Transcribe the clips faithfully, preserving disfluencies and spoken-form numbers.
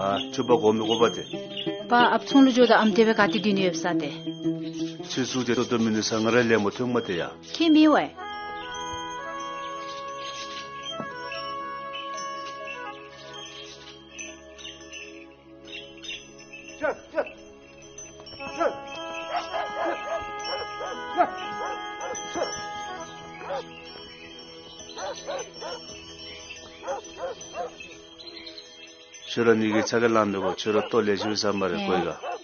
ཨ་ཁྱོད་པ་གོ་མི་གོ་པ་ཏེ། པ་ཨཔ་ཚོང་ལུ་འགྱོཝ་ད་ཨམ་དེ་སྦེ་ག་ཏེ་སྡོད་ནི་ཡོདཔ་ས་ཏེ། ཁྱོད་ཚུ་ཏེ་ཏོག་ཏོ་མིན་ནུག་ས། ང་ར་ལས་མོ་ཐོན་མ་ཏེ་ཡ། ཁྱོད་མི་འོང་ཨེ། ཁྱོད་ར་ནི་གི་ཚ་གྱང་ལང་མི་དགོ། ཁྱོད་ར་ལྟོ་ལེགས་ཤོམ་ཟ་སྨ་རེ་ཨེ། གོ་ཡི་ག།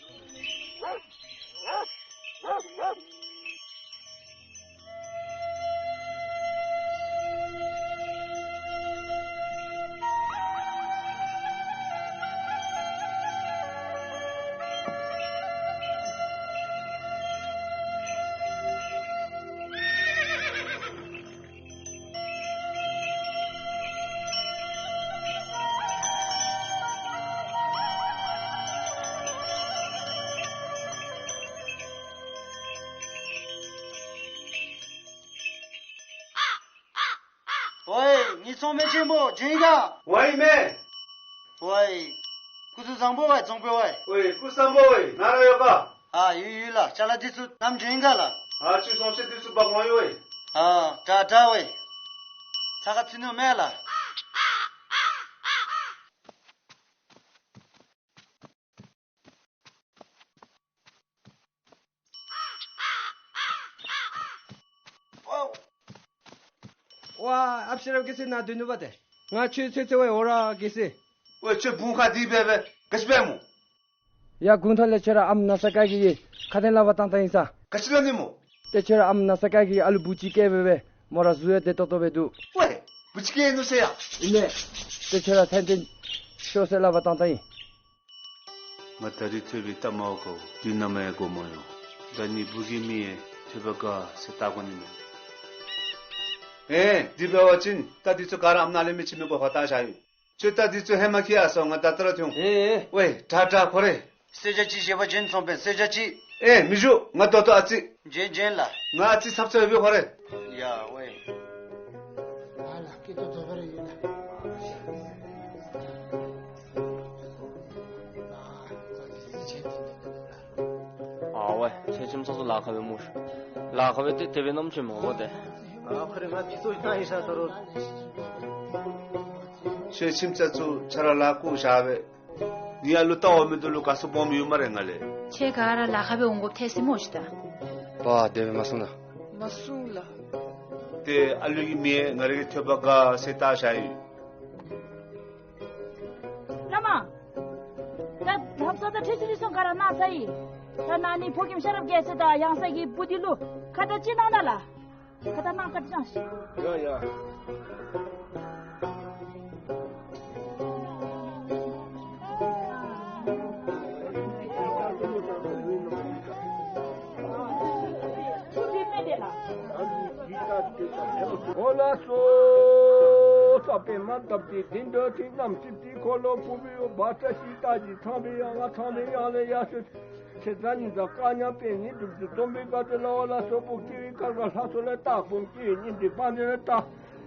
ཝའི་ངེའི་ཚོང་མི་ཆེན་པོ་བྱོན་ཡི་ག། ཝའི་མེན། ཝའི་སྐུ་གཟུགས་བཟང་པོ་ཝའི་ཚོང་དཔོན་ཝའི། ཝའི་སྐུ་གཟུགས་བཟང་པོ་ཝའི། ནཱ་ར་ཡོད་ག། ཨ་ཡོད་ཡོད་ལགས། ཅ་ལ་འདི་ཚུ་བསྣམས་བྱོན་ཡི་ག་ལགས། ཨ་ཁྱོད་ཚོང་ཆས་འདི་ཚུ་འབག་འོང་ཡི་ཝའི། ཨ་དྲག་དྲག་ཝའི། ཚ་ག་ཚུད་ནུག་མེན་ལགས། ཝའི་ཨཔ་ཤེས་རབ་གེ་སར་ནཱ་སྡོད་ནུག་པ་ཏེ། ང་ཁྱོད་འཚོལ་འཚོལཝ་ཨིན་འོ་ར་གེ་སར། ཝའི་ཁྱོད་བུང་ཁ་འདི་སྦེ་སྦེ་ག་ཅི་འབད་སྨོ། ཡར་གུང་ཐང་ལས་ཁྱོད་ར་ཨམ་ན་ས་བཀལ་གེ་ཡི་ཁ་གཏད་ལས་འབག་བཏང་བཏང་ཡི་ས། ག་ཅི་སླབ་ནི་སྨོ། ཏེ་ཁྱོད་ར་ཨམ་ན་ས་བཀལ་གེ་ཡི་ཨ་ལུ་བུ་ཅིག་སྐྱེས་སྦེ་སྦེ་མོ་ར་གཟུགས་ཡང་བདེ་ཏོག་ཏོ་སྦེ་འདུག། ཝའི་བུ་ཅིག་སྐྱེས་ནུག་ཟེར་ཡ། ཨིན་མས། ཏེ་ཁྱོད་ར་ཐན་ཏན་ཤོག་ཟེར་སླབ་འབག་བཏང་བཏང་ཡི། ང་ད་རིས་ཐོས་པའི་གཏམ་མ་གོ་དུས་ནམ་ཡང་གོ་མ་མྱོང་། ད་ནི་བུ་གི་མིང་ཡང་ཐོས་པ་དགའ་ཟེར་བཏགས་དགོ་ནི་མས། ཨེ་འདི་འབད་བ་ཅིན་རྟ་འདི་ཚུ་ག་ར་ཨམ་ནང་ལས་མི་ཕྱེ་མི་དགོ་པར་བཏང་བཞག་ཡི། ཁྱོད་རྟ་འདི་ཚུ་ཧེ་མ་འཁྱིད་ཡར་སོང་། ང་ད་ལྟོ་ར་ཐོན་འོང་། ཨེ་ཨེ། ཝའི་དྲག་དྲག་ཁོ་རེ། གསོལ་ཇ་ཅིག་བཞེས་པར་བྱོན་སོང་པས། གསོལ་ཇ་ཅིག། ཨེ་མི་བཞུགས། ང་ད་ལྟོ་ཨ་ཙི། བྱོན་བྱོན་ལགས། ང་ཨ་ཙི་ཚབ་ཚབ་ཡོད་པས་ཁོ་རེ། ཡ་ཝའི། ཨ་ལགས་ཀྱི་ཏོ་ཐོབ་པ་རེ་ཡོད་ལགས། ཨ་ཝའི་ཁྱེད་ཁྱིམ་ཚང་ཚུ་ལཱ་ཁག་པས་སྨོ་ཤ། ལཱ་ཁག་པས་ཏེ་དེ་སྦེ་ནམ་ཅིག་མ་འོང་སྟེ། ཨ་ཁོ་རེ་ང་ཁྱེད་ཚུ་ལྟ་ཡི་ཤ་ད་རུང་། ཁྱོད་ཁྱིམ་ཚང་ཚུ་ཆ་ར་ལཱ་བཀུག་བཞག་པས། ནི་ཨ་ལུ་ལྟ་བ་མི་འདི་ལུ་ག་སུ་སྦོམ་ཡོད་སྨ་རེ་ང་ལས། ཁྱེད་ག་ར་ལཱ་ཁག་པས་འོང་དགོཔ་ཐལ་སོ་སྨོ་ཤ་ད། པ་དེ་སྦེ་མ་གསུང་ལགས། མ་གསུང་ལགས། ཏེ་ཨ་ལུ་གི་མིང་ཡང་ང་ར་གིས་ཐོས་པ་དགའ་ཟེར་བཏགས་བཞག་ཡི། བླ་མ། ད་ལྷ་ས་དང་ཁྲི་ཆུ་རི་སོང་ག་ར་ནཱ་ས་ཡི། ད་ནཱ་ནི་ཕོ་རྒནམ་ཤེས་རབ་རྒྱལ་མཚན་དང་ཡང་ས་གི་བུ་འདི་ལུ་ཁ་བརྡ་ཅིག་གནང་ད་ལགས། ཁ་བརྡ་གནང་། ཁ་བརྡ་གནང་ཤིག། ཡ་ཡ། འོ་ལགས་སོ། ས་པདྨ་འདབ་བརྒྱད་ལྡན་འདོད་ཅན། རྣམ་སྲིད་ཀྱི་འཁོར་ལོ་ཕུབ་པའི་འོག་བཀྲ་ཤིས་རྟགས་བཞི་ཚངས་པའི་ཡན་ལག། ཚངས་པའི་ཡན་ལག་ཡར་ཞུ། ཚེ་རྩ་ཉི་ཟླ་དཀར་ཉམས་པའི་ཉིན་དྲུག་ཅུ་འཛོམས་པའི་བར་དུ་ལ་འོ་ལགས་སོ། བུ་སྐྱེ་བའི་སྐལ་བ་ལྷ་ཚོགས་ལས་རྟགས། བུམོ་སྐྱེ་བའི་ཉིན་དེ་བང་མཛོད་ལས་རྟགས།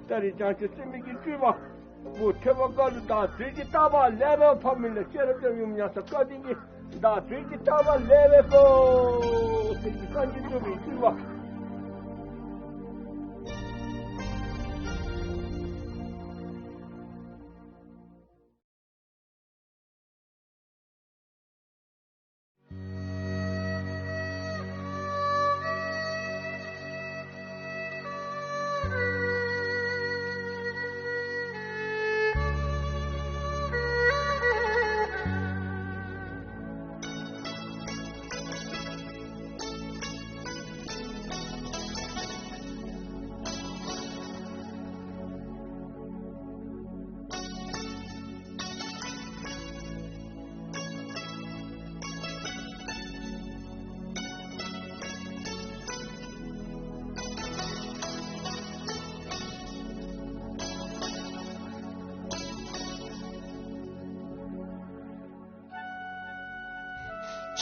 ད་རེས་བྱང་ཆུབ་སེམས་དཔའི་གི་སྤྲུལ་པ། བུ་ཐོས་པ་དགའ་ལུ་བདག་བསྟོད་ཀྱི་བསྟོད་པ་ལེགས་པར་ཕབ་མི་ལ་ཤེས་རབ་ཀྱི་ཡུམ་ཡང་ས་བཀའ་དྲིན་གྱིས་བདག་བསྟོད་ཀྱི་བསྟོད་པ་ལེགས་པར་ཕབ། ཚེ་གཅིག་སངས་རྒྱས་ཐོབ་པའི་སྤྲུལ་པ།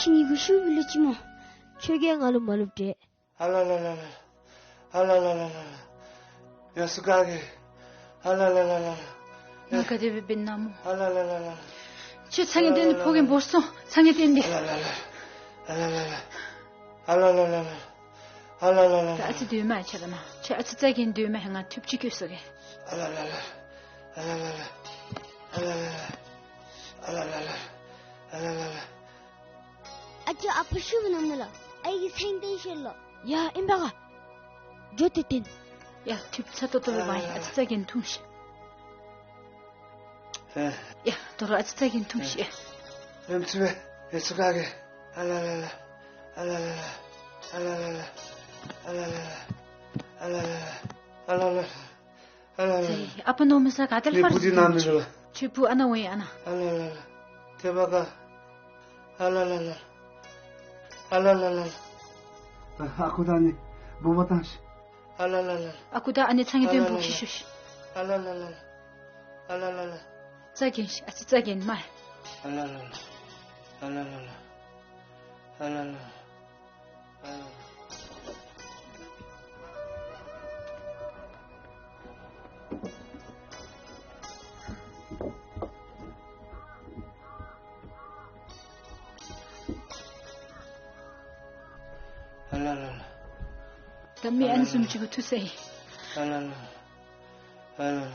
ཁྱེད་གཉིས་སྒུག་ཤུལ་བུ་ལུ་ཅིག་སྨོ། ཁྱོད་ཀྱིས་ང་ལུ་མ་བླུག་སྟེ། ཨ་ལ་ལ་ལ་ལ། ཨ་ལ་ལ་ལ་ལ། ཡ་སུ་ག་གི། ཨ་ལ་ལ་ལ་ལ་ལ། ང་ག་དེ་སྦེ་འབད་ན་སྨོ། ཨ་ལ་ལ་ལ་ལ་ལ། ཁྱོད་ཚ་ངེས་བརྟེན་ཏེ་ཕོ་རྒནམ་བོར་སོང་། ཚ་ངེས་བརྟེན་ཏེ། ཨ་ལ་ལ་ལ། ཨ་ལ་ལ་ལ། ཨ་ལ་ལ་ལ་ལ། ཨ་ལ་ལ་ལ། ད་ཨ་ཙི་སྡོད་མ་ཆ་ལ་མ། ཁྱོད་ཨ་ཙི་ཚ་གྱང་སྡོད་མ། ང་ཐུབ་ཅིག་བསྐྱོད་སོང་གེ། ཨ་ལ་ལ་ལ། ཨ་ལ་ལ་ལ། ཨ་ལ་ལ་ལ། ཨ་ལ་ལ་ལ། ཨ་ལ་ལ་ལ། ཨ་ཅོ་ཨ་ཕ་ཤུལ་བུ་ནམ་ནུ་ལ། ཨའི་གི་སེང་སྟེང་ཤོར་ལོ། ཡ་ཨིན་པ་ག། འགྱོ་སྟེ་བསྟེན། ཡ་ཐུབ་ཚ་ཏོག་ཏོ་སྦེ་འབད་ཡ། ཨ་ཙི་ཚ་གྱང་འཐུང་ཤིག། ཡ་དོ་རུང་ཨ་ཙི་ཚ་གྱང་འཐུང་ཤིག། ཨེམ་ཅི་སྦེ་ཨེ་ཅི་ག་གེ། ཨ་ལ་ལ་ལ། ཨ་ལ་ལ་ལ། ཨ་ལ་ལ་ལ། ཨ་ལ་ལ་ལ། ཨ་ལ་ལ་ལ། ཨ་པ་མནོ་མི་ས་ག་ཏེ་ལྷོད་ར་སོང་། ཁྱོད་བུ་ཨ་ནཱ་འོང་ཡ་ཨ་ནཱ། ཨ་ལ་ལ་ལ། ཐེབས་པ་ག། ཨ་ལ་ལ་ལ། ཨ་ལ་ལ་ལ། ཨ་ཁུ་དང་ཨ་ནེ་འབོ་བ་བཏང་ཤིག། ཨ་ལ་ལ་ལ། ཨ་ཁུ་དང་ཨ་ནེ་ཚ་ངེས་བརྟེན་འབོ་ཁྱིད་ཤོག་ཤིག། ཨ་ལ་ལ་ལ། ཨ་ལ་ལ་ལ། ཚ་གྱང་ཤིག། ཨ་ཙི་ཚ་གྱང་མ། ཨ་ལ་ལ་ལ། ཨ་ལ་ལ་ལ། ཨ་ལ་ལ་ལ། ཨ་ལ་ལ་ལ། ད་མི་ཨ་ནི་བཟུམ་ཅིག་གུ་ཐུག་སོ་ཡི། ཨ་ལ་ལ་ལ། ཨ་ལ་ལ་ལ།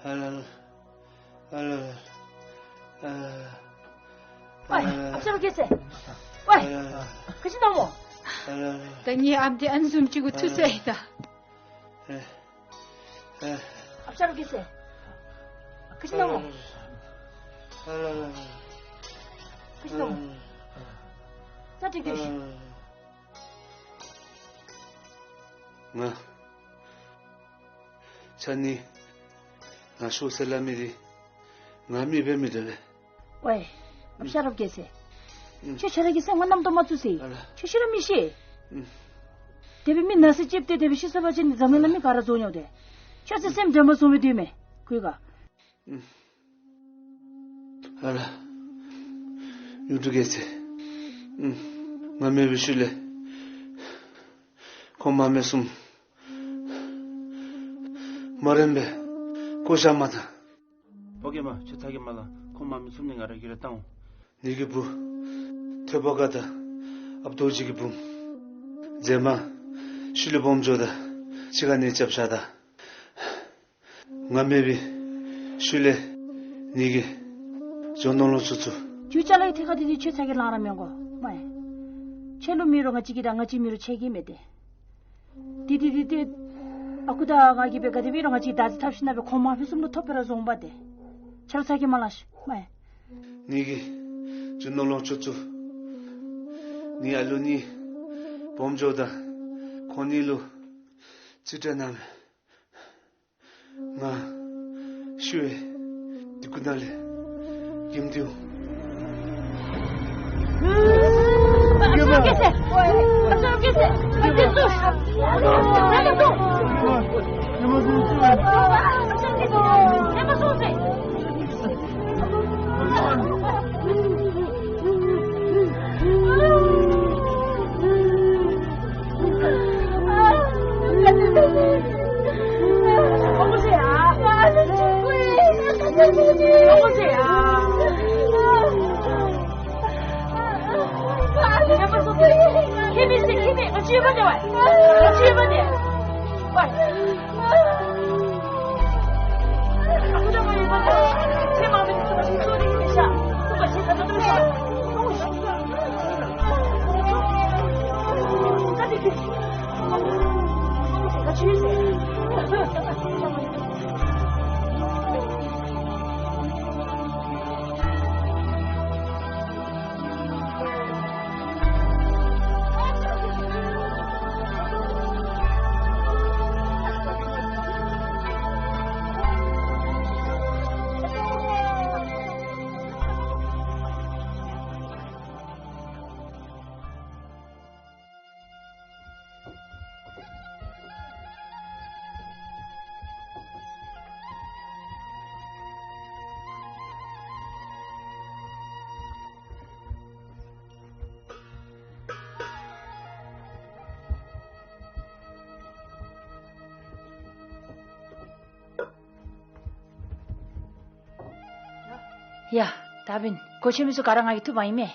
ཨ་ལ་ལ་ལ། ཨ་ལ་ལ་ལ། ཨ་ལ་ལ་ལ། ཝའི་ཨ་ཕྱི་རུ་གྱེས་སེ། ཝའི། ཨ་ལ་ལ་ལ། ག་ཅི་ནོར་མོ། ཨ་ལ་ལ་ལ། ད་ངེའི་ཨམ་འདི་ཨ་ནི་བཟུམ་ཅིག་གུ་ཐུག་སོ་ཡི་ད། ཨེ། ཨེ། ཨ་ཕྱི་རུ་གྱེས་སེ། ག་ཅི་ནོར་མོ། ཨ་ལ་ལ་ལ། ག་ཅི་ནོར་མོ། ཨ་ལ་ལ་ལ། ས་ཏི་གྱོད་ཤིག། ང་ཆ་ནི་ང་ཤོར་སོ་ལ་མི་རི་ང་མི་འབད་མི་འདོད་པས། ཝའི་ཨ་ཕྱི་རུ་གྱེས་སེ། ཨུམ། ཁྱོད་ཆ་ར་གྱེས་སེ་ང་རྣམ་རྟོག་མ་བཙུགས་སེ། ཨ་ལ། ཁྱོད་ཤི་ར་མི་ཤི། ཨུམ། དེ་སྦེ་མི་ན་ཟེར་ལྕེབས་ཏེ་དེ་སྦེ་ཤི་སོང་པ་ཅིན་འཛམ་གླིང་ལུ་མི་ག་ར་རྫོགས་འགྱོ་དེ། ཁྱོད་ཚེ་སེམས་དྲན་པ་བཟུང་བའི་དུས་མེད་གུས་ག། ཨུམ། ཨ་ལ། ཡུ་ཊུ་གྱེས་སེ། ཨུམ། ང་མེད་པའི་ཤུལ་ལས་ཁོང་མ་མི་གསུམ་མ་རན་པའི་བཀོ་བཞག་མ་ད། ཕོ་རྒནམ་ཁྱོད་ཚ་གྱང་མ་ལང་། ཁོང་མ་མི་གསུམ་ནི་ང་ར་གིས་ར་བཏང་འོང་། ནི་གི་བུ་ཐོད་པ་ག་དང་ཨཔ་རྡོ་རྗེ་གི་བུམོ་མཛེས་མ་ཤུལ་ལས་སྦོམ་འགྱོཝ་ད་གཅིག་ཁར་ནི་རྐྱབ་བཞག་ད། ང་མེད་པའི་ཤུལ་ལས་ནི་གི་རྒྱུ་ནོར་ལོངས་སྤྱོད་ཚུ། རྒྱུ་ཅ་ལ་གི་ཐད་ཁར་འདི་འདི་ཁྱོད་ཚ་གྱང་ལང་ར་མི་དགོ་མས། ཁྱོད་ལུ་མེད་རུང་ང་བཅས་ཀྱིས་ར་ང་བཅས་མེད་རུང་ཁྱད་ག་ནི་མེད་དེ། དེ་དེ་དེ་དེ། ཨ་ཁུ་དང་ང་གིས་འབད་ག་དེ་འབད་རུང་ང་བཅས་བདག་འཛིན་འཐབ་ཞིནམ་ལས་ཁོང་མ་མི་གསུམ་ལུ་ཐོབ་པ་ར་བཟུང་པ་དེ། ཁྱོད་ར་ཚ་གྱང་མ་ལང་ཤིག་མས། ནི་གི་རྒྱུ་ནོར་ལོངས་སྤྱོད་ཚུ་ནི་ཨ་ལུ་གཉིས་སྦོམ་འགྱོཝ་ད་ཁོང་གཉིས་ལུ་རྩིས་སྤྲོད་གནང་མས། ང་ཤི་བའི་སྡིག་ཀུན་ནང་ལས་གྱེས་ཏེ་འོང་། ཡ། ད་འབདན་སྒོ་ཕྱེ་མི་ཚུ་ག་ར་ང་གིས་བཏུབ་པ་ཨིན་མས།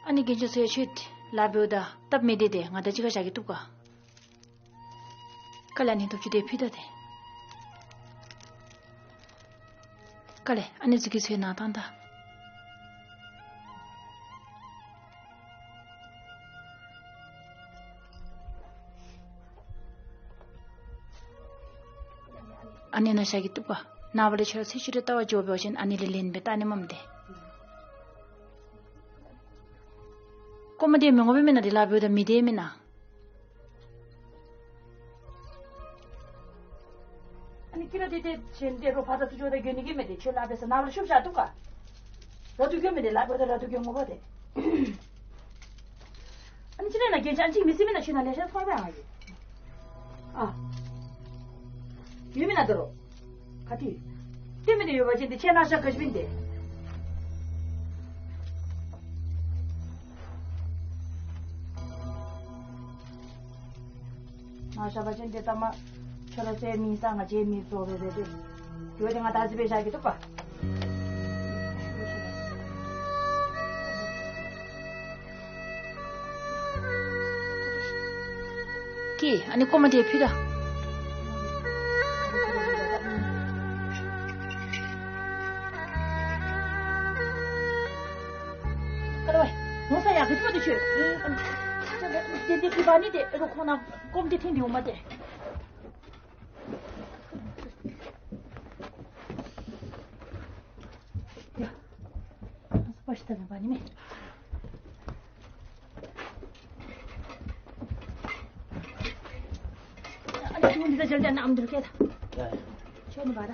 ཨ་ནི་རྒྱན་ཆ་ཚུ་ཡང་ཁྱོད་ལཱ་འབདཝ་ད་སྟབས་མི་བདེ་སྟེ་ང་དང་གཅིག་ཁར་བཞག་གེ། བཏུབ་ག། ག་ལས་ཨ་ནི་ཐོབ་ཅི་དེ་ཕུལ་ད་ཏེ། ག་ལས་ཨ་ནི་ཟུག་གི་ཚུ་ནང་བཏང་ད། ཨ་ནི་ནང་བཞག་གེ། བཏུབ་ག། ནངས་པ་ལས་ཁྱོད་ར་ཚེས་བཅུ་རེ་ལྟ་བར་འགྱོ་བ་ཅིན་ཨ་ནི་ལས་ལེན་སྦེ་ད་ཨ་ནི་མ་མི་དེ། ཀོ་མ་དེ་མི་ངོ་བའི་མི་ནང་དེ་ལཱ་འབདཝ་ད་མི་དེ་མི་ནང་། ཨ་ནི་ཀི་ར་དེ་དེ་ཆེན་དེ་རོ་ཕ་ད་ཚུ་ཇོ་ད་གྱོན་ནི་གི་མེད་དེ། ཁྱོད་ལཱ་འབད་ས་ནང་ལུ་ཤུབ་བཞག། བཏུབ་ག། ར་ཏུ་གྱོན་མི་དེ་ལཱ་འབདཝ་ད་ར་ཏུ་གྱོན་ངོ་བ་དེ། ཨ་ནི་ཅི་རེ་ན་རྒྱན་ཆ་ཨ་ནི་ཅིག་མི་སྲིད་མི་ནང་ཁྱོད་ནང་ལེ་ཤ་ཐོབ་པ་ཨ་ཡོད། ཨ། ཡོད་མི་ནང་དོ་རུང་། ག་ཏེ། ཏེ་མི་དེ་ཡོད་པ་ཅིན་དེ་ཁྱོད་ནང་བཞག་ག་ཅི་མིན་དེ། ནང་བཞག་པ་ཅིན་དེ་ད་མ་ཁྱོད་ར་ཚུ་མི་ས་ང་བཅས་མི་བཟོ་བའི་རེ་རེ། ཡོད་དེ་ང་ད་ཟི་སྦེ་བཞག་གེ། བཏུབ་ག། ཀྱེ། ཨ་ནི་ཀོ་མ་དེ་ཕུལ་ད། ག་ལོ་ཝའི། ནོར་ས་ཡ་ག་ཅི་མ་དེ་ཁྱོད། ཨེ། ཨ་ནི་དེ་དེ་གི་བ་ནི་དེ་རོ་ཁོ་ན་ཀོམ་དེ་ཐིང་དེ་འོ་མ་དེ། ཡ། སྤ་ཤི་ད་མེན་པ་ནི་མེ། ཨ་ནི་ཁྱོད་འདི་ད་ཇལ་ཇལ་ནམ་འདུར་སྐྱེལ་ད། ཡ་ཡ། ཁྱོད་ནི་བ་ད།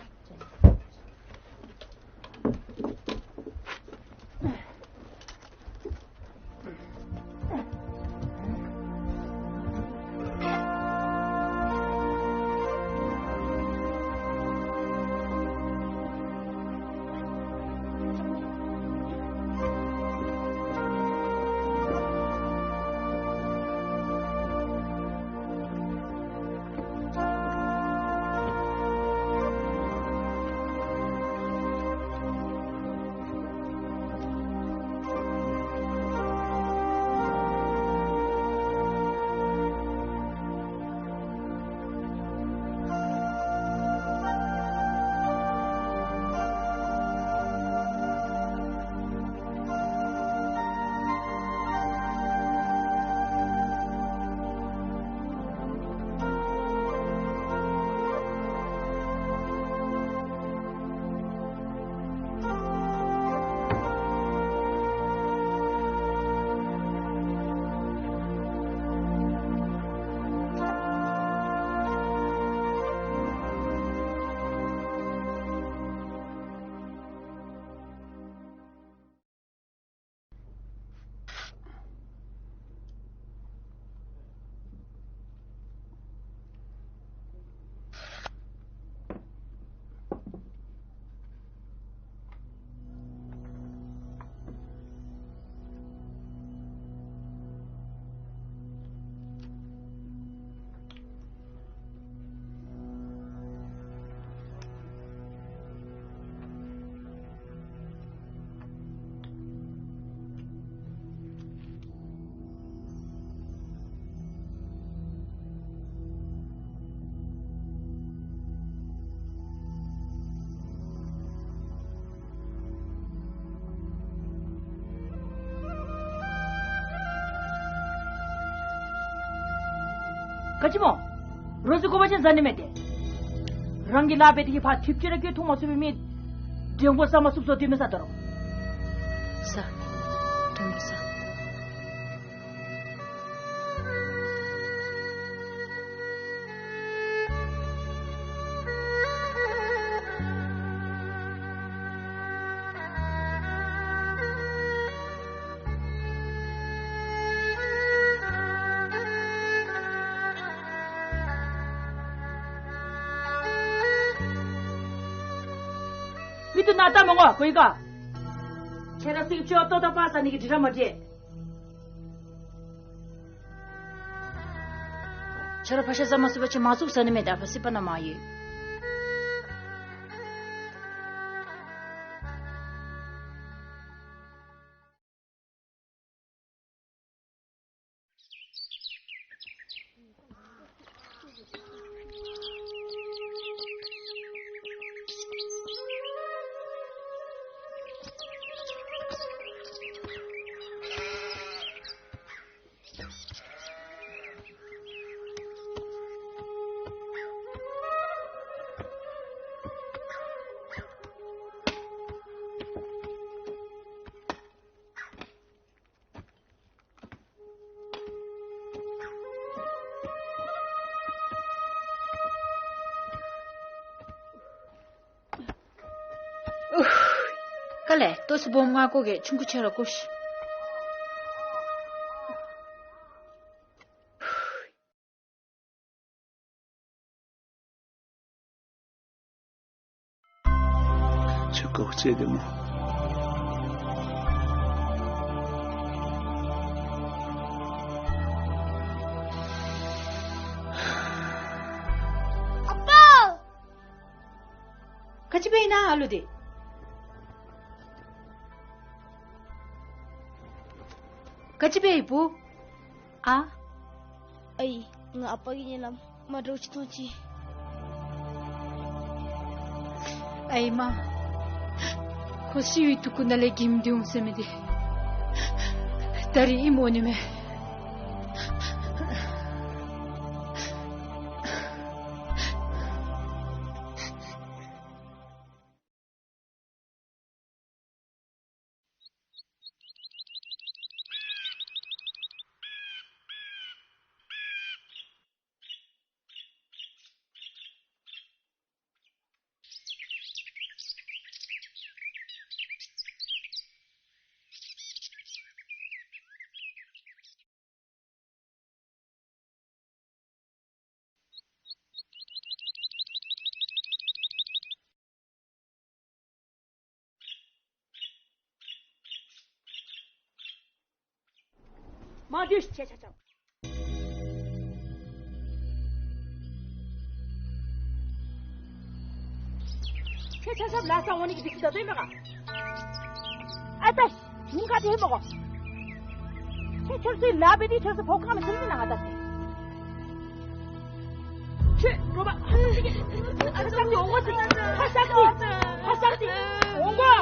ག་ཅི་སྨོ། རོ་ཟི་གོ་བ་ཅན་ཟ་ནི་མེད་དེ། རང་གི་ལཱ་འབད་དེ་གི་ཕར་ཐིབས་ཅིག་ར་གི་འཐུང་མ་ཚུགས་པའི་མི། འགྲེང་བུ་ཟ་མ་ཚུགས་ཟེར་དེ་མི་ཟ་དོ་རུང་། ཟ། འགྲེང་བུ་ཟ། མི་དེ་ནང་ལྟ་མི་དགོ་གོ་ཡི་ག། ཁྱེད་ར་ཚུ་གིས་ཅོག་ཏོ་ཏོ་པ་ཟ་ནི་གི་དྲི་ར་མ་དྲི། ཁྱོད་ར་ཕར་ཤ་ཟ་མ་ཚུགས་པ་ཅིན་མ་ཚུགས་ཟ་ནི་མེད་དེ། ཨ་ཕ་སྲིད་པ་ནང་མ་ཡོད། ཀ་ལས་ལྟོ་ཚུ་སྦོམ་ང་བཀོ་གེ། ཆུང་ཀུ་ཆ་ར་བཀོ་ཤིག། ཁྱོད་ཀོ་ཅི་དེ་མོ། ཨ་པ། ག་ཅི་འབད་ཨིན་ན་ཨ་ལུ་དེ། ག་ཅི་འབད་ཨིན་བུ། ཨ། ཨའི། ང་ཨ་པ་གི་ཉེ་ལམ་མ་འདྲཝ་ཅིག་མཐོང་ཅི། ཨའི་མ། ཁོ་ཤི་བའི་ཐུག་ཁུངས་ནང་ལས་འགྱིམ་སྟེ་འོང་ཟེར་མི་དེ། ད་རིས་ཨིནམ་འོང་ནི་མས། མ་འདི་ཆ་ཆ་ཆ། ཁྱེད་ཆ་ཆ་ལ་ས་འོ་ནི་གི་འདི་ཚུ་ད་ལྟོས་མེད་ག། ཨ་ད་ཞུང་ཁ་དེ་མ་གོ། ཁྱེད་ཁྱོད་ཚུ་ལ་བེ་དེ་ཁྱོད་ཚུ་ཕོ་ཁ་མི་ཚུལ་མི་ན་ཧ་ད་སེ། ཁྱོད་འགྲོ་བ། ཧ་ཤག་ཏི་འོང་གོ་ཤིག། ཧ་ཤག་ཏི། ཧ་ཤག་ཏི་འོང་གོ།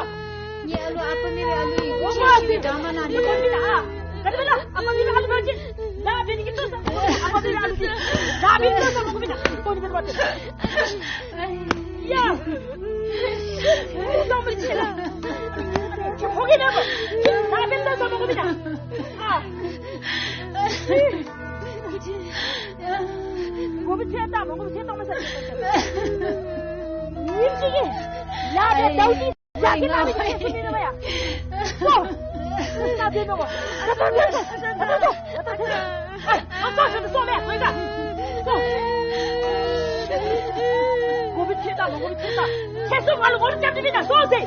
ངེའི་ཨ་ལུ་ཨ་པ་མེད་པའི་ཨ་ལུ་ཨིན། འོང་གོ་ཤིག། འདྲ་མ་ན་ནི་མི་གོ་མི་ན་ཨ། ག་རེ་ལ་ཨ་པ་མེད་པའི་ཨ་ལུ་ཅིག་ལ་བེ་ནི་གི་ལྟོས་ས། ཨ་པ་མེད་པའི་ཨ་ལུ་ཅིག་ལ་བེ་ནི་ལྟོས་ས་མ་གོ་མི་ན། ཀོ་ནི་ག་རེ་བ་ཏེ། ཡ། ཁོ་གི་ལ་བེ་ལྟོས་ས་མ་གོ་མི་ན་ཨ། གོ་བི་ཆེ་ད་མ་གོ་བི་ཆེ་ད་མ་ས། ཉིན་ཅིག་གི་ལ་བེ་ལྟོས་ཏེ་ཡ་གི་ལ་བེ་ཆེ་ས་མི་རེ་བ་ཡ། ཀོ། ལ་བེ་ནོ་གོ། ད་ད་ད་ད་ད་ད་ད། ཨ་ཨ་ཙོ་ཤ་ཏུ་ཙོ་མེ་ཀོ་ཡི་ཀ། ཀོ། གོ་བི་ཆེ་ད་མ་གོ་བི་ཆེ་ད། ཁྱེད་ཚུ་ང་ལུ་ངོ་རུ་རྐྱབ་སྟེ་མེན་ན་སོང་ཟེར།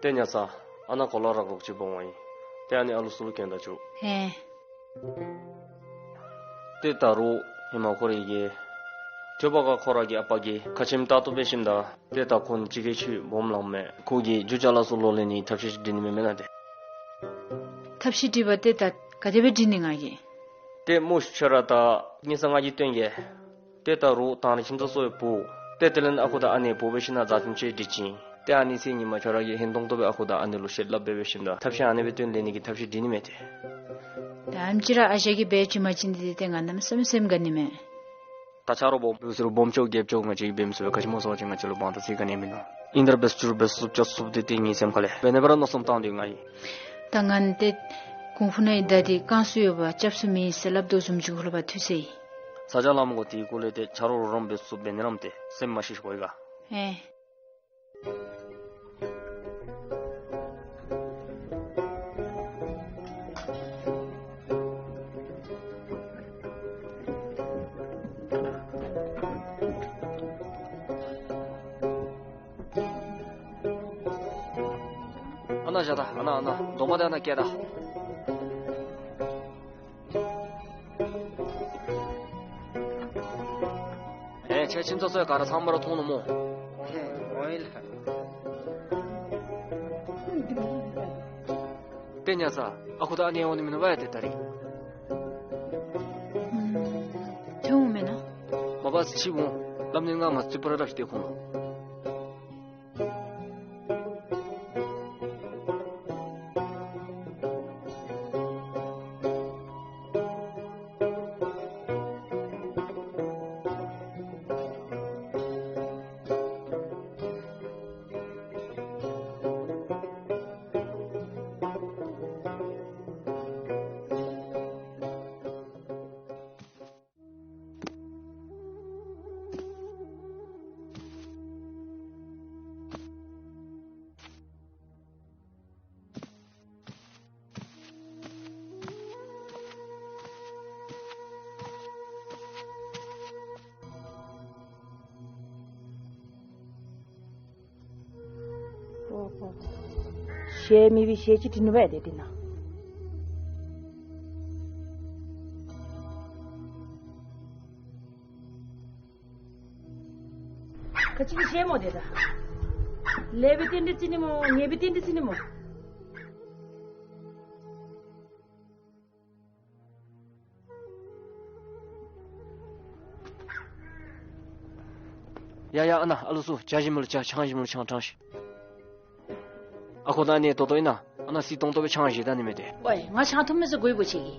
ཏེ་ཉ་ཚ་ཨ་ནཱ་གོ་ལ་རག་རོག་ཅིག་འབོ་འོང་ཡི། ཏེ་ཨ་ནི་ཨ་ལུ་ཚུ་ལུ་གྱོན་ད་བཅུག། ཧེ། ཏེ་ད་རུང་ཧེ་མ་ཁོ་རའི་གི་ཐོས་པ་ག་ཁོ་ར་གི་ཨ་པ་གིས་ཁ་ཆེམས་ལྟར་དུ་འབད་ཞིནམ་ད་ཏེ་ད་ཁོ་ནི་ཅིག་གི་ཆུ་སྦོམ་ལང་མས། ཁོ་གི་རྒྱུ་ཅ་ལ་ཚུ་ལོག་ལེན་ནི་ཐབས་ཤེས་ཅིག་སྒྲིག་ནི་མས་མེན་ན་ཏེ། ཐབས་ཤེས་སྒྲིག་པ་ཏེ་ད་ག་དེ་སྦེ་སྒྲིག་ནི་ང་གིས། ཏེ་མོ་ཤུལ་ལས་ད་ཉི་ཤུ་རྩ་ལྔ་གི་སྟོན་གྱི། ཏེ་ད་རུང་ད་རིས་ཁྱིམ་ཚང་ཚུ་ཡང་བུ། ཏེ་དེ་ལས་ཨ་ཁུ་དང་ཨ་ནེ་བུ་འབད་ཞིནམ་ལས་མཛའ་མཐུན་ཅིག་སྒྲིག་ཅི། ཏེ་ཨ་ནི་ཚེ་ཉིནམ་ཁྱོད་ར་གིས་ཧིང་གཏོང་དོ་སྦེ་ཨ་ཁུ་དང་ཨ་ནེ་ལུ་བཤད་སླབ་སྦེ་འབད་ཞིནམ་ལས་ཐབས་ཤེས་ཨ་ནི་སྦེ་སྟོན་ལེན་ནི་གི་ཐབས་ཤེས་སྒྲིག་ནི་མས་ཏེ། ད་ཨེམ་ཅིག་ར་ཨ་ཞང་གིས་འབད་བཅུག་མ་བཅུག་འདི་ཏེ་ང་གནམ་མེད་ས་མེད་སེམས་དགའ་ནི་མས། ད་ཆ་རོགས་སྦོམ་ཟེར་རུང་སྦོམ་ཆོག་རྒསཔ་ཆོག་ང་བཅས་ཀྱིས་འབད་མི་ཚུགས་པས། ག་ཅི་སྨོ་ཟེར་བ་ཅིན་ང་བཅས་ལུ་དབང་དང་ཚད་ག་ནི་ཡང་མིན་ནུག། ཨིན་ད་ར་འབད་ཚུགས་རུང་འབད་ཚུགསཔ་རྐྱབ་ཚུགསཔ་འདི་ཏེ་ངེའི་སེམས་ཁ་ལས་འབད་ནི་འབད་ར་མནོ་བསམ་བཏང་སྡོད་ང་ཨིན། ད་ང་ཏེ་ཁུངས་ཕུ་ནང་ཡོད་ད་འདི་བཀང་ས་ཡོདཔ་རྐྱབ་ས་མེད་ཟེར་སླབ་དོ་བཟུམ་ཅིག་ཁོ་ལུ་འབད་ཐུགས་ཟེར་ཨིན། ས་ཆ་ལམ་གོ་དེའི་སྐོར་ལས་ཏེ་ཆ་རོགས་རོགས་རམ་འབད་ཚུགསཔ་འབད་ནི་རམ་ཏེ་སེམས་མ་ཤི་ཤི་གོ་ཡི་ག། ཨེ། ཨ་ནཱ་བཞག་ད། ཨ་ནཱ་ཨ་ནཱ་རྡོག་མ་དེ་ཨ་ནཱ་བཀལ་ད། ཨེ་ཁྱེད་ཁྱིམ་ཚང་ཚུ་ག་ར་ཚང་མ་ར་མཐོང་ནུག་སྨོ། འོང་ཡི་ལགས། ཏེ་ཉ་ས་ཨ་ཁུ་དང་ཨ་ནེ་འོང་ནི་མིན་ནུག་པ་ཡ་ཏེ་ད་རིས། ཨུམ། ཁྱོད་འོང་མེན་ན། མ་པ་ཅིག་འོང་། སླབ་ནི་ང་མ་ཚུད་པར་ར་སླབ་ཤིག་ཏེ་ཁོང་ལུ། ཤེས་མི་བི་ཤེས་ཅི་དྲི་ནུག་པས་ཏེ་དེ་ན། ག་ཅི་གི་ཤེས་སྨོ་དེ་ད། ལེགས་པའི་རྟེན་འབྲེལ་བརྩི་ནི་སྨོ་ཉེས་པའི་རྟེན་འབྲེལ་བརྩི་ནི་སྨོ། ཡ་ཡ་ཨ་ནཱ་ཨ་ལོ་ཚུ་ཇ་ཞིམ་ལུ་ཇ་ཆང་ཞིམ་ལུ་ཆང་དྲངས་ཤིག། ཨ་ཁུ་དང་ཨ་ནེ་ཏོག་ཏོ་ཨིན་ན། ཨ་ནཱ་སི་ཏོང་ཏོ་སྦེ་ཆང་བཞེས་ད་ནི་མས་ཏེ། ཝའི་ང་ཆང་འཐུང་མི་ཚུ་གུས་པོ་ཆེ་གི།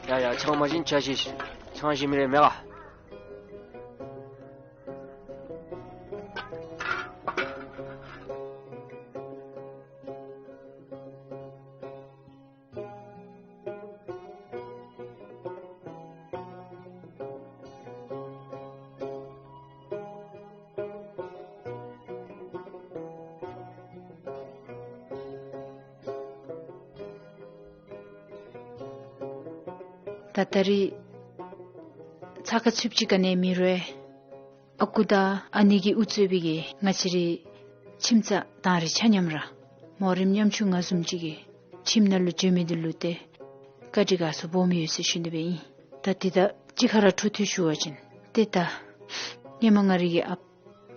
ཡ་ཡ་ཆང་མ་བཞེས་ཆ་ཤས་ཤིག། ཆང་བཞེས་མི་རེ་མེད་ག། ད་ད་རིས་ཚ་ཁ་ཚུདཔ་ཅིག་ག་ནི་མེད་རུང་ཨ་ཁུ་དང་ཨ་ནེ་གིས་དབུ་གཙོས་པའི་གི་ང་བཅས་རའི་ཁྱིམ་ཚང་དང་རི་ཆ་མཉམ་ར་མོ་རིམ་ཉམ་ཆུང་ང་བཟུམ་ཅིག་གི་ཁྱིམ་ནང་ལུ་འགྱོ་མི་འདི་ལུ་ཏེ་བཀའ་དྲིན་དགའ་ཚོར་སྦོམ་ཡོད་ཟེར་ཞུ་ནི་སྦེ་ཨིན། ད་འདི་ད་གཅིག་ཁར་ར་འཕྲོ་མཐུད་ཞུ་བ་ཅིན་ཏེ་ད་སྔོན་མ་ང་རའི་གི་ཨཔ་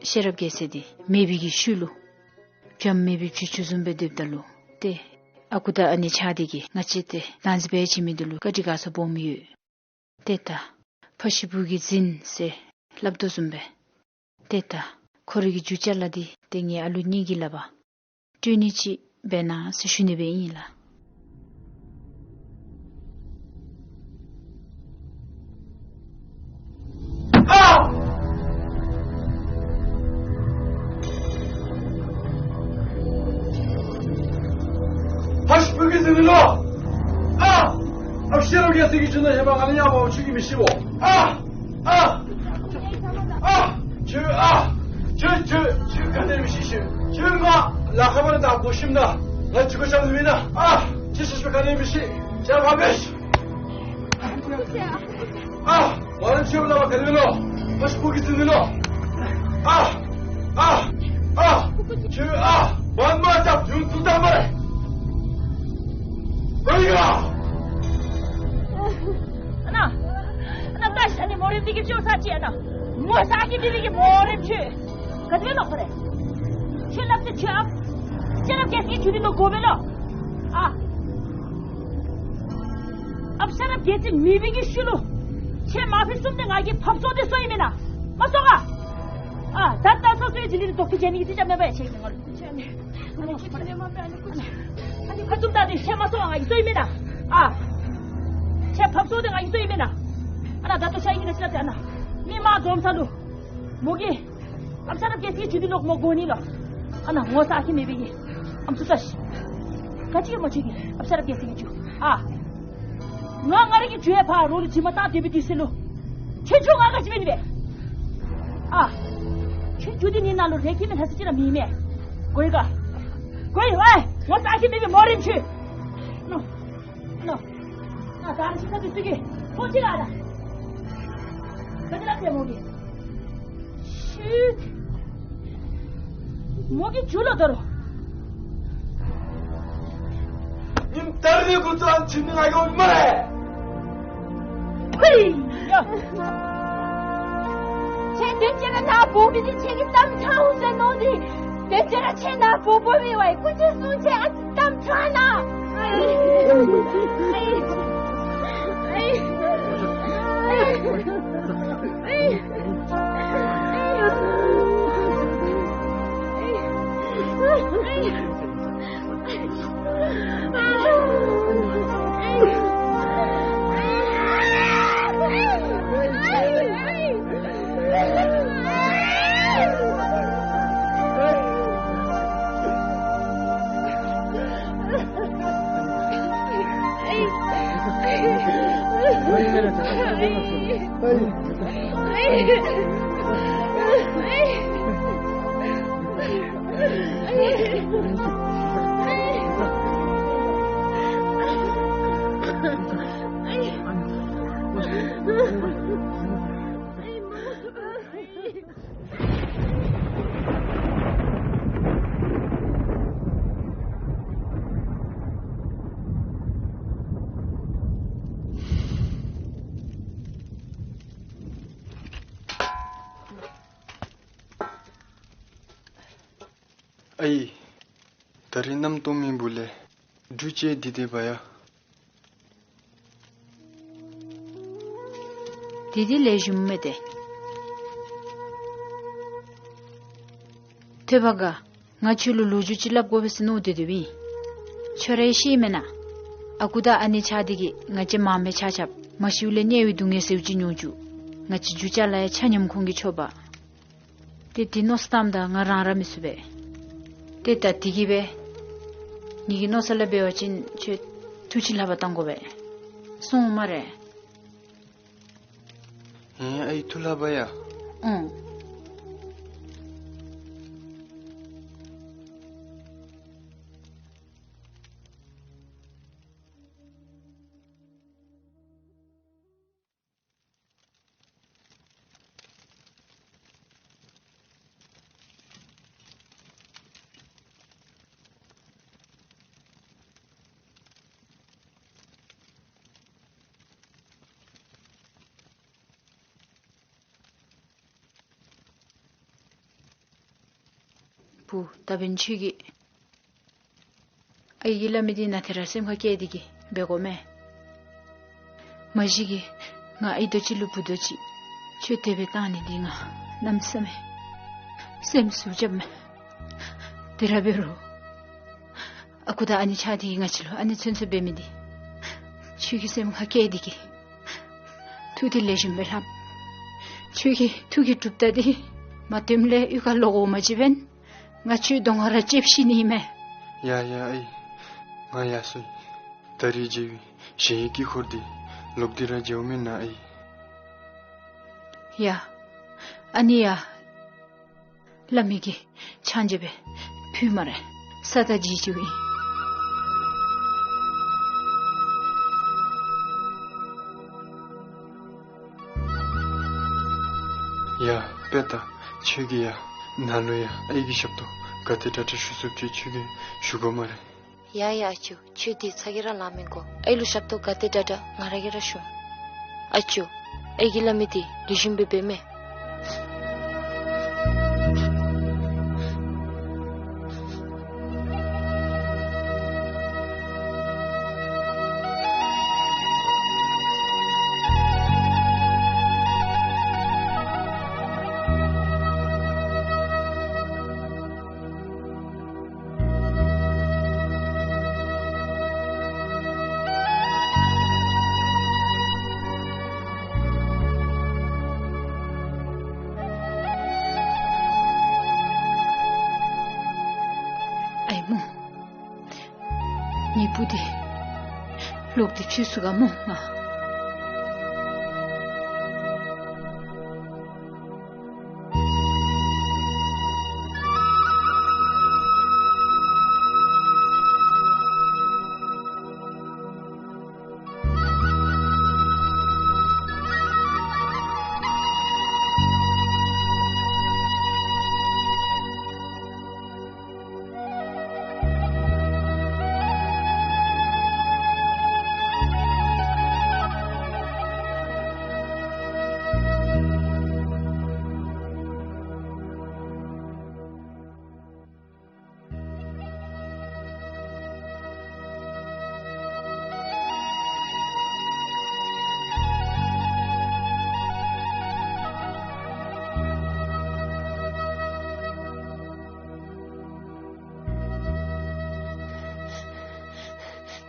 ཤེས་རབ་རྒྱལ་མཚན་འདི་མེད་པའི་གི་ཤུལ་ལུ་བྱམས་མེད་པའི་བྱི་ཅུང་བཟུམ་སྦེ་སྡོདཔ་ད་ལུ་ཏེ་ཨ་ཁུ་དང་ཨ་ནེ་ཆ་འདི་གིས་ང་བཅས་ཏེ་བདག་འཛིན་འབད་བྱིན་མི་འདི་ལུ་བཀའ་དྲིན་དགའ་ཚོར་སྦོམ་ཡོད། ཏེ་ད་ཕ་ཤི་བུ་གིས་འཛིན་ཟེར་སླབ་དོ་བཟུམ་སྦེ་ཏེ་ད་ཁོ་རའི་གི་རྒྱུ་ཅ་ལ་འདི་ཏེ་ངེའི་ཨ་ལུ་གཉིས་ཀྱི་ལག་པར་སྤྲོད་ནི་ཅིག་འབད་གནང་ཟེར་ཞུ་ནི་སྦེ་ཨིན་ལགས། ཨ། ཕ་ཤི་བུ་གིས་འཛིན་ནུག་ལོ། ཨ། ཨཔ་ཤེས་རབ་རྒྱལ་མཚན་གྱི་རྒྱུ་ནོར་ཧེ་མ་ང་ལས་ཡང་མང་པོ་ཁྱོད་ཀྱིས་མི་ཤེས་པོ། ཨ། ཨ། ཨ། ཁྱོད་ཨ། ཁྱོད་ཁྱོད་ཁྱོད་ག་ནི་མི་ཤེས་ཤེས། ཁྱོད་ང་ལཱ་ཁག་པ་རེ་ད་གོ་ཤིམ་ད་ང་ཅིག་གོ་ཤམ་མེན་ན། ཨ། ཁྱོད་ཤེས་ཤེས་ག་ནི་མི་ཤེས། ཁྱོད་ཕ་བེ་ཤི། ཨ། ང་རང་ཁྱོད་ལ་བ་ག་ནི་ལོ། ཕ་ཤི་བུ་གིས་འཛིན་ནུག་ལོ། ཅོ་ས་ཅི་ཨ་ན། ངོ་ཚ་གི་མི་རིགས་ཀྱི་མོ་རེ་ཁྱོད། ག་དེ་ལོག་པ་རེད། ཁྱོད་ལབ་ཏེ་ཁྱོད་ཨ། ཤེས་རབ་རྒྱལ་སྲས་ཀྱི་རྒྱུད་འདི་ལོག་དགོ་པས་ལོ། ཨ། ཨ་ཤེས་རབ་རྒྱལ་སྲས་མེད་པའི་གི་ཤུལ་ལུ། ཁྱོད་མ་ཕེབས་གསུམ་དེ་ང་གི་ཕབ་སོ་དེ་སོ་ཡི་མེན་ན། མ་སོ་ག། ཨ། ད་ད་སོ་སོའི་རྒྱུད་འདི་དོག་ཏི་བྱས་ནི་གི་ཅི་ཅམ་མེད་པ་ཡ་ཆེ་གི་ང་ལུ། ཨ་ནི་ཁ་ཙུམ་ད་དེ་ཤེས་མ་སོ་ང་གི་སོ་ཡི་མེན་ན། ཨ། ཁྱོད་ཕབ་སོ་དེ་ང་གི་སོ་ཡི་མེན་ན། ཨ་ན་ད་ལྟོ་ཤ་ཡི་གི་ན་ཤ་ཡ་ན། མི་མ་འཛོམས་ས་ལུ། མོ་གི། ཨ་ཤེས་རབ་རྒྱལ་སྲས་ཀྱི་རྒྱུད་འདི་ལོག་མོ་དགོ་ནི་ལོ། ཨ་ན་ངོ་ཚ་གི་མེད་པའི་གི། ཨམ་སྲུ་ཚ་ཤི། ག་ཅི་ཡོད་མ་ཆུ་གི་ཨ་ཤེས་རབ་རྒྱལ་སྲས་ཀྱི་རྒྱུད། ཨ། ང་ང་རང་གི་རྒྱུད་ཡ་ཕར་རོགས་ལུ་དྲི་མ་བཏང་སྡོད་པའི་དུས་ཚོད་ལུ། ཁྱོད་ཁྱོད་ང་ག་ཅི་མེད་ནི་པས། ཨ། ཁྱོད་རྒྱུད་འདི་ནི་ནང་ལུ་རེ་ཁྱད་མེད་ལྷ་ས་ཅིག་ར་མི་མེད། གོ་ཡི་ག། གོ་ཡི་ཝའི། ངོ་ཚ་གི་མེད་པའི་མོ་རེ་ཁྱོད། ནོ། ནོ། ང་ད་རང་ཤི་ས་དུས་ཚོད་ཀྱི་ཁོ་ཅི་ག་ད། ག་ཅི་ལ་ཟེར་མོ་གི། ཤིཊ། མོ་གི་རྒྱུད་ལོག་ད་རུང་། ཨིན་ཏར་ནི་གུ་ཙོ་ཨན་ཆི་ནི་ང་གི་འོང་མ་རེད། ཧུའི་ཡ། ཁྱེད་དེ་ཅི་ན་ན་བོ་མི་དེ་ཁྱེད་ཀྱི་གཏམ་ཚ་འུ་ཟེར་ནོ་དེ། དེ་ཅི་ན་ཁྱེད་ན་བོ་བོ་མི་བའི་སྐུ་ཅི་སུ་ཁྱེད་ཨ་ཙི་གཏམ་ཚ་ན། ཨའི། ད་རིས་གནམ་སྟོང་མི་འབུ་ལས། འབྲུག་ཅེ་འདི་དེ་བ་ཡ། དེ་དེ་ལས་ཞུམ་མེད་དེ། ཐོས་པ་ག། ང་ཁྱོད་ལུ་ལོ་རྒྱུས་ཅིག་སླབ་དགོ་པས་ཟེར་མནོ་སྟེ་སྡོདཔ་ཨིན། ཁྱོད་ར་ཤེས་མེན་ན། ཨ་ཁུ་དང་ཨ་ནེ་ཆ་འདི་གིས་ང་བཅས་མ་མི་ཆ་ཁྱབ་མ་ཤིཝ་ལས་དམྱལ་བའི་སྡུག་བསྔལ་ཟེརཝ་ཅིག་མྱོང་བཅུག། ང་བཅས་རྒྱུ་ཅ་ལ་ཡང་ཆ་མཉམ་ཁོང་གིས་འཕྱོག་པ། ཏེ་དེ་མནོ་བསམ་བཏངམ་ད་ང་རང་ར་མི་ཚུགས་པས། ཏེ་ད་དེ་གིས་སྦེ་ངེ་གི་མནོ་བསམ་ལས་འབད་བ་ཅིན་ཁྱོད་ཐུགས་ཅིག་ལྷག་པར་བཏང་དགོ་པས། སོང་སྨ་རེ། ཨེ་ཨའི་ཐུགས་ལྷག་པ་ཡ། ཨོང་། བུ་ད་འབདན་ཁྱོད་ཀྱིས་ཨའི་གིས་སླབ་མི་འདི་ནང་ཐད་ར་སེམས་ཁར་བཀལ་ཏེ་གིས་འབད་དགོ་མས། མ་གཞི་གིས་ང་ཨའི་རྡོ་རྗེ་ལུ་བུ་རྡོ་རྗེ་ཁྱོད་དེ་སྦེ་བཏང་ནི་འདི་ང་གནམ་མེད་ས་མེད་སེམས་ཟུག་རྐྱབ་མས། དེ་ར་འབད་རུང་ཨ་ཁུ་དང་ཨ་ནེ་ཆ་འདི་གིས་ང་བཅས་ལུ་ཨ་ནི་ཚུན་ཚོད་འབད་མི་འདི་ཁྱོད་ཀྱིས་སེམས་ཁར་བཀལ་ཏེ་གིས་ཐུགས་འདི་ལེགས་ཤོམ་སྦེ་ལྷབ། ཁྱོད་ཀྱི་ཐུགས་ཀྱི་གྲུབ་རྟགས་འདི་མ་སྟོནམ་ལས་གཡུས་ཁར་ལོག་འོང་མ་བཅུག་པས། ང་ཁྱོད་གདོང་ཁར་ར་ལྕེབ་ཤི་ནི་མས། ཡ་ཡ་ཨའི། ང་ཡར་སོ་ཡི། ད་རིས་མཇལ་བའི་གཞན་ཡི་དཀྱིལ་འཁོར་འདི་ལོག་སྟེ་ར་མཇལཝ་མེན་ན་ཨའི། ཡ། ཨ་ནི་ཡ། སླབ་མི་གི་ཆང་ཅིག་སྦེ་ཕུལ་སྨ་རེ། ས་ད་ཅིག་ཅིག་ཨིན། ཡ་དཔེ་ད་ཁྱོད་ཀྱིས་ཡ་ནཱ་ལུ་ཡ་ཨའི་གི་ཞབས་ཏོག་ག་དེ་དྲག་དྲག་ཞུ་ཚུགསཔ་ཅིག་ཁྱོད་ཀྱིས་ཞུ་དགོ་སྨ་རེ། ཡ་ཡ་ཨ་ཅུ་ཁྱོད་འདི་ཚ་གྱང་ར་ལང་མི་དགོ། ཨའི་ལུ་ཞབས་ཏོག་ག་དེ་དྲག་དྲག་ང་ར་གིས་ར་ཞུ། ཨ་ཅུ། ཨའི་གིས་སླབ་མི་འདི་ལེགས་ཤོམ་སྦེ་འབད་མས། ཨའི་མོ། ངེའི་བུ་འདི་ལོག་སྟེ་ཕྱིས་སོང་ག་མོ་ང་།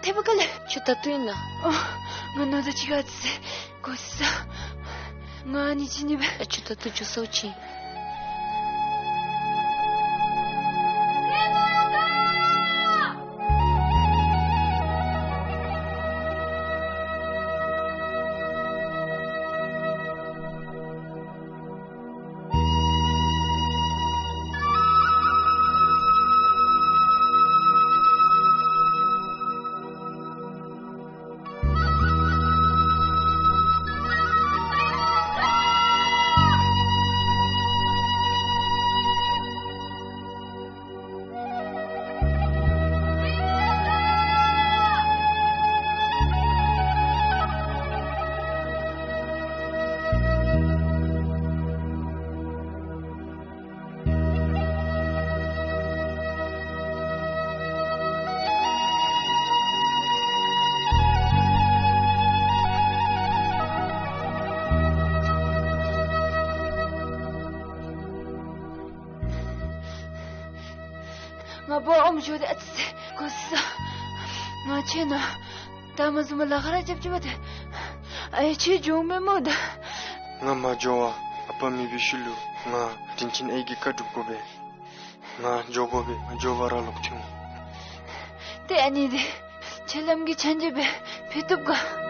ཐེབས་པ་ག་ལས། ཁྱོད་ད་ལྟོ་ཨིན་ན། ཨོ། ང་ནོར་ད་ཅིག་ཨ་ཙི། གོ་ས། ང་ཨ་ནི་ཅིག་ནི་སྦེ། ཨ་ཁྱོད་ད་ལྟོ་འགྱོ་ས་ཅིག། ང་བུ་ཨོམ་ཞོ་དེ་ཨ་ཙི་ཙི་གོ་ས། ང་ཆེ་ན། ད་མ་བཟུམ་ལ་ཁ་ར་ཅབ་ཅབ་དེ། ཨའི་ཁྱོད་འགྱོ་མི་མོ་ད། ང་མ་འགྱོ་བར་ཨ་པ་མེད་པའི་ཤུལ་ལུ་ང་དྲིན་ཆེན་ཨའི་གི་བཀའ་སྒྲུབ་དགོ་པས། ང་འགྱོ་དགོ་པས། ང་འགྱོ་བར་ར་ལོག་ཐོན་འོང་། ཏེ་ཨ་ནི་དེ་ཁྱོད་ལམ་གྱི་ཆ་འཇལ་སྦེ་ཕུད་བཏུབ་ག།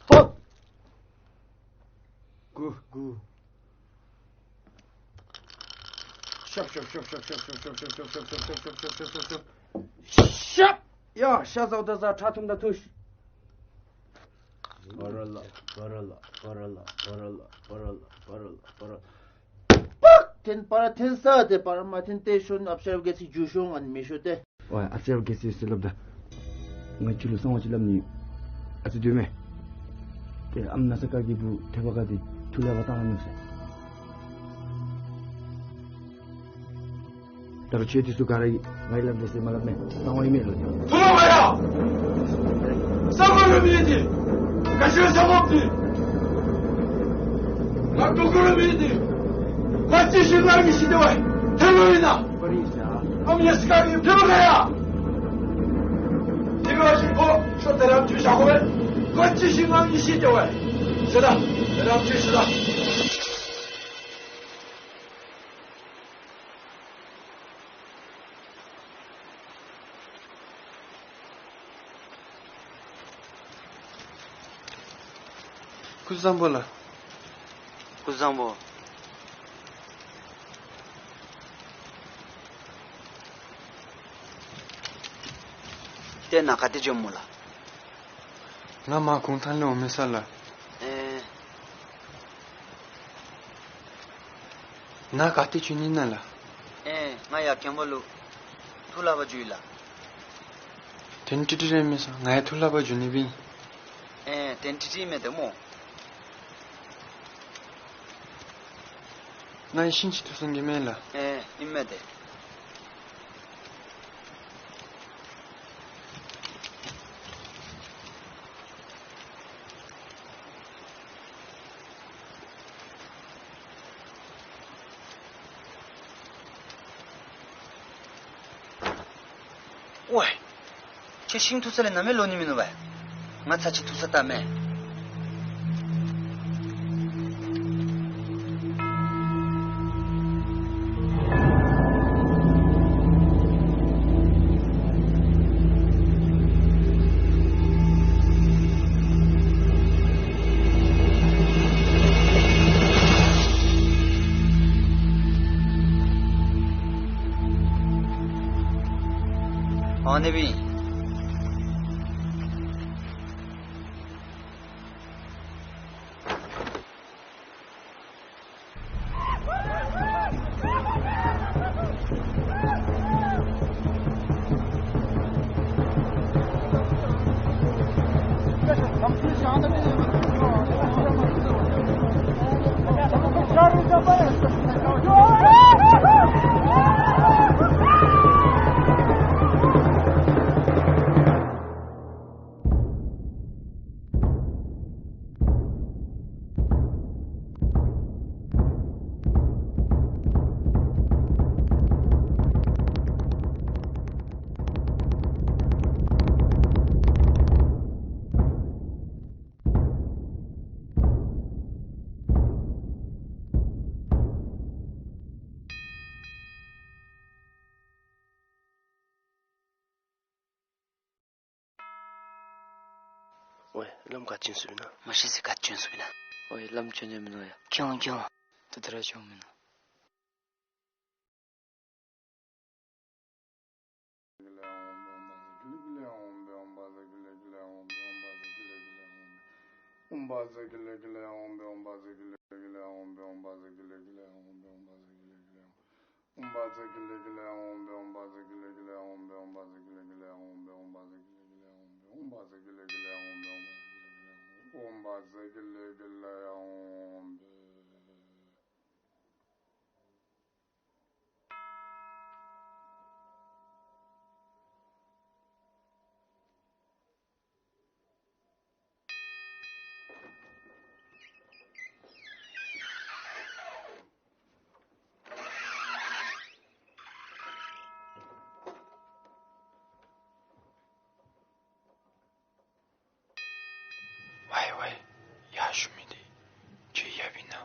ཕོག། དགུ། དགུ། ཤབ་ཤབ། ཤབ། ཡ་ཤ་ཟ་ད་ཟ། ཁྲག་འཐུང་ད་འཐུང་། བ་ར་ལ་བ་ར་ལ། ཕོག། འཐེན་པ་ར་འཐེན་ས་ཏེ་པ་ར་མ་འཐེན་ཏེ་ཤོན། ཨཔ་ཤ་ར་གེ་སི་འགྱོ་ཤོང་ཨ་ནི་མི་ཤོ་ཏེ། ཝའི་ཨཔ་ཤ་ར་གེ་སི་ཟེར་སླབ་ད། ང་ཁྱོད་ལུ་གསང་བ་ཅིག་སླབ་ནི། ཨ་ཙི་སྡོད་མས། ཏེ་ཨམ་ན་ས་ཀ་གི་བུ་ཐེ་བ་ཀ་ཏེ་ཐུགས་ལས་བ་བཏང་ནུག་ཟེར། ད་རུང་ཁྱོད་འདི་ཚུ་ག་ར་ཡི་ང་ཡི་སླབ་དེ་ཟེར་མ་སླབ་མས། གསང་བ་ཨིན་མས་ལོ། ཐུགས་ལུ་མ་ཡ། ས་གོ་རུ་མི་འདི། ག་ཤོད་ས་བབ་འདི། ང་ཐུགས་ཁུར་རུ་མི་འདི། ང་ཅི་ཞིག་ང་གིས་ཤེས་ཏེ་ཝའི། ཐལ་ལོ་ཨིན་ན། ཨམ་ཡ་སི་ཀ་གི་ཕེ་མ་ག་ཡ། དེ་ག་ཞིག་གོ་ཤོ་ཏེ་རམ་ཅུ་ཤ་གོ་བས། ང་ཅི་ཞིག་ང་གིས་ཤེས་ཏེ་ཝའི། ཤོ་ད་རམ་ཅུ་ཤོ་ད། སྐུ་གཟུགས་བཟང་པོ་ལགས། སྐུ་གཟུགས་བཟང་པོ། ཏེ་ནཱ་ག་ཏེ་འགྱོཝ་སྨོ་ལགས། ང་མར་གུང་ཐང་ལས་འོང་མི་ས་ལགས། ཨེ། ནཱ་ག་ཏེ་འགྱོ་ནི་ཨིན་ན་ལགས། ཨེ་ང་ཡར་རྒན་པོ་ལུ་ཐུགས་ལྷག་པར་འགྱོ་ཡི་ལགས། དོན་ཏིག་ཏིག་ར་མེན་ས། ང་ཡང་ཐུགས་ལྷག་པར་འགྱོ་ནི་སྦེ་ཨིན། ཨེ་དོན་ཏིག་ཏིག་མེན་ཏེ་སྨོ། ང་ཡང་ཤིང་ཅིག་ཐུག་སོང་གི་མེན་ལགས། ཨེ་ཨིན་མས་ཏེ། ཝའི། ཁྱོད་ཤིང་ཐུག་ས་ལས་ནམ་ཡང་ལོག་ནི་མིན་ནུག་པས། ང་ཚར་ཅིག་ཐུག་ས་བལྟ་མས། ཨ་ནི་སྦེ། ཝའི་བླམ་ག་ཅི་བྱོན་སོང་ཡི་ན། མ་ཤེས་ཟེར། ག་ཅི་བྱོན་སོང་ཡི་ན། ཝའི་བླམ་བྱོན་ཡང་མིན་ནུག་ཡ། ཁྱོད་ཁྱོད། ད་ད་ར་བྱོནམ་ཨིན་ན། ཝའི་ཝའི། ཡར་བཞུགས་མི་འདི་ཁྱོད་ཡབ་ཨིན་ན།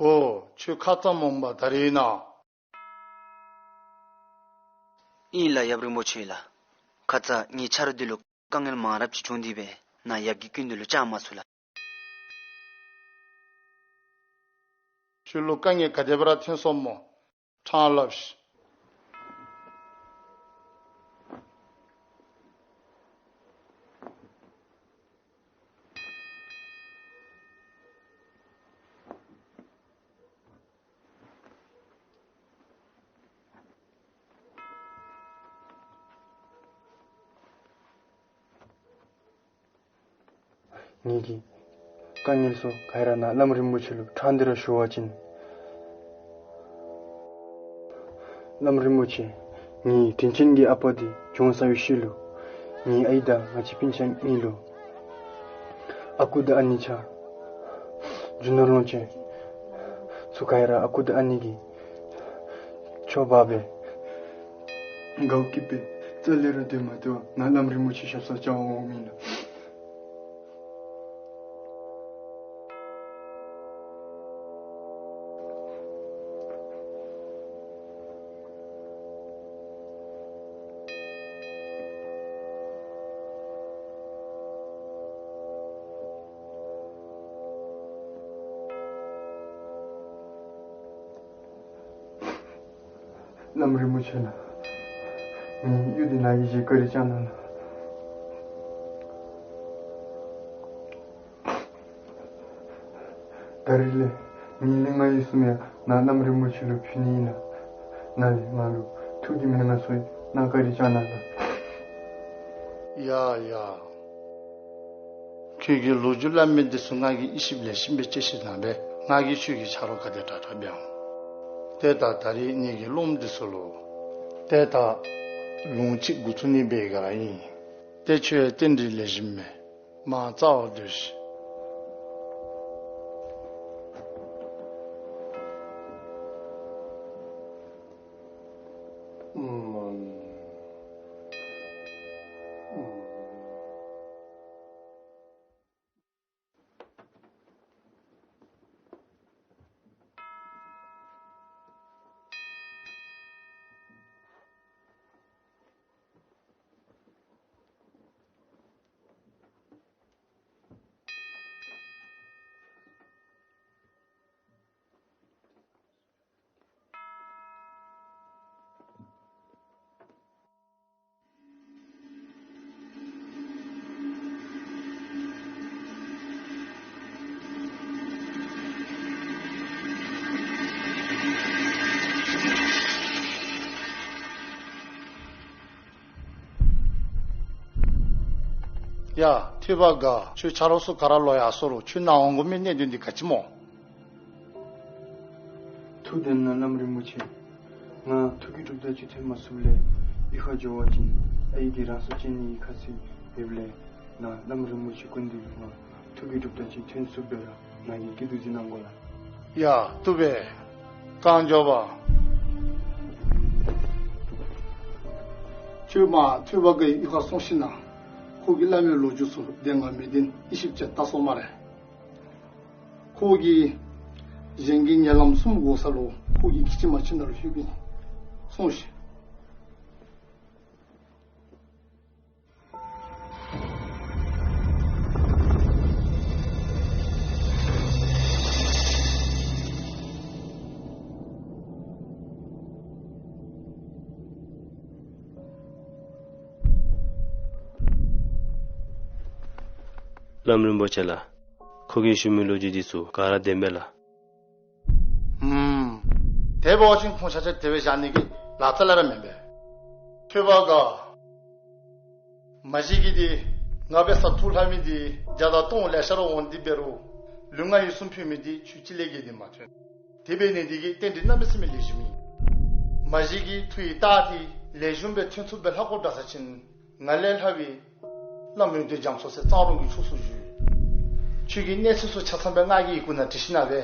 ཨོ། ཁྱོད་ཁ་ཙ་མོ་འབག་ད་རེས་ཨིན་ན། ཨིན་ལགས་ཡབ་རིན་པོ་ཆེ་ལགས། ཁ་ཙ་ངེའི་ཆ་རོགས་འདི་ལུ་དཀའ་ངལ་མང་རབས་ཅིག་བྱུང་སྟེ་སྦེ་ནཱ་ཡབ་ཀྱི་སྐུ་མདུན་ལུ་བཅར་མ་ཚུགས་ལགས། ཁྱོད་ལུ་དཀའ་ངལ་ག་དེ་སྦེ་ར་ཐོན་སོངམ་སྨོ། ཕྲང་སླབ་ཤིག། ངེ་གི་དཀའ་ངལ་ཚུ་ག་ར་ནཱ་བླམ་རིན་པོ་ཆེ་ལུ་ཕྲང་སྟེ་ར་ཞུ་བ་ཅིན། བླམ་རིན་པོ་ཆེ། ངེའི་དྲིན་ཅན་གྱི་ཨ་པ་འདི་གྱོངས་སོང་བའི་ཤུལ་ལུ། ངེའི་ཨའི་དང་ང་བཅས་སྤུན་ཆ་གཉིས་ལུ། ཨ་ཁུ་དང་ཨ་ནེ་ཆ། རྒྱུ་ནོར་ལོངས་སྤྱོད་ཚུ་ག་ར་ཨ་ཁུ་དང་ཨ་ནེ་གིས་འཕྱོག་འབག་སྦེ། དགའཝ་སྐྱིད་པའི་རྩ་ལས་ར་སྡོད་མ་སྟེར་བར་ནཱ་བླམ་རིན་པོ་ཆེ་ཞབས་སར་བཅར་བར་འོངམ་ཨིན་ལགས། བླམ་རིན་པོ་ཆེ་ལགས། ངེའི་གཡུས་འདི་ནཱ་གིས་བཞེས་བཀའ་དྲིན་བསྐྱང་གནང་ལགས། ད་རིས་ལས་ངེའི་ལུས་ངག་ཡིད་གསུམ་ཡང་ནཱ་བླམ་རིན་པོ་ཆེ་ལུ་ཕུལ་ནི་ཨིན་ལགས། ནཱ་ལས་ང་ལུ་ཐུགས་ཀྱི་མན་ངག་ཚུ་ཡང་གནང་བཀའ་དྲིན་བསྐྱང་གནང་ལགས། ཡ་ཡ། ཁྱོད་ཀྱི་ལོ་རྒྱུས་སླབ་མི་འདི་ཚུ་ང་གིས་དབྱེ་ཞིབ་ལེགས་ཤོམ་སྦེ་དཔྱད་ཞིབ་གནང་སྦེ་ང་གིས་ཁྱོད་ཀྱི་ཆ་རོགས་ག་དེ་དྲག་དྲག་འབད་འོང་། ཏེ་ད་ད་རིས་ངེ་གི་སློབ་མ་འདི་ཚུ་ལུ་ཏེ་ད་ལུང་ཅིག་འགོ་བཙུགས་ནི་འབད་ག་ར་ཨིན། ཏེ་ཁྱོད་རྟེན་འབྲེལ་ལེགས་ཤོམ་མས། མ་རྩ་བར་སྡོད་ཤིག། ཡ་ཐོས་པ་དགའ། ཁྱོད་ཆ་རོགས་ཚུ་ག་ར་ལོག་ཡར་སོང་རུང་། ཁྱོད་ནཱ་འོང་དགོ་མི་གནད་དོན་འདི་ག་ཅི་སྨོ། ཐུགས་བདེན་ན་བླམ་རིན་པོ་ཆེ། ང་ཐུགས་ཀྱི་གྲུབ་རྟགས་ཅིག་ཐོན་མ་ཚུགསཔ་ལས་གཡུས་ཁར་འགྱོ་བ་ཅིན་ཨའི་གིས་རང་སྲོག་བཅད་ནི་གི་ཁ་ཚིག་ཡོདཔ་ལས་ནཱ་བླམ་རིན་པོ་ཆེ་སྐུ་མདུན་ལུ་ང་ཐུགས་ཀྱི་གྲུབ་རྟགས་ཅིག་ཐོན་ཚུགསཔ་སྦེ་ར་ནཱ་གིས་སྐྱིད་སྡུག་གཟིགས་གནང་དགོ་ལགས། ཡ་བཏུབ་པས། གང་མགྱོགས་པ། ཁྱོད་མར་ཐོས་པ་དགའ་གི་གཡུས་ཁར་སོང་ཞིན་ན་ཁོ་གིས་སླབ་མི་ལོ་རྒྱུས་ཚུ་བདེན་ག་མི་བདེན་དབྱེ་ཞིབ་ཅིག་བལྟ་སོང་སྨ་རེ། ཁོ་གིས་གཞན་གྱི་ཉེ་ལམ་གསུམ་འགོར་ས་ལུ་ཁོ་གིས་ཁྱིམ་ཕྱི་མ་ཕྱི་ནང་ལུ་ལྷོདཔ་ཨིན། སོང་ཞིག། བླམ་རིན་པོ་ཆེ་ལགས། ཁོ་གིས་ཞུ་མི་ལོ་རྒྱུས་འདི་ཚུ་ག་ར་བདེན་པས་ལགས། ཧུམ། དེ་འབད་བ་ཅིན་ཁོང་ཆ་ཁྱབ་དེ་སྦེ་བཞག་ནི་གི་ལཱ་རྩ་ལས་ར་མེན་པས། ཐོས་པ་དགའ། མ་གཞི་གི་འདི་ང་འབད་ས་ཐུགས་ལྷག་མི་འདི་བརྒྱ་དང་སྟོང་ལེ་ཤ་ར་འོང་སྟེ་འབད་རུང་ལུས་ངག་ཡིད་གསུམ་ཕུལ་མི་འདི་ཁྱོད་གཅིག་ལས་བརྒལ་ཏེ་མ་ཐོན། དེ་འབད་ནི་འདི་གིས་རྟེན་འབྲེལ་གནམ་མེད་ས་མེད་ལེགས་ཤོམ་ཨིན། མ་གཞི་གི་ཐུགས་ཡི་རྟགས་འདི་ལེགས་ཤོམ་སྦེ་ཐོན་ཚུགསཔ་སྦེ་ལྷག་དགོཔ་འདྲ་ས་ཅིན་ང་ལས་ལྷག་པའི་བླམ་ཡོན་ཏན་རྒྱ་མཚོ་ཟེར་གཙང་རོང་གི་ཕྱོགས་སུ་བཞུགས། ཁྱོད་ཀྱི་གནས་ཚུལ་ཚུ་ཆ་ཚང་སྦེ་ང་གིས་ཡི་གུ་ནང་བྲིས་ཞིན་ན་སྦེ་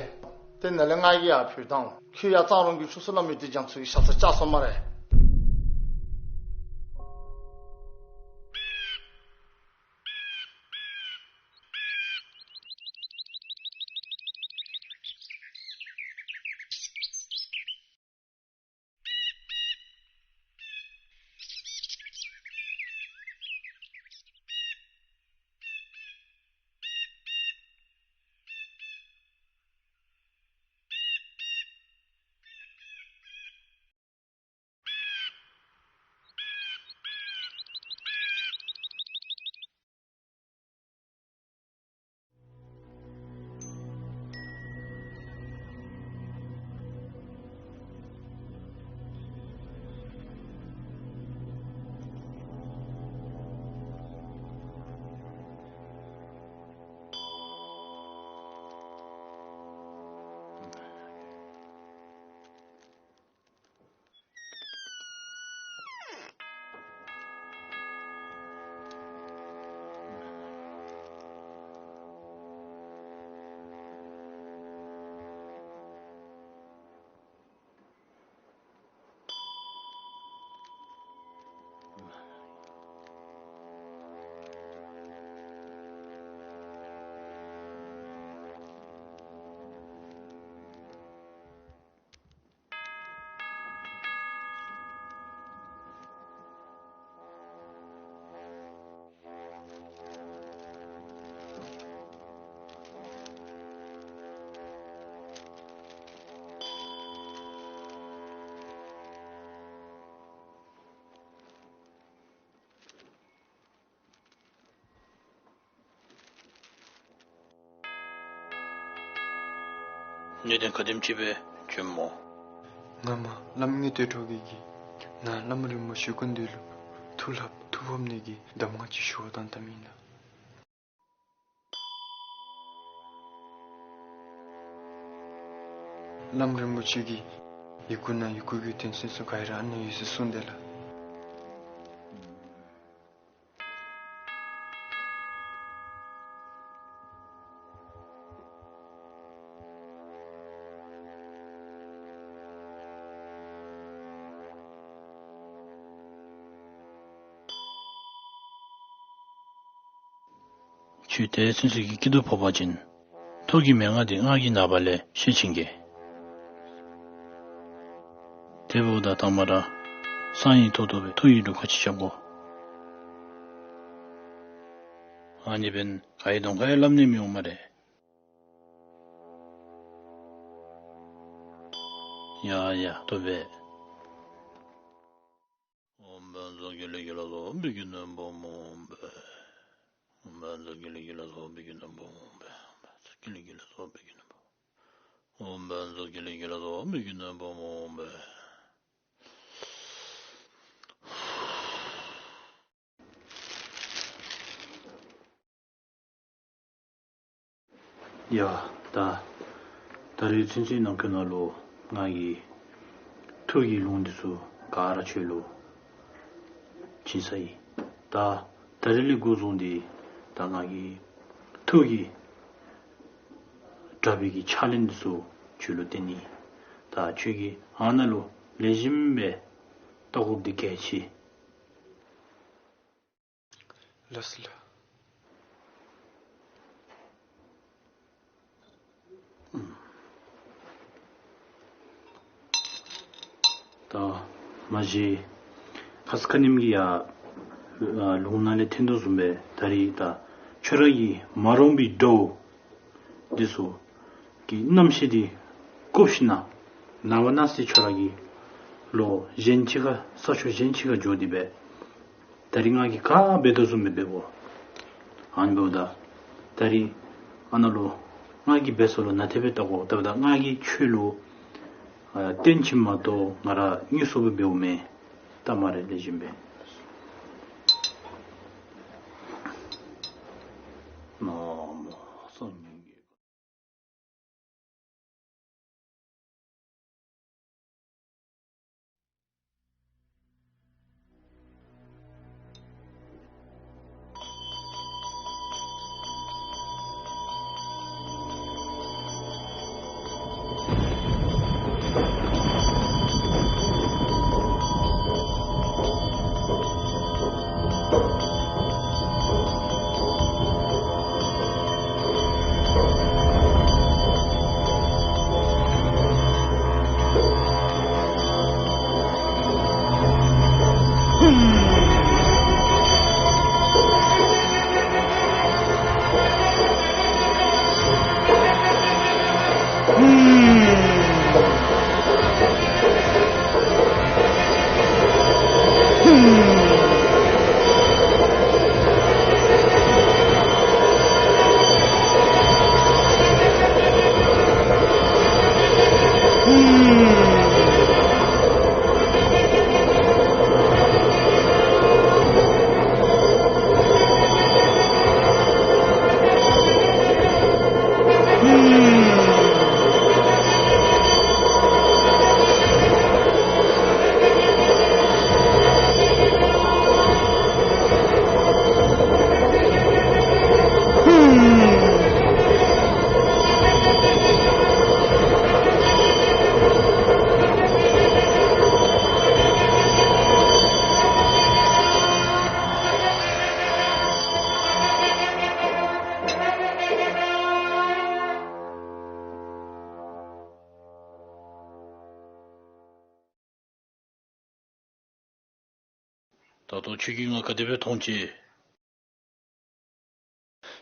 དེ་ནང་ལས་ང་གིས་ཡར་ཕུལ་ད་འོང་། ཁྱོད་ཡར་གཙང་རོང་གི་ཕྱོགས་སུ་བླམ་ཡོན་ཏན་རྒྱ་མཚོ་གི་ཞབས་སར་བཅར་སོང་སྨ་རེ། གནད་དོན་ག་དེམ་ཅིག་སྦེ་བྱུངམ་སྨོ། ང་མར་བླམ་དངུལ་སྟོད་གྲོགས་རྒྱལ་གྱིས་ནཱ་བླམ་རིན་པོ་ཆེ་སྐུ་མདུན་ལུ་ཐུགས་ལྷབ་ཐུགས་ཕམ་ནི་གི་གདམས་ངག་ཅིག་ཞུ་བར་བཏང་བཏངམ་ཨིན་ལགས། བླམ་རིན་པོ་ཆེ་གིས་ཡི་གུ་ནང་ཡི་གུ་གི་དོན་ཚན་ཚུ་ག་ར་ཨ་ནཱ་ཡོད་ཟེར་གསུངས་དེས་ལགས། ཁྱོད་དེ་ཚུན་ཚོད་ཀྱི་སྐྱིད་སྡུག་ཕོག་པ་ཅིན་ཐུགས་ཀྱི་མན་ངག་འདི་ང་གིས་ནངས་པ་ལས་ཤེས་བྱིན་གེ། དེ་འབདཝ་ད་དང་པ་ར་གསང་ཡིག་ཐོག་ཐོག་སྦེ་ཐུགས་ཡིག་འབྲུ་ཁ་ཅིག་རྐྱབ་དགོ། ཨ་ནི་འབདན་ག་ཡི་གདོང་ཁར་ཡང་སླབ་ནི་མི་འོང་སྨ་རེ། ཡ་ཡ་ཐུབ་པས། ཨོཾ་བཛྲ་ཀཱི་ལི་ཀཱི་ལ་སྭཱ་ཧཱ། བི་ཀི་ནམ་པ་མ་འོངས་པ། ཨོཾ་བཛྲ་ཀཱི་ལི་ཀཱི་ལ་སྭཱ་ཧཱ། བི་ཀི་ནམ་པ་མ་འོངས་པ། ཨོཾ་བཛྲ་ཀཱི་ལི་ཀཱི་ལ་སྭཱ་ཧཱ། བི་ཀི་ནམ་པ། ཨོཾ་བཛྲ་ཀཱི་ལི་ཀཱི་ལ་སྭཱ་ཧཱ། བི་ཀི་ནམ་པ་མ་འོངས་པ། ཡ། ད་ད་རེས་ཚུན་ཚོད་ནང་འཁོད་ནང་ལུ་ང་གིས་ཐུགས་ཀྱི་ལུང་འདི་ཚུ་ག་ར་ཁྱོད་ལུ་བྱིན་ཚར་ཡི། ད་ད་རེས་ལས་འགོ་བཟུང་སྟེ་ད་ང་གིས་ཐུགས་ཀྱི་གྲགས་པའི་གི་ཕྱག་ལེན་འདི་ཚུ་ཁྱོད་ལུ་སྟོན་ནི། ད་ཁྱོད་ཀྱིས་ཨ་ནཱ་ལུ་ལེགས་ཤོམ་སྦེ་བལྟ་དགོཔ་འདི་གལ་ཆེ། ལགས་སོ་ལགས། ད་མ་གཞི་ཁ་ཙ་ཁ་ཉིནམ་གྱི་ཡང་ལུང་ནང་ལས་ཐོན་དོ་བཟུམ་སྦེ་ད་རེས་ད་ཁྱོད་ར་གི་མ་རུངས་པའི་དགྲ་བོ་འདི་ཚུ་གི་རྣམ་ཤེས་འདི་བཀུག་ཞིནམ་ལས་ནངས་པ་གནངས་ཚེ་ཁྱོད་ར་གི་ལོག་གཞན་ཅིག་ཁར་ས་ཕྱོགས་གཞན་ཅིག་ཁར་འགྱོ་སྟེ་སྦེ་ད་རེས་ང་གིས་ག་འབད་དོ་བཟུམ་སྦེ་འབད་དགོ། ཨ་ནི་འབདཝ་ད་ད་རེས་ཨ་ནཱ་ལུ་ང་གིས་འབད་ས་ལུ་ནཱ་དེ་སྦེ་བལྟ་དགོ། ད་འབདཝ་ད་ང་གིས་ཁྱོད་ལུ་ཨ་བསྟན་བྱིན་མ་གཏོགས་ང་ར་དངོས་སུ་སྦེ་འབདཝ་མེན། ད་མ་རེ་ལེགས་ཤོམ་སྦེ། ན་མོ་སངས་རྒྱས། ད་ལྟོ་ཁྱོད་ཀྱིས་ང་ག་དེ་སྦེ་མཐོང་ཅི།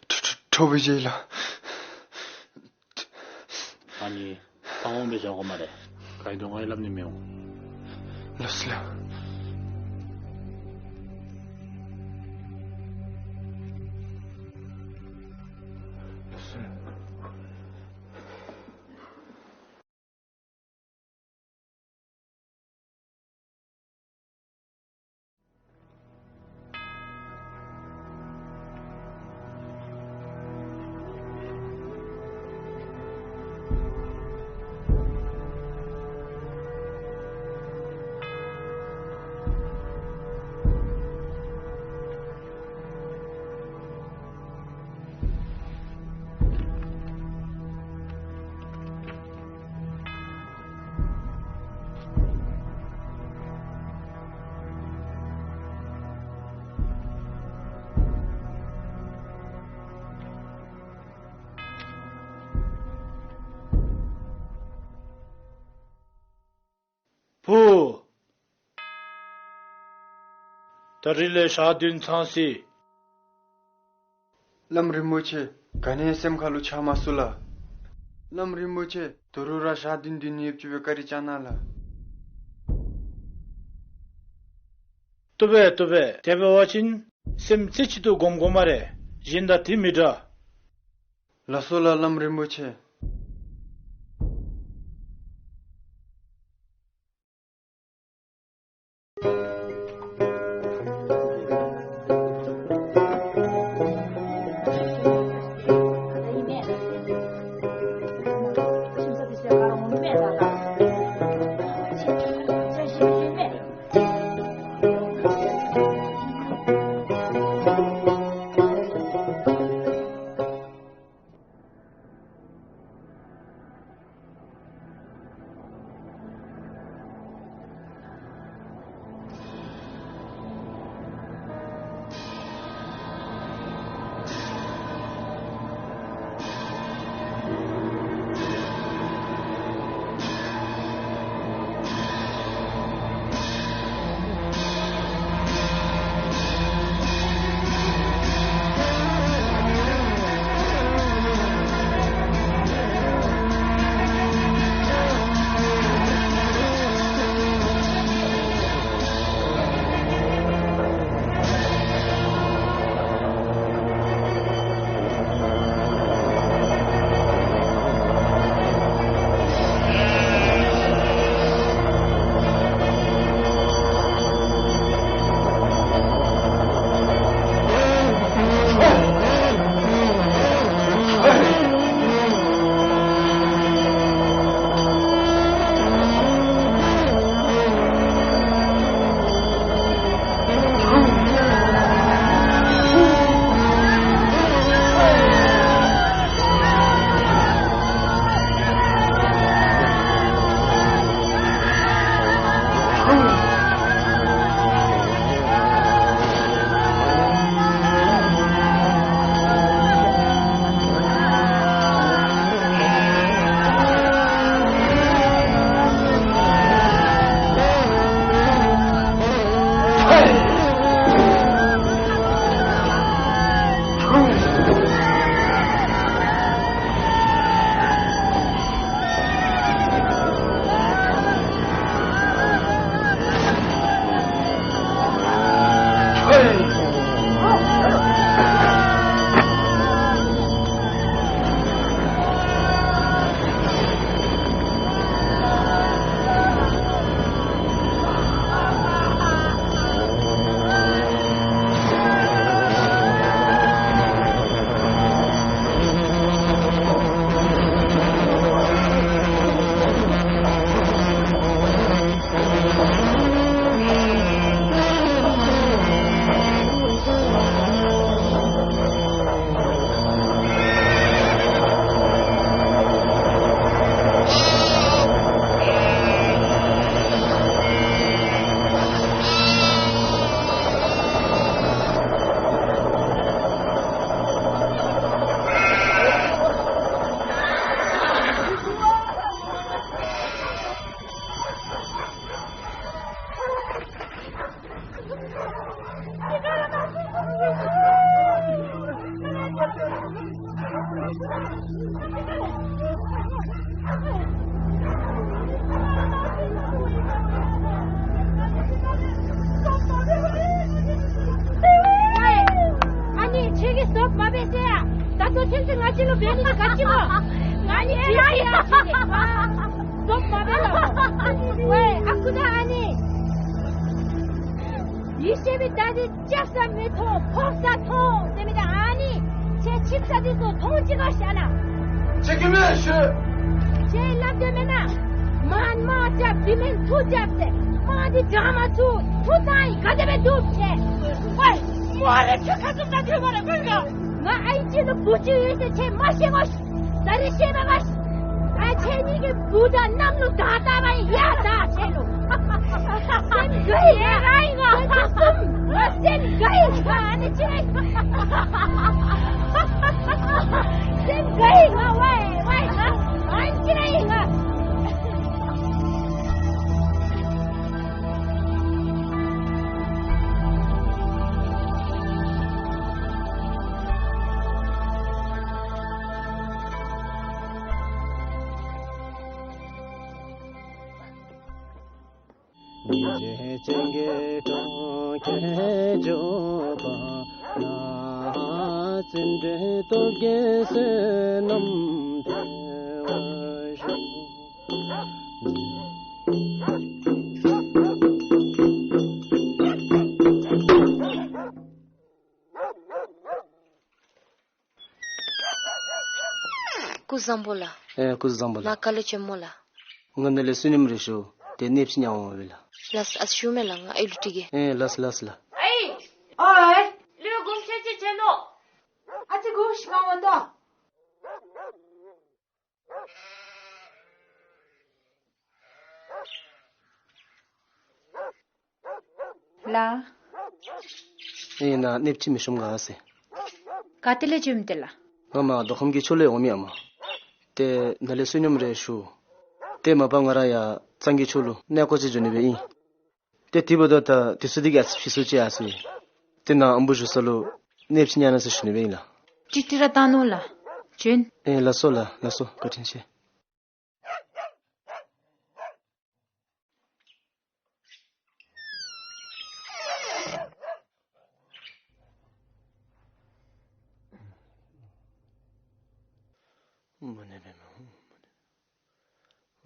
ཁྲོ་ཁྲོ་ཁྲོ་བའི་རྗེས་ལ། ཨ་ནི་ཕངས་སྦེ་བཞག་དགོ་སྨ་རེ། ག་ཡི་གདོང་ཁར་ཡང་སླབ་ནི་མི་འོང་། ལགས་སོ་ལགས། ལགས་སོ་ལགས། ད་རིས་ལས་ཞག་བདུན་ཚང་སོ་ཡི། བླམ་རིན་པོ་ཆེ་ག་ནི་སེམས་ཁ་ལུ་ཆགས་མ་ཚུགས་ལགས། བླམ་རིན་པོ་ཆེ་ད་རུང་ར་ཞག་བདུན་བདུན་ནི་ཡོདཔ་ཅིག་སྦེ་བཀའ་དྲིན་བསྐྱང་གནང་ལགས། བཏུབ་པས་བཏུབ་པས། དེ་འབད་བ་ཅིན་སེམས་རྩེ་གཅིག་ཏུ་སྒོམ་དགོ་སྨ་རེ། གཞན་དང་དེ་མི་འདྲ། ལགས་སོ་ལགས་བླམ་རིན་པོ་ཆེ། ཨ་ནི་ཁྱེད་ཀྱིས་བཟོ་མ་འབད་ཟེར་ཡ། ད་ལྟོ་ཁྱེད་ཀྱིས་ང་བཅས་ལུ་འབད་ནི་འདི་ག་ཅི་སྨོ། ང་ནི་ཁྱེད་ཀྱིས་ཡ་ཁྱེད་ཀྱིས་བཟོ་མ་འབད་ལོ། ཝེ་ཨ་ཁུ་ད་ཨ་ནི། ཡེ་ཤེས་པའི་ད་འདི་ལྕགས་ས་མི་མཐོང་ཕོག་ས་མཐོང་ཟེར་མི་ད་ཨ་ནི། ཁྱེད་ཆིབས་ས་འདི་ཚུ་མཐོང་ཅི་ག་ཤ་ན། ཁྱེད་ཀྱིས་མེན་ཤོད། ཁྱེད་སླབ་དོ་མེན་ན། མང་མང་རྐྱབ་དེ་མེན་ཐུག་རྐྱབ་ཟེར། མང་འདི་དྲག་མ་ཚུགས་ཐུག་ཙང་ཡི་ག་དེ་སྦེ་འདུག་ཁྱེད། ཝེ་མོ་རེ་ཁྱོད་ཁ་ཐུག་ད་དེ་མ་རེ་ཁོ་ག། ང་ཨའི་ཅིག་ལུ་བུ་ཅིག་ཡོད་ཟེར་ཁྱེད་མ་ཤེས་གོ། ད་རེས་ཤེས་པ་ག། ཨ་ཁྱེད་གཉིས་ཀྱི་བུ་དང་མནའམ་ལུ་ད་ད་བ་ཡ་ད་ཁྱེད་ལུ། སེམས་དགའ་ཡི་ང་། ང་སེམས་དགའ་ཡི་ང་། ཨ་ནི་ཅི་རེད། སེམས་དགའ་ཡི་ང་ཝའི་ཝའི་ང་། ཨ་ནི་ཅི་རེད་ང་། སྙིང་རྗེ་ཅན་གྱི་གྲོགས་ཁྱེད་མགྱོགས་པ་ན། བརྩོན་འགྲུས་སྟོབས་ཀྱིས་བསོད་ནམས་འཕེལ་བར་ཤོག། སྐུ་གཟུགས་བཟང་པོ་ལགས། ཨེ་སྐུ་གཟུགས་བཟང་པོ་ལགས། ནཱ་ག་ལུ་བྱོནམ་སྨོ་ལགས། ང་ནཱ་ལས་བསོད་སྙོམས་རེ་ཞུ་སྟེ་གནས་ཕྱི་ཉལ་འོང་བས་ལགས། ལགས་ཨ་ཞུ་མས་ལགས། ང་ཨའི་ལུ་དྲི་གེ། ཨེ་ལགས་ལགས་ལགས། ཨའི། ཨོའི། ལུས་སྒོམ་ཆེན་ཅིག་བྱིན་ནོ། ཨ་ཙི་སྒུག་ཤིག་ང་འོང་དོ། ལགས། ཨེ་ནཱ་གནས་ཕྱི་མི་ཤོངམ་ག་ཟེར། ག་ཏེ་ལས་བྱོནམ་ཏེ་ལགས། ང་མར་མདོ་ཁམས་ཀྱི་ཕྱོགས་ལས་འོངམ་ཨིན་མས། ཏེ་ནཱ་ལས་བསོད་སྙོམས་རེ་ཞུ། ཏེ་མ་པ་ང་ར་ཡར་གཙང་གི་ཕྱོགས་ལུ་གནས་སྐོར་ཅིག་འགྱོ་ནི་སྦེ་ཨིན། ཏེ་དེ་འབདཝ་ད་དེ་ཚུ་འདི་གིས་ཨ་ཙི་ཕྱི་སོ་ཅི་ཡར་སོ་ཡི། ཏེ་ནཱ་ཨམ་བུ་བཞུགས་ས་ལུ་གནས་ཕྱི་ཉལ་གནང་ཟེར་ཞུ་ནི་སྦེ་ཨིན་ལགས། ཅིག་ཏི་ར་བཏང་ནུག་ལགས། བྱོན། ཨེ་ལགས་སོ་ལགས། ལགས་སོ། བཀའ་དྲིན་ཆེ།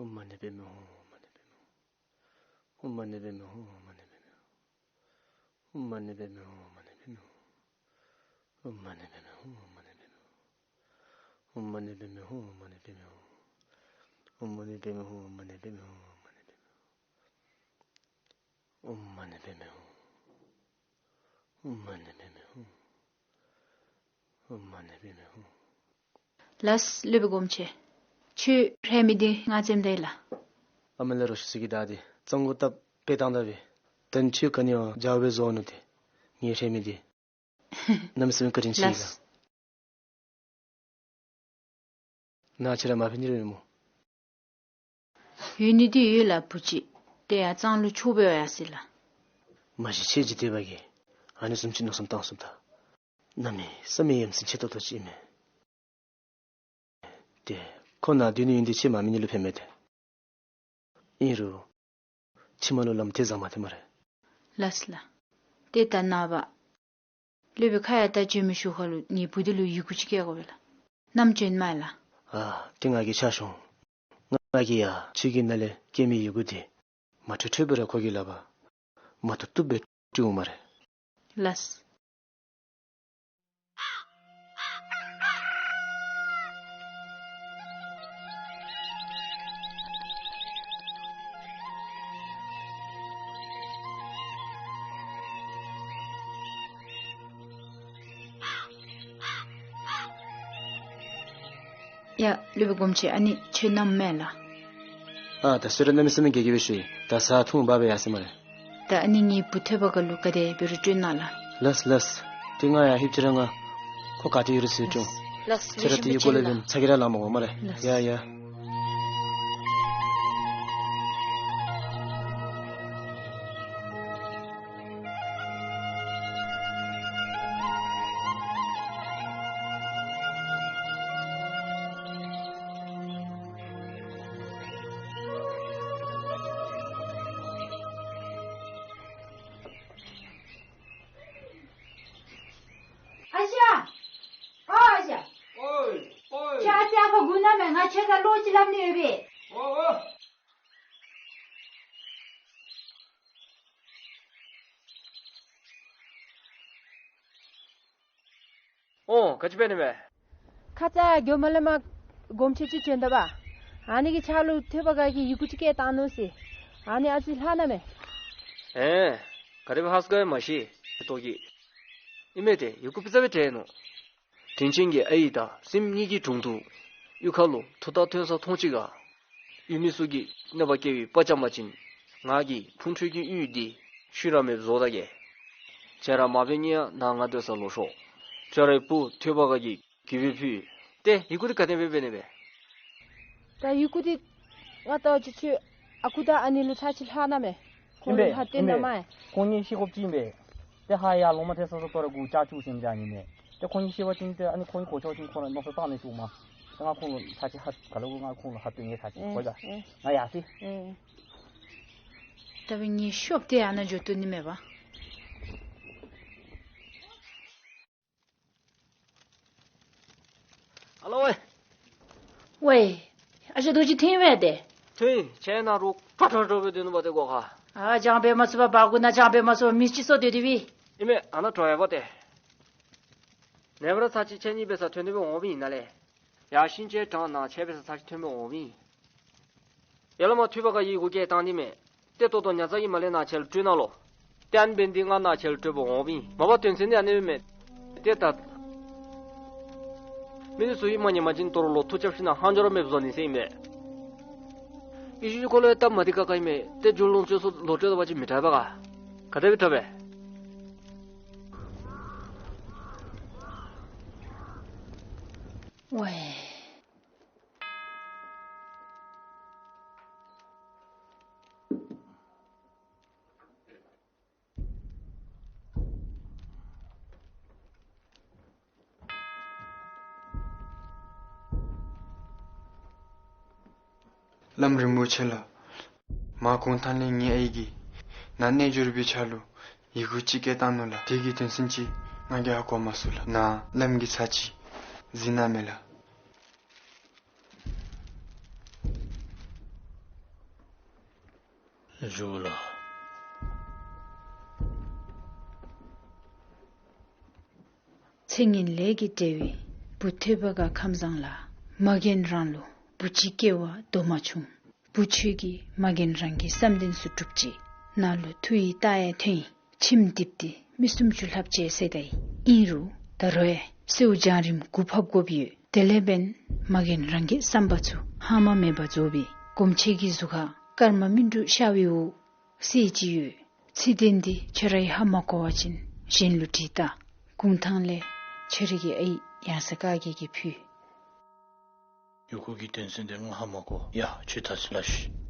ཨོཾ་མ་ཎི་པདྨེ་ཧཱུྃ། ཨོཾ་མ་ཎི་པདྨེ་ཧཱུྃ། ཨོཾ་མ་ཎི་པདྨེ་ཧཱུྃ། ཨོཾ་མ་ཎི་པདྨེ་ཧཱུྃ། ཨོཾ་མ་ཎི་པདྨེ་ཧཱུྃ། ཨོཾ་མ་ཎི་པདྨེ་ཧཱུྃ། ཨོཾ་མ་ཎི་པདྨེ་ཧཱུྃ། ཨོཾ་མ་ཎི་པདྨེ་ཧཱུྃ། ཨོཾ་མ་ཎི་པདྨེ་ཧཱུྃ། ཨོཾ་མ་ཎི་པདྨེ་ཧཱུྃ། ཨོཾ་མ་ཎི་པདྨེ་ཧཱུྃ། ཨོཾ་མ་ཎི་པདྨེ་ཧཱུྃ། ཨོཾ་མ་ཎི་པདྨེ་ཧཱུྃ། ཨོཾ་མ་ཎི་པདྨེ་ཧཱུྃ། ལགས་སློབ་དཔོན་སྒོམ་ཆེན། ཁྱོད་རེ་མི་འདི་ང་བཙེམ་ད་ཡི་ལགས། ཨ་མ་ལས་རོགས་ཞུ་ཟེར་གི་ད་འདི་གཙང་གུ་བཏབ་པའི་བཏང་ད་པས། ད་ཁྱོད་ག་ནི་ཡང་འཇའ་བས་བཟོ་ནུག་ཏེ་ངེའི་རེ་མི་འདི། གནམ་མེད་ས་མེད་བཀའ་དྲིན་ཆེ་ལགས། ལགས། ནཱ་ཁྱོད་ར་མ་ཕན་ནི་རེ་མེད་སྨོ། ཡོད་ནི་འདི་ཡོད་ལགས་བུ་ཅིག། ཏེ་ཡར་གཙང་ལུ་ཆོས་འབད་བར་ཡར་སོ་ཡི་ལགས། མ་གཞི་ཁྱོད་འཇིག་རྟེན་པ་གིས་ཨ་ནི་བཟུམ་ཅིག་མནོ་བསམ་བཏང་ཚུགསཔ་ད། གནམ་མེད་ས་མེད་ཡ་མཚན་ཆེ་ཏོག་ཏོ་ཅིག་ཨིན་མས། ཏེ་ཁོ་ནཱ་སྡོད་ནི་ཡོད་ནི་འདི་ཁྱོད་མ་མི་ནི་ལུ་ཕན་མས་ཏེ། ཨིན་རུང་ཁྱོད་མ་ལུ་ལམ་ཐེ་ཟ་མ་ཐེ་སྨ་རེ། ལགས་ལགས། ཏེ་ད་ནངས་པ་སློབ་དཔོན་ཁ་ཡར་ད་བྱོན་མི་ཤུལ་ཁ་ལུ་ངེའི་བུ་འདི་ལུ་ཡི་གུ་ཅིག་བསྐྱལ་དགོ་པས་ལགས། ནམ་བྱོན་མས་ལགས། ཨ་ཏེ་ང་གིས་ཆ་ཤོང་། ང་གིས་ཡང་ཁྱོད་ཀྱིས་ནཱ་ལས་བསྐྱལ་མི་ཡི་གུ་འདི་མ་འཕྲོད་འཕྲོད་པར་ཁོ་གི་ལག་པར་མ་བཏུབ་བཏུབ་སྦེ་སྤྲོད་འོང་སྨ་རེ། ལགས། ཡ་སློབ་དཔོན་སྒོམ་ཆེན། ཨ་ནི་ཁྱོད་ནམ་མས་ལགས། ཨ་ད་གསོལ་རས་གནམ་མེད་ས་མེད་རྒྱས་རྒྱས་སྦེ་ཞུ་ཡི། ད་ཟ་འཐུང་འབག་སྦེ་ཡར་སོ་ཡི་སྨ་རེ། ད་ཨ་ནི་ངེའི་བུ་ཐོས་པ་ག་ལུ་ག་དེ་འབད་རུང་སྤྲོད་གནང་ལགས། ལགས་ལགས། ཏེ་ང་ཡར་ལྷོདཔ་ཅིག་ར་ང་ཁོ་ག་ཏེ་ཡོད་རུང་ཟེར་སྤྲོད་འོང་། ལགས། ཁྱོད་ར་ཏེ་ཡི་གུ་ལས་འབད་ཚ་གྱང་ར་ལང་མ་དགོ་སྨ་རེ། ལགས། ཡ་ཡ། ཨ་ཞང་། ཨོ་ཨ་ཞང་། ཨོའི་ཨོའི། ཁྱོད་ཨ་ཙི་ཨ་ཕར་སྒུག་གནང་མས། ང་ཁྱོད་ཁར་བློ་ཅིག་སླབ་ནི་ཡོད་པས། ཨོ་ཨོ། ཨོ་ག་ཅི་འབད་ནི་མས། ཁ་ཙ་ཡར་མགྱོནམ་ལས་མར་སྒོམ་ཆེན་ཅིག་བྱོནམ་ད་པ། ཨ་ནི་གི་ཕྱག་ལུ་ཐོས་པ་ག་གིས་ཡི་གུ་ཅིག་བསྐྱལ་བཏང་ནུག་ཟེར། ཨ་ནི་ཨ་ཙི་ལྷག་གནང་མས། ཨེ་ག་དེ་སྦེ་ཧ་སོ་ག་ཡང་མ་ཤེས་ཏོ་གི། ཨིན་མས་ཏེ་ཡི་གུ་སྤུས་ཙམ་སྦེ་སྤྲོད་ནུག། དྲིན་ཅན་གྱི་ཨའི་དང་སྲིངམོ་གཉིས་ཀྱི་དྲུང་དུ་གཡུས་ཁ་ལུ་ཐུགས་ཐག་ཐོན་ས་མཐོང་ཅི་ག། ཡུལ་མི་ཚུ་གིས་གནོད་པ་བསྐྱལ་བའི་དཔའ་རྐྱངམ་ཅིག་ང་གིས་ཕུང་ཁྲོལ་གྱི་གཡུས་འདི་ཤུལ་ར་མེདཔ་བཟོ་ད་གེ། ཁྱོད་ར་མ་འབད་ནི་ཡང་ནཱ་ང་སྡོད་ས་ལུ་ཤོག། ཁྱོད་རའི་བུ་ཐོས་པ་ག་གིས་གུས་པས་ཕུལ། ཏེ་ཡི་གུ་འདི་ག་དེ་སྦེ་འབད་ནི་སྦེ། ད་ཡི་གུ་འདི་ང་ལྟ་བ་ཅིན་ཁྱོད་ཨ་ཁུ་དང་ཨ་ནེ་ལུ་ཚར་གཅིག་ལྷག་གནང་མས། ཁོང་ལུ་ཨིན་པས། ལྷག་སྟོན་གནང་མས། ཁོང་གཉིས་ཤི་དགོཔ་ཅིག་ཨིན་པས། ཏེ་ཧ་ཡར་ལོང་མ་ཐལ་ས་ས་ཏོ་ར་གུ་ཅ་ཅུ་སེམས་ཅན་ཨ་ནི་མས། ཏེ་ཁོང་གཉིས་ཤི་བ་ཅིན་ཏེ་ཨ་ནི་ཁོང་གཉིས་གོ་ཆོག་ཅིན་ཁོང་ར་མནོ་བསམ་བཏང་ནི་ཅིག་འོང་མས། ཏེ་ང་ཁོང་ལུ་ཚར་གཅིག་ཧ་ག་ལུ་ང་ཁོང་ལུ་ཧ་སྟོན་ཡི། ཚར་གཅིག་ཨེ་གོ་ལགས། ཨེ་ང་ཡར་སོ་ཡི། ཨེ། ད་འབདན་ངེའི་ཤོབ་དེ་ཨ་ནཱ་འགྱོ་བཏུབ་ནི་མས་པ། ཨ་ལོ་ཝེ། ཝེ། ཨ་ཞེ་རྡོ་རྗེ་ཐོན་པས་ཏེ། ཐོན། ཁྱེད་ནཱ་རོགས་ཁྲ་ཁྲ་འགྱོ་སྦེ་སྡོད་ནུག་པ་ཏེ་གོ་ཁ། ཨ་ཅང་འབད་མ་ཚུགས་པ། བར་གུ་ནཱ་ཅང་འབད་མ་ཚུགས་པ། མི་ཅིག་སོ་སྡོད་དེ་བི། ཨིན་མས། ཨ་ནཱ་འགྱོ་ཡ་པ་ཏེ། ནངས་པ་ར་ཚར་གཅིག་ཁྱེད་གཉིས་འབད་སར་ཐོན་ཏེ་སྦེ་འོང་པའི་ཨིན་ན་ལས། ཡར་ཤིང་ཆེ་གྲང་ནཱ་ཁྱེད་འབད་སར་ཚར་གཅིག་ཐོན་སྦེ་འོང་པའི་ཨིན། ཡར་ལས་མར་འཐུས་པ་ག་ཡི་གུ་སྐད་བཏང་ནི་མས། ཏེ་ཏོག་ཏོ་ཉ་ཚ་གིས་མ་ལས་ནཱ་ཁྱེད་ལུ་སྤྲོད་གནང་ལོ། ཏེ་ཨ་ནི་འབདན་འདི་ང་ནཱ་ཁྱེད་ལུ་སྤྲོད་སྦེ་འོང་པའི་ཨིན། མ་པ་དོན་ཚན་འདི་ཨ་ནི་མས། ཏེ་ད་མི་འདི་ཚུ་གིས་མ་ཉན་མ་བྱིན་དོ་རུང་ལོག་ཐུགས་རྐྱབ་ཞིན་ན་ཧང་འགྱོ་ར་མེདཔ་བཟོ་ནི་ཟེར་ཨིན་མས། ཨི་ཤུ་ཤུ་ཁོ་ལུ་སྟབས་མ་བདེ་ཁག་ཁ་ཨིན་མས། ཏེ་རྒྱུ་ལོང་སྤྱོད་ཚུ་ལོག་སྤྲོད་དོ་བ་ཅིན་མི་དྲག་པས་ག། ག་དེ་སྦེ་དྲག་པས། ཝེ། བླམ་རིན་པོ་ཆེ་ལགས། མར་གུང་ཐང་ལས་ངེའི་ཨའི་གིས་ནཱ་རྣལ་འབྱོར་པའི་ཆ་ལུ་ཡི་གུ་ཅིག་བསྐྱལ་བཏང་ནུག་ལགས། དེ་གི་དོན་ཚན་ཅིག་ང་གིས་ཧ་གོ་མ་ཚུགས་ལགས། ནཱ་བླམ་གིས་ཚར་གཅིག་གཟིགས་གནང་མས་ལགས། བཞུགས་ལགས། ཚེ་སྔོན་ལས་ཀྱི་འབྲེལ་བའི་བུ་ཐོས་པ་དགའ་ཁམས་བཟང་ལགས་མ་རྒན་རང་ལུ་བུ་ཅིག་སྐྱེ་བར་དོ་མ་བྱུང་། བུ་ཁྱོད་ཀྱིས་མ་རྒན་རང་གི་བསམ་དོན་ཚུ་སྒྲུབ་ཅི། ནཱ་ལུ་མཐུ་ཡི་རྟགས་ཡང་ཐོན་ཡི། ཁྱིམ་རྡིབ་སྟེ་མི་སུམ་ཅུ་ལྷགཔ་ཅིག་བསད་ད་ཡི། ཨིན་རུང་ད་རུང་ཡང་གསོལཝ་བྱང་རིམ་དགུ་ཕབ་དགོཔ་ཡོད། དེ་ལས་འབདན་མ་རྒན་རང་གི་བསམ་པ་ཚུ་ཧ་མ་མེད་པར་རྫོགས་པས། སྒོམ་ཆེན་གྱི་གཟུགས་ཁར་སྐར་མ་སྨིན་དྲུག་ཤར་བའི་འོག་གསེར་ཅིག་ཡོད། ཚིག་དོན་འདི་ཁྱོད་ར་གིས་ཧ་མ་གོ་བ་ཅིན་གཞན་ལུ་དྲིས་ལྟ། གུང་ཐང་ལས་ཁྱོད་ར་གི་ཨའི་ཡང་སེ་བཀའ་བརྒྱད་ཀྱིས་ཕུལ། ཡི་གུ་གི་དོན་ཚན་འདི་ང་ཧ་མ་གོ། ཡ་ཁྱོད་ད་ཅི་ལ་ཤི།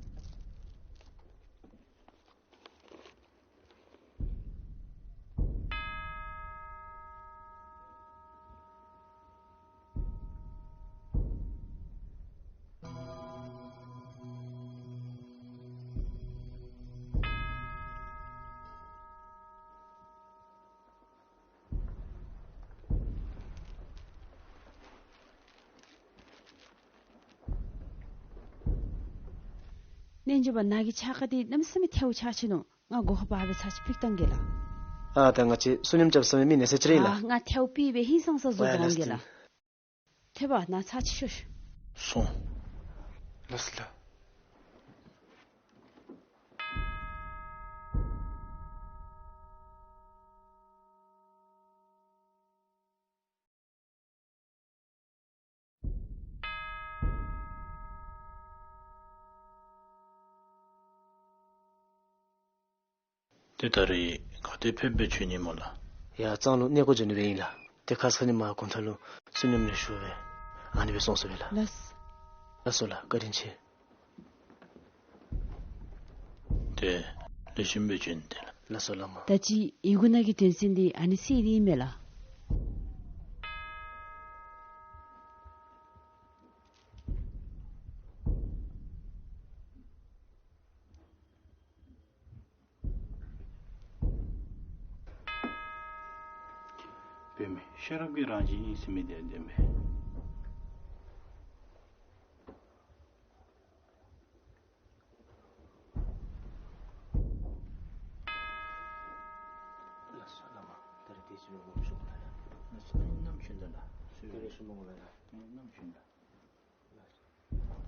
རྣལ་འབྱོར་པ་ནཱ་གི་ཕྱག་ཁར་འདི་གནམ་མེད་ས་མེད་ཐལཝ་ཆགས་ཅི་ནུག། ང་སྒོ་ཁར་འབག་སྦེ་ཚར་གཅིག་ཕུད་བཏང་གེ་ལགས། ཨ་ད་ང་བཅས་བསོད་སྙོམས་རྐྱབ་ས་མི་མི་ནད་སེལ་ཅིག་ར་ཨིན་ལགས། ཨ་ང་ཐལཝ་ཕུད་སྦེ་ཧིང་སངས་ས་བཟོ་འོང་གེ་ལགས། ཐོས་པ་ནཱ་ཚར་གཅིག་ཤོག་ཤོག། སོང་། ལགས་སོ་ལགས། ཏེ་ད་རིས་ག་ཏེ་ཕེབས་སྦེ་བྱོན་ནི་སྨོ་ལགས། ཡར་གཙང་ལུ་གནས་སྐོར་འགྱོ་ནི་སྦེ་ཨིན་ལགས། ཏེ་ཁ་ཙ་ཁ་ཉིནམ་གུང་ཐང་ལུ་བསོད་སྙོམས་ལེགས་ཤོམ་སྦེ་ཨ་ནི་སྦེ་སོང་སོ་སྦེ་ལགས། ལགས། ལགས་སོ་ལགས། བཀའ་དྲིན་ཆེ། ཏེ་ལེགས་ཤོམ་སྦེ་བྱོན་ཏེ་ལགས། ལགས་སོ་བླ་མ། ད་ཅི་ཡི་གུ་ནང་གི་དོན་ཚན་འདི་ཨ་ནི་གསེར་འདི་ཨིན་མས་ལགས། འབད་མི་ཤེས་རབ་ཀྱི་རང་བཞིན་ཨིན་ཟེར་མི་འདི་འདི་མས། ལགས་སོ་བླ་མ། ད་རིས་དེ་ཅིག་ལུ་ངོམ་ཤོག་ལགས། ལགས་སོ། ནམ་ཞུན་ད་ལགས། ད་རིས་ཤུ་མོ་ལགས། ནམ་ཞུན་ད།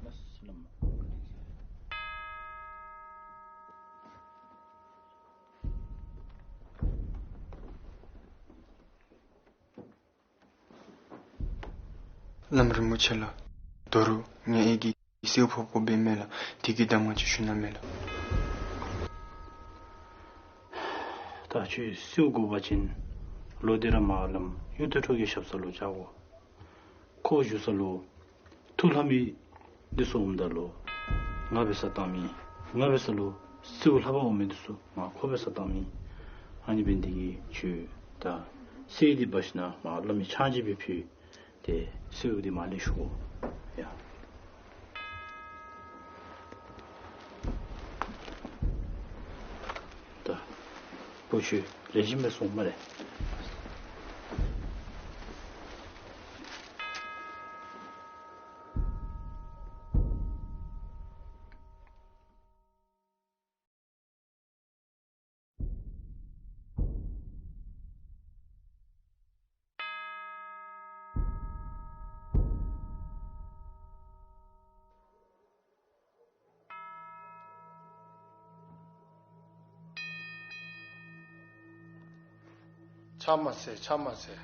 ལགས་སོ་བླ་མ། བླམ་རིན་པོ་ཆེ་ལགས། ད་རུང་ངེའི་ཨའི་གིས་གསོལཝ་ཕབ་དགོཔ་འབད་མས་ལགས། དེ་གི་གདམས་ངག་ཅིག་ཞུ་གནང་མས་ལགས། ད་ཁྱོད་གསོལཝ་དགོ་པ་ཅིན་ལོག་སྟེ་ར་མར་བླམ་གཡུ་ཐོག་ཁྲོ་གི་ཞབས་ས་ལུ་བཅར་དགོ། ཁོ་བཞུགས་ས་ལུ་ཐུགས་ལྷག་མི་འདི་ཚུ་འོངམ་ད་ལུ་ང་འབད་སར་བཏང་མི། ང་འབད་ས་ལུ་གསོལཝ་ལྷག་པར་འོང་མི་འདི་ཚུ་མར་ཁོ་འབད་སར་བཏང་མི། ཨ་ནི་འབད་ནི་དེ་གིས་ཁྱོད་ད་གསོལཝ་འདི་འབག་ཞིན་ན་མར་བླམ་གྱི་ཕྱག་མཇལ་སྦེ་ཕུལ། ཏེ་གསོལཝ་འདི་མར་ལེགས་ཤོམ་ཡ། ཁོ་ཤུལ་ལེགས་ཤོམ་སྦེ་སོང་སྨ་རེ། ཕྱག་མ་འཚལ། ཕྱག་མ་འཚལ།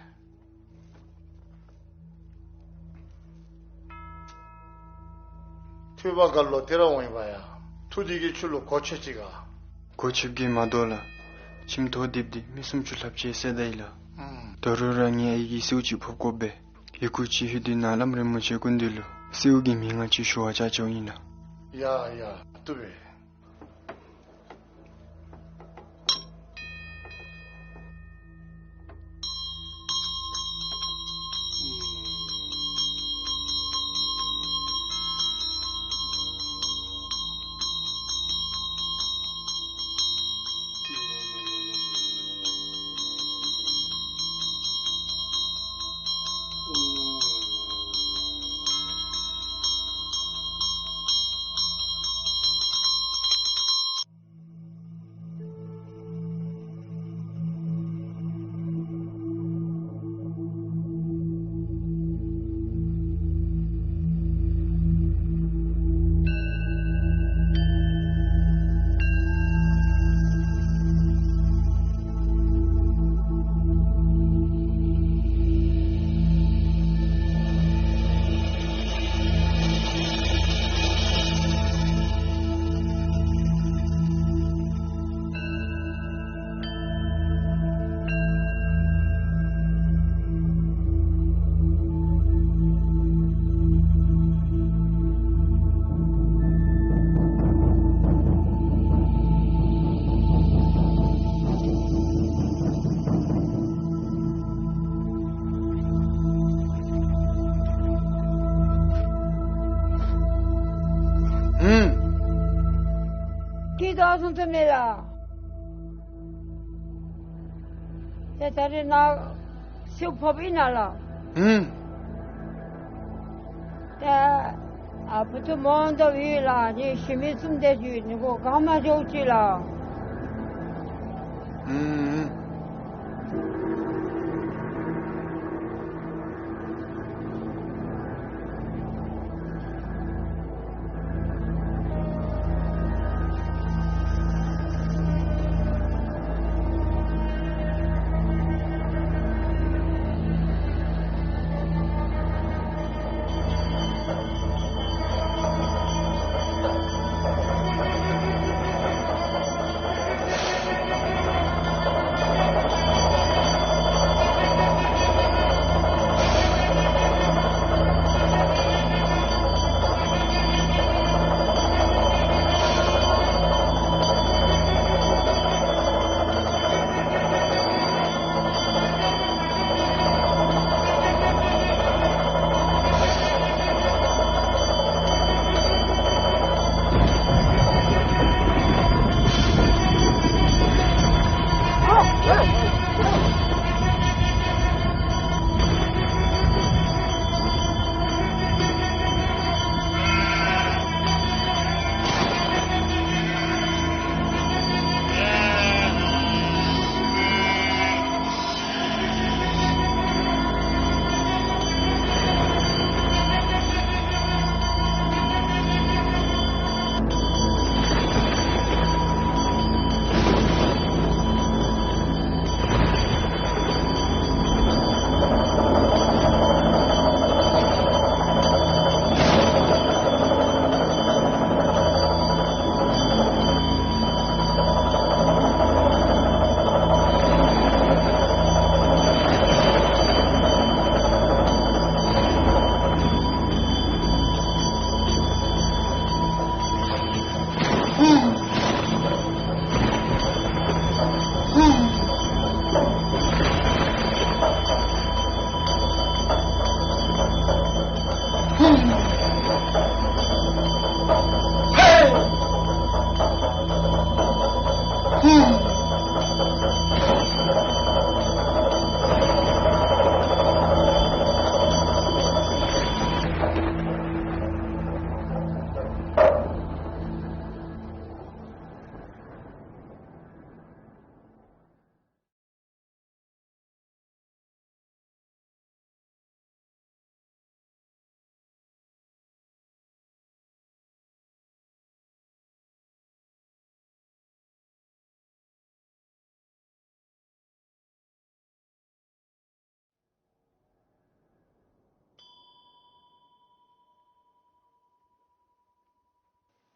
ཐོས་པ་ག་ལོ་དེ་ར་འོང་ཡི་བ་ཡ། ཐུགས་དེ་གི་ཆུ་ལུ་གོ་ཆོད་ཅི་ག། གོ་ཆོདཔ་གིས་མ་དོ་ལགས། ཁྱིམ་ཐོག་རྡིབ་སྟེ་མི་སུམ་ཅུ་ལྷགཔ་ཅིག་བསད་ད་ཡི་ལགས། ཨུམ། ད་རུང་ར་ངེའི་ཨའི་གིས་གསེར་ཅིག་ཕབ་དགོ་པས། ཡི་གུ་ཅིག་ལྷོད་དེ་ནཱ་བླམ་རིན་པོ་ཆེ་སྐུ་མདུན་ལུ་གསེར་གྱི་མན་ངག་ཅིག་ཞུ་བར་བཅར་བཅརཝ་ཨིན་ལགས། ཡ་ཡ། བཏུབ་པས། ཨུམ། སྐྱིད་དོ་སོང་ཚུལ་མེད་ལགས། ཏེ་ད་རེས་ནཱ་གསེར་ཕབ་ཨིན་ན་ལགས། ཨུམ། ཏེ་ཨ་བུ་ཚུ་མོ་འདོ་ཡོད་ལགས། ནི་ཤི་མི་གསུམ་དེ་ཅིག་ནི་ཁོ་ག་མ་འགྱོ་ཅི་ལགས། ཨུམ།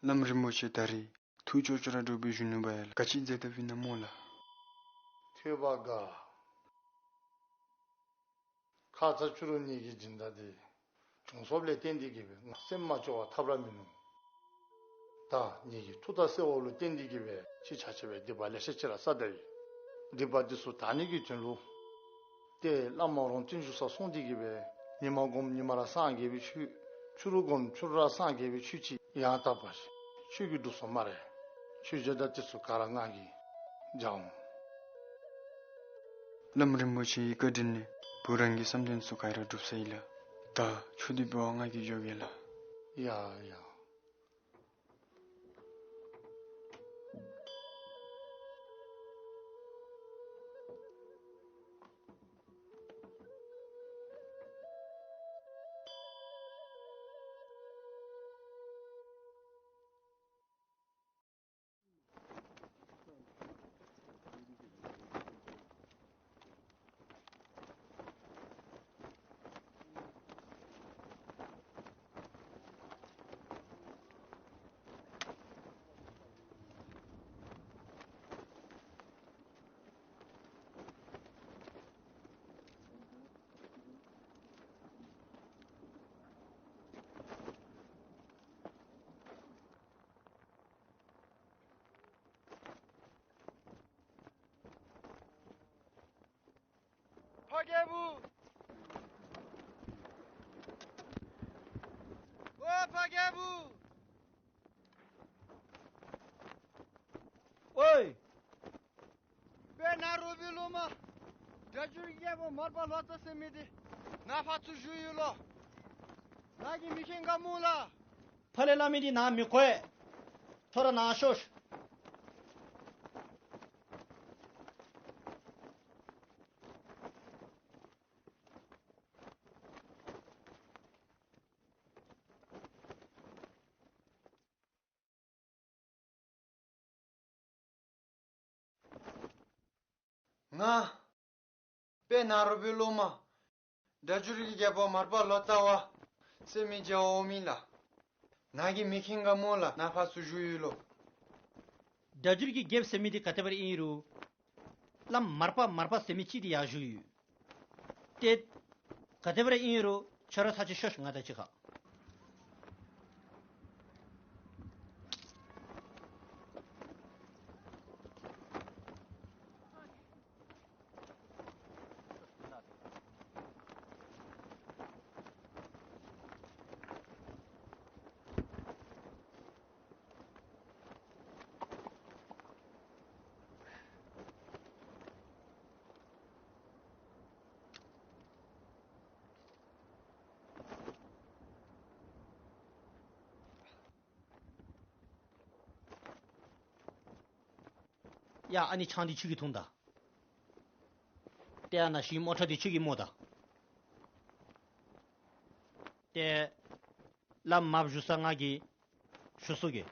བླམ་རིན་པོ་ཆེ་ད་རིས་ཐུགས་ཅོག་ཅོག་ར་འདྲོག་པའི་གཞོན་ནུ་བ་ཡ་ལ་ག་ཅི་མཛད་དཔ་ཨིན་ན་སྨོ་ལགས། ཐོས་པ་དགའ། ཁ་ཙ་ཁྱོད་ར་ངེ་གི་སྦྱིན་བདག་འདི་བྱུང་སོཔ་ལས་བརྟེན་ཏེ་གི་སྦེ་ང་སེམས་མ་སྐྱོ་བར་ཐབས་ར་མིན་ནུག། ད་ངེ་གི་ཐུགས་ད་གསལ་བ་ལུ་བརྟེན་ཏེ་གི་སྦེ་ཁྱེད་ཆ་ཁྱབ་སྦེ་སྡིག་པ་ལེ་ཤ་ཅིག་ར་བསགས་ད་ཡི། སྡིག་པ་འདི་ཚུ་དག་ནི་གི་དོན་ལུ་ཏེ་བླ་མ་རོང་སྟོན་བཞུགས་སར་སོང་སྟེ་གི་སྦེ་ཉི་མ་སྒོམ་ཉི་མ་ར་སངས་རྒྱས་པའི་ཆོས། ཕྱི་རུ་སྒོམ་ཕྱི་རུ་ར་སངས་རྒྱས་པའི་ཆོས་ཅིག་ཡང་དག་པ་ཞིག་ཆོས་ཀྱི་སྒྲུབ་སོང་སྨ་རེ། ཆོས་བརྗོད་ད་འདི་ཚུ་ག་ར་ང་གིས་བྱ་འོང་། བླམ་རིན་པོ་ཆེ་ཡི་བཀའ་དྲིན་ལས་བུ་རང་གི་བསམ་དོན་ཚུ་ག་ར་འགྲུབ་ཚར་ཡི་ལགས། ད་ཆོས་འདི་འབད་བར་ང་གིས་འགྱོ་གེ་ལགས། ཡ་ཡ། ཕ་རྒྱལ་བུ། ཨོ་ཕ་རྒྱལ་བུ། ཨོའི། དཔལ་ནཱ་རོ་པའི་སློབ་མ་སྒྲ་སྒྱུར་རྒྱལ་པོ་མར་པ་ལོ་ཙཱ་ཟེར་མི་འདི་ནཱ་ཕར་ཚུར་བཞུགས་ཡོད་ལོ། ནཱ་གིས་མི་མཁྱེན་ག་སྨོ་ལགས། ཕར་ལས་སླབ་མི་འདི་ནཱ་མི་གོ། ཐོ་རངས་ནཱ་ཤོག། ང་དཔལ་ནཱ་རོ་པའི་སློབ་མ་སྒྲ་སྒྱུར་གྱི་རྒྱལ་པོ་མར་པ་ལོ་ཙཱ་བ་ཟེར་མི་མཇལ་བར་འོངམ་ཨིན་ལགས། ནཱ་གིས་མི་མཁྱེན་ག་སྨོ་ལགས། ནཱ་ཕར་ཚུར་བཞུགས་ཡོད་ལོ། སྒྲ་སྒྱུར་གྱི་རྒྱལཔོ་ཟེར་མི་འདི་ག་དེ་སྦེ་ར་ཨིན་རུང་བླམ་མར་པ་མར་པ་ཟེར་མི་ཅིག་འདི་ཡར་བཞུགས་ཡོད། ཏེ་ག་དེ་སྦེ་ར་ཨིན་རུང་ཁྱོད་ར་ཚར་ཅིག་ཤོག། ང་དང་གཅིག་ཁར། ཡ་ཨ་ནི་ཆང་འདི་ཁྱོད་ཀྱིས་འཐུང་ད། ཏེ་ཨ་ནཱ་ཞིང་རྨོ་ཁྲ་འདི་ཁྱོད་ཀྱིས་རྨོ་ད། ཏེ་བླམ་མརཔ་བཞུགས་ས་ང་གིས་ཞུ་སོང་གེ།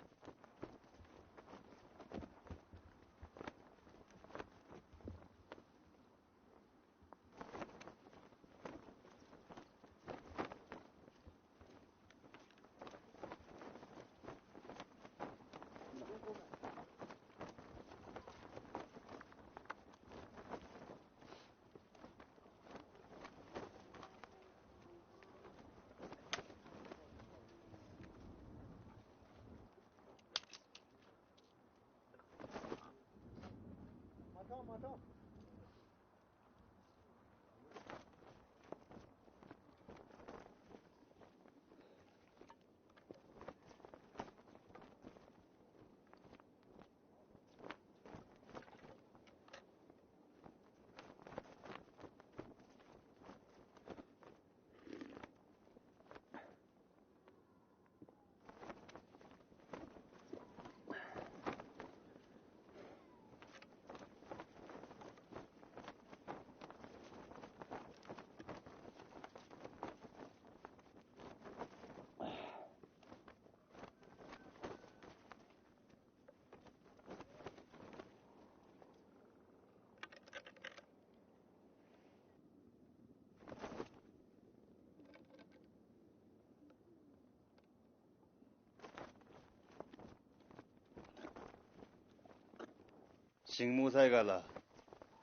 ཞིང་རྨོ་ཚར་ཡི་ག་ལགས།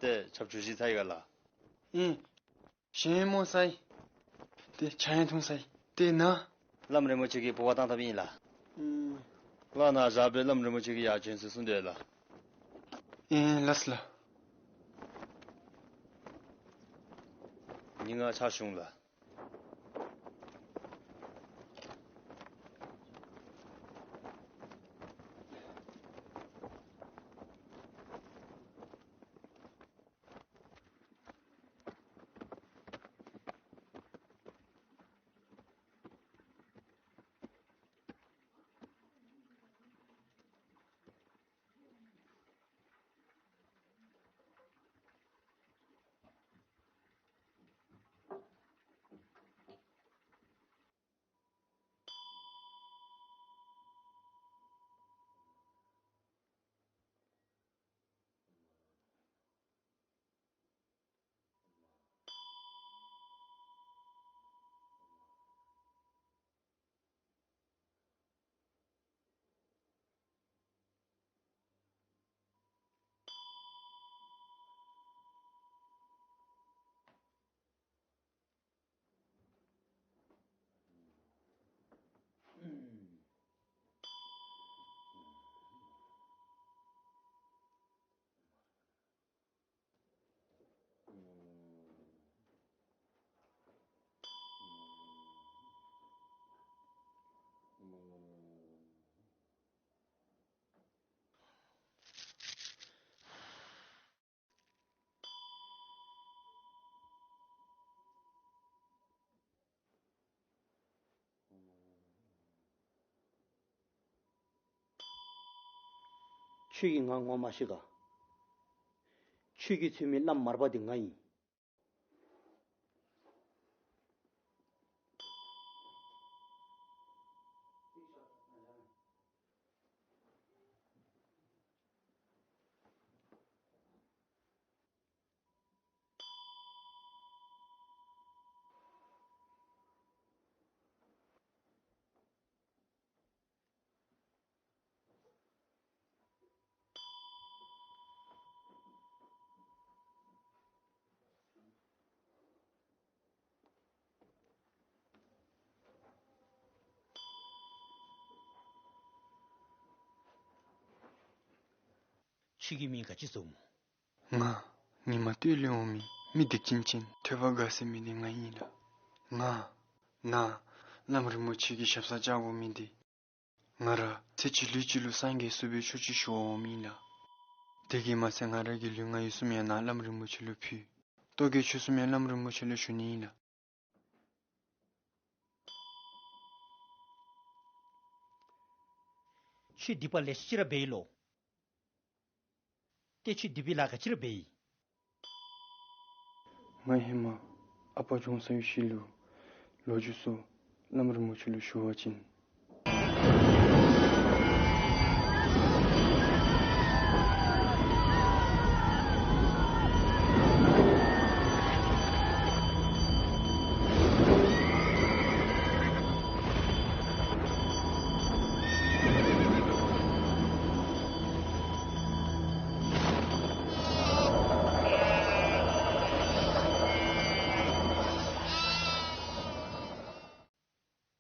ཏེ་ཆརཔ་བྱུག་ཞིནམ་ཚར་ཡི་ག་ལགས། ཨིན། ཞིང་རྨོ་ཚར་ཡི། ཏེ་ཇ་ཡང་འཐུང་ཚར་ཡི། ཏེ་ན། བླམ་རིན་པོ་ཆེ་གིས་འབུལ་བ་བཏང་བཏངམ་ཨིན་ལགས། ཨིན། ལགས་ན་བཞག་སྦེ་བླམ་རིན་པོ་ཆེ་གིས་ཡར་བྱོན་ཟེར་གསུངས་དེས་ལགས། ཨིན་ལགས་སོ་ལགས། ཉིན་ང་ཆ་ཞུང་ལགས། ཁྱོད་ཀྱིས་ང་ངོ་མ་ཤེས་ག། ཁྱོད་ཀྱིས་འཚོལ་མི་བླམ་མར་པ་འདི་ང་ཨིན། ཁྱོད་ཀྱི་མིང་ག་ཅི་ཟེར་སྨོ། ང་ཉི་མ་སྟོད་ལས་འོང་མི་མི་སྡིག་ཅན་ཅན་ཐོས་པ་དགའ་ཟེར་མི་འདི་ང་ཨིན་ལགས། ང་ནཱ་བླམ་རིན་པོ་ཆེ་གི་ཞབས་སར་བཅར་དགོ་མི་འདི། ང་ར་ཚེ་གཅིག་ལུས་གཅིག་ལུ་སངས་རྒྱས་ཚུགས་པའི་ཆོས་ཅིག་ཞུ་འོང་མི་ཨིན་ལགས། དེ་གིས་མ་ཚད་ང་ར་གི་ལུས་ངག་ཡིད་གསུམ་ཡང་ནཱ་བླམ་རིན་པོ་ཆེ་ལུ་ཕུལ། ལྟོ་གོས་ཆོས་གསུམ་ཡང་བླམ་རིན་པོ་ཆེ་ལུ་ཞུ་ནི་ཨིན་ལགས། ཁྱོད་སྡིག་པ་ལེ་ཤ་ཅིག་ར་འབད་ཡི་ལོ། ཏེ་ཁྱོད་སྡིག་པའི་ལཱ་ག་ཅི་ར་འབད་ཡི། ང་ཧེ་མ་ཨ་པ་ཇོན་ས་ཡུལ་ཤི་ལུ་ལོ་རྒྱུས་སོགས་བླམ་རིན་པོ་ཆེ་ལུ་ཞུ་བ་ཅིན།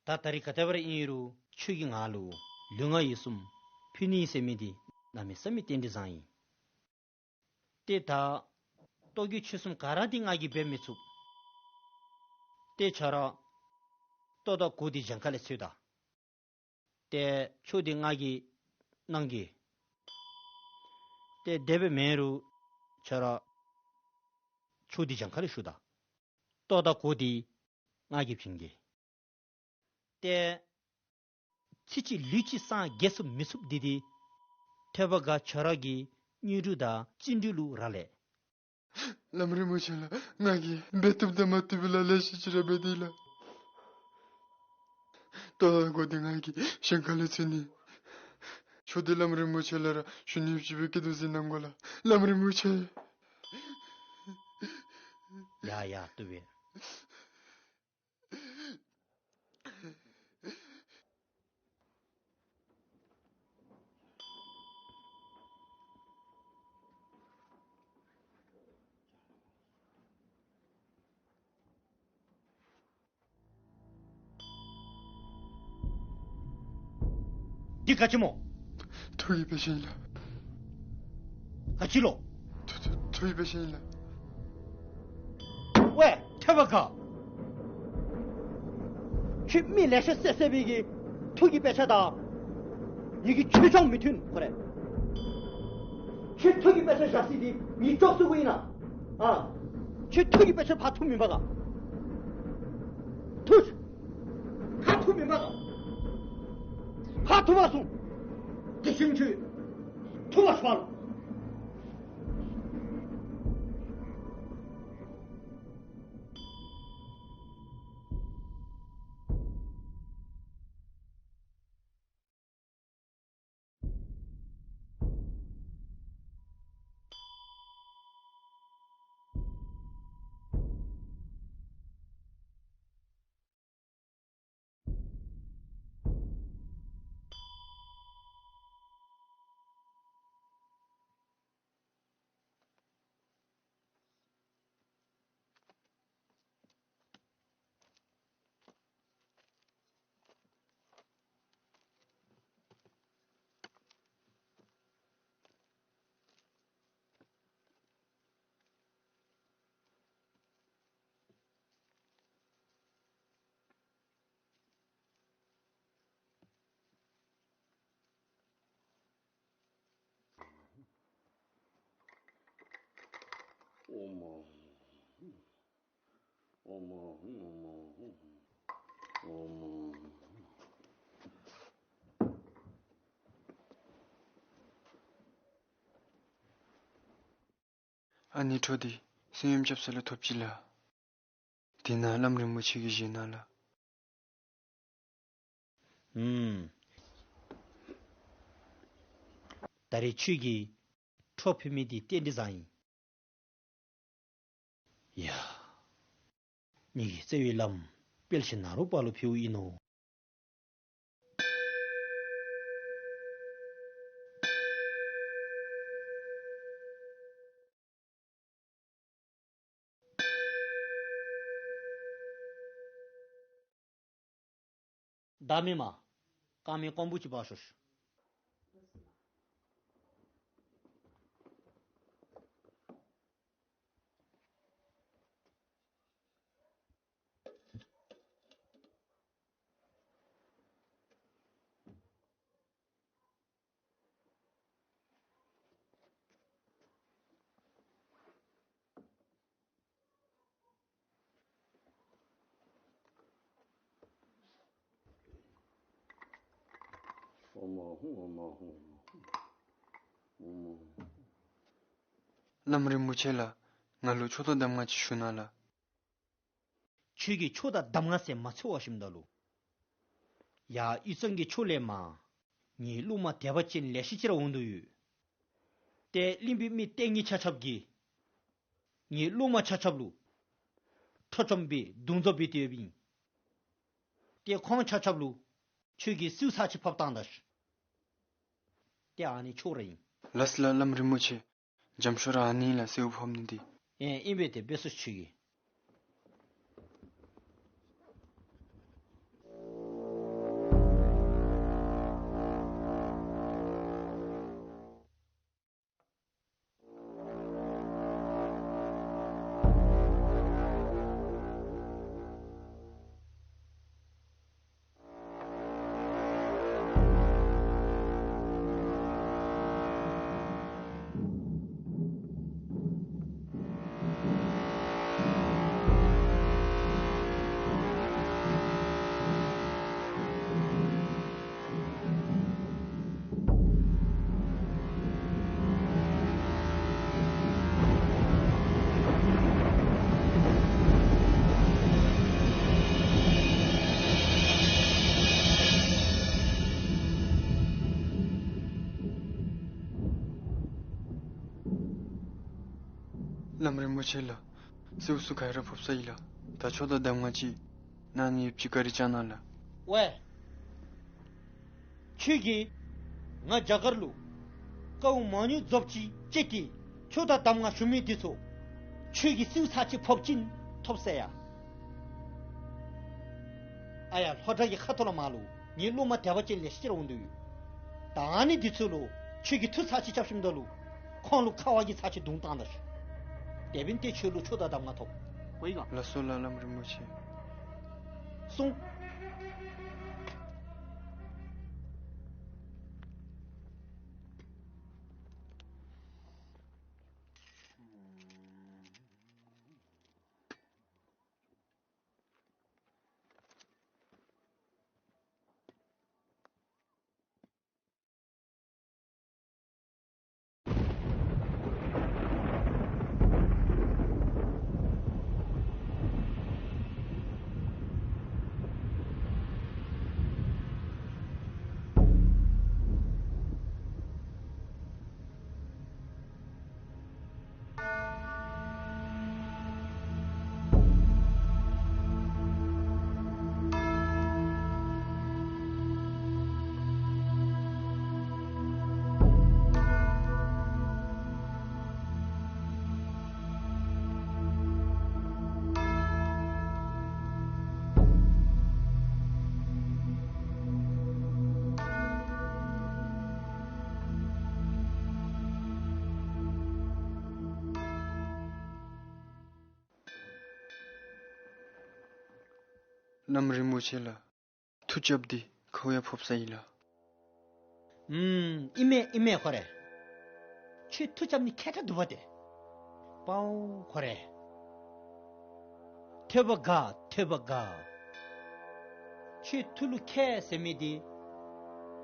ད་ད་རིས་ག་དེ་སྦེ་ར་ཨིན་རུང་ཁྱོད་ཀྱིས་ང་ལུ་ལུས་ངག་ཡིད་གསུམ་ཕུལ་ནི་ཟེར་མི་འདི་གནམ་མེད་ས་མེད་རྟེན་འབྲེལ་བཟང་ཡི། ཏེ་ད་ལྟོ་གོས་ཆོས་གསུམ་ག་ར་འདི་ང་གིས་འབད་མི་ཚུགས། ཏེ་ཁྱོད་ར་ལྟོ་དང་གོས་འདི་གྱངས་ཁ་ལས་འཚོལ་ད། ཏེ་ཆོས་འདི་ང་གིས་གནང་གེ། ཏེ་དེ་སྦེ་མེན་རུང་ཁྱོད་ར་ཆོས་འདི་གྱངས་ཁ་ལས་ཞུ་ད། ལྟོ་དང་གོས་འདི་ང་གིས་བྱིན་གེ། ཏེ་ཚེ་གཅིག་ལུས་གཅིག་སངས་རྒྱས་ཚུགས་མི་ཚུགས་འདི་འདི་ཐོས་པ་དགའ་ཁྱོད་ར་གི་དངོས་གྲུབ་དང་སྤྱི་འགྲོས་ལུ་རག་ལས། བླམ་རིན་པོ་ཆེ་ལགས། ང་གིས་འབད་བཏུབ་དང་མ་བཏུབ་པའི་ལཱ་ལེ་ཤ་ཅིག་ར་འབད་དེ་ལགས། ལྟོ་དང་གོས་འདི་ང་གིས་གྱངས་ཁ་ལས་འཚོལ་ནི། ཆོས་འདི་བླམ་རིན་པོ་ཆེ་ལུ་ར་ཞུ་ནི་ཡོདཔ་ཅིག་སྦེ་སྐྱིད་སྡུག་གཟིགས་གནང་དགོ་ལགས། བླམ་རིན་པོ་ཆེ། ཡ་ཡ་བཏུབ་པས། འདི་ག་ཅི་སྨོ། ཐུགས་ཀྱི་དཔེ་ཆ་ཨིན་ལགས། ག་ཅི་ལོ། ཐུ་ཐུ་ཐུགས་ཀྱི་དཔེ་ཆ་ཨིན་ལགས། ཝའེ་ཐེབས་པ་ག། ཁྱོད་མི་ལེ་ཤ་བསད་བསད་པའི་གི་ཐུགས་ཀྱི་དཔེ་ཆ་དང་། ངེ་གི་ཆོས་སྐྱོང་མི་མཐུན་ཁོ་རེ། ཁྱོད་ཐུགས་ཀྱི་དཔེ་ཆ་བཞག་སྲིད་དེ་ངེ་ཅོག་ཙེ་གུ་ཨིན་ན། ཨ། ཁྱོད་ཐུགས་ཀྱི་དཔེ་ཆ་ཕར་འཐུ་མི་འབག་ག། འཐུ། ཕར་འཐུ་མི་འབག་ག། ཕར་འཐུ་མ་སོང་། དེ་བཞིན་ཁྱོད་འཐུ་མ་སོང་། ཨ་ནི་ཁྲོ་འདི་སེམས་ཡོན་རྐྱབ་ས་ལུ་ཐོབ་ཅི་ལགས། དེ་ནང་བླམ་རིན་པོ་ཆེ་གིས་བཞེས་གནང་ལགས། ཨུམ། ད་རེས་ཁྱོད་ཀྱིས་ཁྲོ་ཕུལ་མི་འདི་རྟེན་འབྲེལ་བཟང་ཡི། ཡ། ངེ་གི་བརྩེ་བའི་བླམ་དཔལ་ཆེན་ནཱ་རོ་པ་ལུ་ཕུལཝ་ཨིན་ནོ། བདག་མེད་མ། རྐང་མའི་ཀོང་བུ་ཅིག་འབག་ཤོག་ཤིག། བླམ་རིན་པོ་ཆེ་ལགས། ང་ལུ་ཆོས་དང་གདམས་ངག་ཅིག་ཞུ་གནང་ལགས། ཁྱོད་ཀྱིས་ཆོས་དང་གདམས་ངག་ཟེར་མ་འཚོལ་བར་ཞིནམ་ད་ལུ། ཡར་དབུས་གཙང་གི་ཕྱོགས་ལས་མར་ངེའི་སློབ་མ་དད་པ་ཅན་ལེ་ཤ་ཅིག་ར་འོང་དོ་ཡོད། ཏེ་གླིང་པའི་མི་ལྟས་ངན་ཆ་ཁྱབ་ཀྱིས་ངེའི་སློབ་མ་ཆ་ཁྱབ་ལུ་འཕྲོག་བཅོམ་འབད་རྡུང་རྡོག་འབད་དེ་ཡོདཔ་ཨིན། ཏེ་ཁོང་ཆ་ཁྱབ་ལུ་ཁྱོད་ཀྱིས་སེའུ་ཚར་ཅིག་ཕབ་བཏང་ད་ཤིག། ཏེ་ཨ་ནི་ཆོག་ར་ཨིན། ལགས་སོ་ལགས། བླམ་རིན་པོ་ཆེ། འཇམ་ཤོས་ར་ཨ་ནི་ལགས། སེའུ་ཕབ་ནི་འདི། ཨེ་ཨིན་པས། ཏེ་འབད་ཤོག་ཤིག། བླམ་རིན་པོ་ཆེ་ལགས། སེའུ་ཚུ་ག་ར་ཕབ་ཚར་ཡི་ལགས། ད་ཆོས་དང་གདམས་ངག་ཅིག་གནང་ནི་ཡོདཔ་ཅིག་བཀའ་དྲིན་བསྐྱང་གནང་ལགས། ཝའེ། ཁྱོད་ཀྱིས་ང་རྒྱ་གར་ལུ་དཀའཝ་མང་ཉུང་རྫོགསཔ་ཅིག་སྤྱད་དེ་ཆོས་དང་གདམས་ངག་ཞུ་མི་འདི་ཚུ་ཁྱོད་ཀྱིས་སེའུ་ཚར་ཅིག་ཕབ་ཅིན་ཐོབ་ཟེར་ཡ། ཨ་ཡ་ལྷོ་བྲག་གི་ཁ་ཐུག་ལས་མར་ལུ་ངེའི་སློབ་མ་དད་པ་ཅན་ལེ་ཤ་ཅིག་ར་འོང་དོ་ཡོད། ད་ཨ་ནི་འདི་ཚུ་ལུ་ཁྱོད་ཀྱིས་མཐུ་ཚར་གཅིག་རྐྱབ་ཞིནམ་ད་ལུ་ཁོང་ལུ་ཁ་བ་གིས་ཚར་གཅིག་བརྡུང་བཏང་ད་ཤིག། དེ་འབདན་ཏེ་ཁྱོད་ལུ་ཆོས་དང་གདམས་ངག་ཐོབ། གོ་ཡི་ག། ལགས་སོ་ལགས། བླམ་རིན་པོ་ཆེ། སོང་། བླམ་རིན་པོ་ཆེ་ལགས། མཐུ་རྐྱབ་སྟེ་ཁོ་ཡང་ཕོག་ས་ཨིན་ལགས། ཨུམ། ཨིན་མས་ཨིན་མས། ཁོ་རེ། ཁྱོད་མཐུ་རྐྱབ་ནི་མཁས་དྲགས་འདུག་པ་ཏེ། པའོ་ཁོ་རེ། ཐོས་པ་དགའ། ཐོས་པ་དགའ། ཁྱོད་མཐུ་ལུ་མཁས་ཟེར་མི་འདི་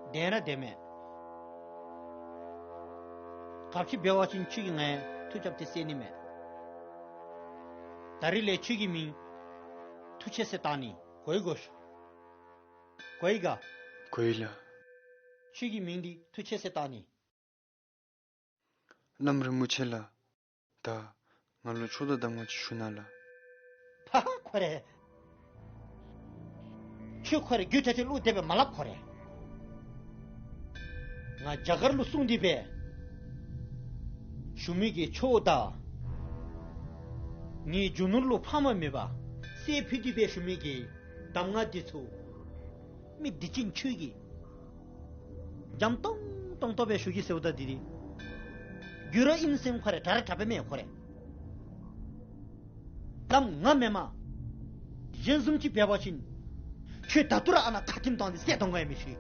བདེན་ར་བདེན་མས། ག་ཅི་འབད་བ་ཅིན་ཁྱོད་ཀྱིས་ངའི་མཐུ་རྐྱབ་སྟེ་བསད་ནི་མས། ད་རིས་ལས་ཁྱོད་ཀྱི་མིང་མཐུ་ཆེ་ཟེར་བཏགས་ནི། གོ་ཡི་གོ་ཤ། གོ་ཡི་ག། གོ་ཡི་ལགས། ཁྱོད་ཀྱི་མིང་འདི་མཐུ་ཆེ་ཟེར་བཏགས་ནི། བླམ་རིན་པོ་ཆེ་ལགས། ད་ང་ལུ་ཆོས་དང་གདམས་ངག་ཅིག་ཞུ་གནང་ལགས། ཕ་ཁོ་རེ། ཁྱོད་ཁོ་རེ་རྒྱུ་ཆ་ཆེ་བློ་བདེ་བས་མ་སླབ་ཁོ་རེ། ང་རྒྱ་གར་ལུ་སོང་སྟེ་སྦེ་ཞུ་མི་གི་ཆོས་དང་ངེའི་རྒྱུ་ནོར་ལུ་ཕངས་པ་མེད་པར་གསེར་ཕུལ་ཏེ་སྦེ་ཞུ་མི་གི་གདམས་ངག་འདི་ཚུ་མི་འདི་ཅིག་ཁྱོད་ཀྱིས་འཇམ་ཏོང་ཏོ་སྦེ་ཞུ་གེ་ཟེརཝ་ད་འདི་རེ་རྒྱུ་ར་ཨིན་སེམས་ཁོ་རེ་དྲག་ར་དྲག་པས་མས་ཁོ་རེ། བླམ་ང་མེན་མས། གཞན་བཟུམ་ཅིག་འབད་བ་ཅིན་ཁྱོད་ད་ལྟོ་ར་ཨ་ནཱ་ཁ་ཐིམ་བཏང་སྟེ་བསད་གཏང་དགོ་ཡང་མི་ཤེས།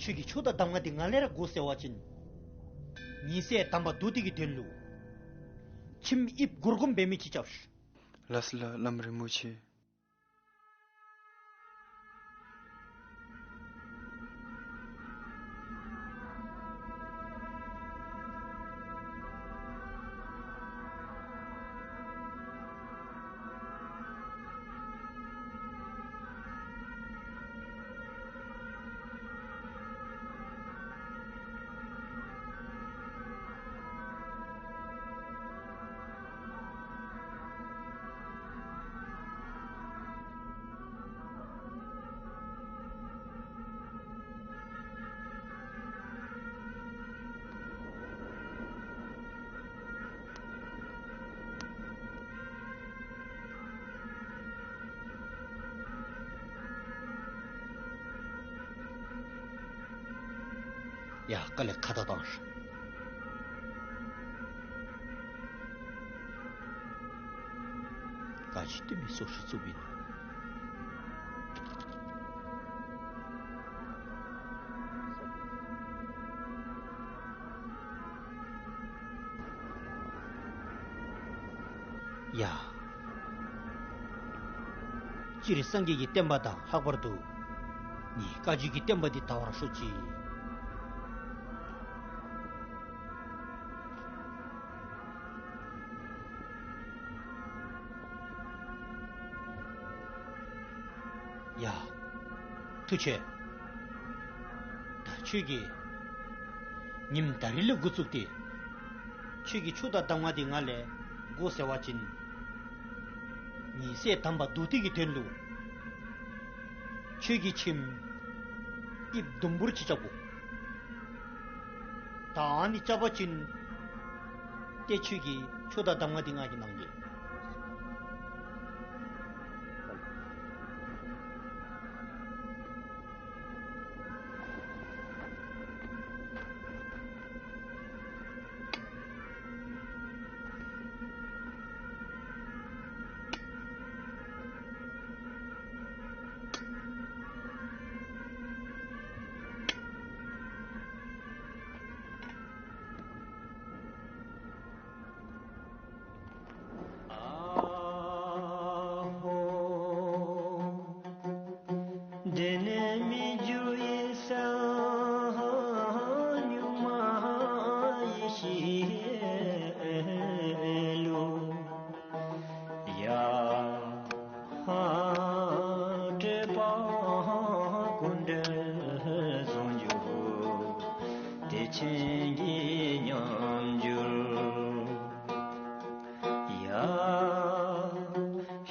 ཁྱོད་ཀྱིས་ཆོས་དང་གདམས་ངག་འདི་ང་ལས་ར་དགོ་ཟེར་བ་ཅིན་ཉི་ཟེར་དམ་པ་རྡོ་རྗེ་གི་དོན་ལུ་ཁྱིམ་དབྱིབས་གུར་གུམ་འབད་མི་ཅིག་རྐྱབ་ཤིག། ལགས་སོ་ལགས། བླམ་རིན་པོ་ཆེ། ཡ་དཀའ་ལས་ཁ་ད་བཏང་ཤིག། ག་ཅི་སྟོན་མི་སོ་སོ་རྩུབ་ཨིན། ཡ། སྤྱིར་སངས་རྒྱས་ཀྱི་བསྟན་པ་དང་ལྷག་པར་དུ་ངེའི་བཀའ་བརྒྱུད་ཀྱི་བསྟན་པ་འདི་དར་བར་ཤོག་ཅིག། ཡ། མཐུ་ཆེ། ད་ཁྱོད་ཀྱིས་ཉིནམ་ད་རིས་ལས་འགོ་བཙུགས་ཏེ་ཁྱོད་ཀྱིས་ཆོས་དང་གདམས་ངག་འདི་ང་ལས་དགོ་ཟེར་བ་ཅིན་ཉི་ཟེར་དམ་པ་རྡོ་རྗེ་གི་དོན་ལུ་ཁྱོད་ཀྱི་ཁྱིམ་དབྱིབས་ཟླུམ་པོར་ཅིག་རྐྱབ་དགོ། ད་ཨ་ནི་རྐྱབ་པ་ཅིན་ཏེ་ཁྱོད་ཀྱི་ཆོས་དང་གདམས་ངག་འདི་ང་གིས་གནང་གེ། ཆེན་གྱི་ཉམས་འགྱུར། ཡ།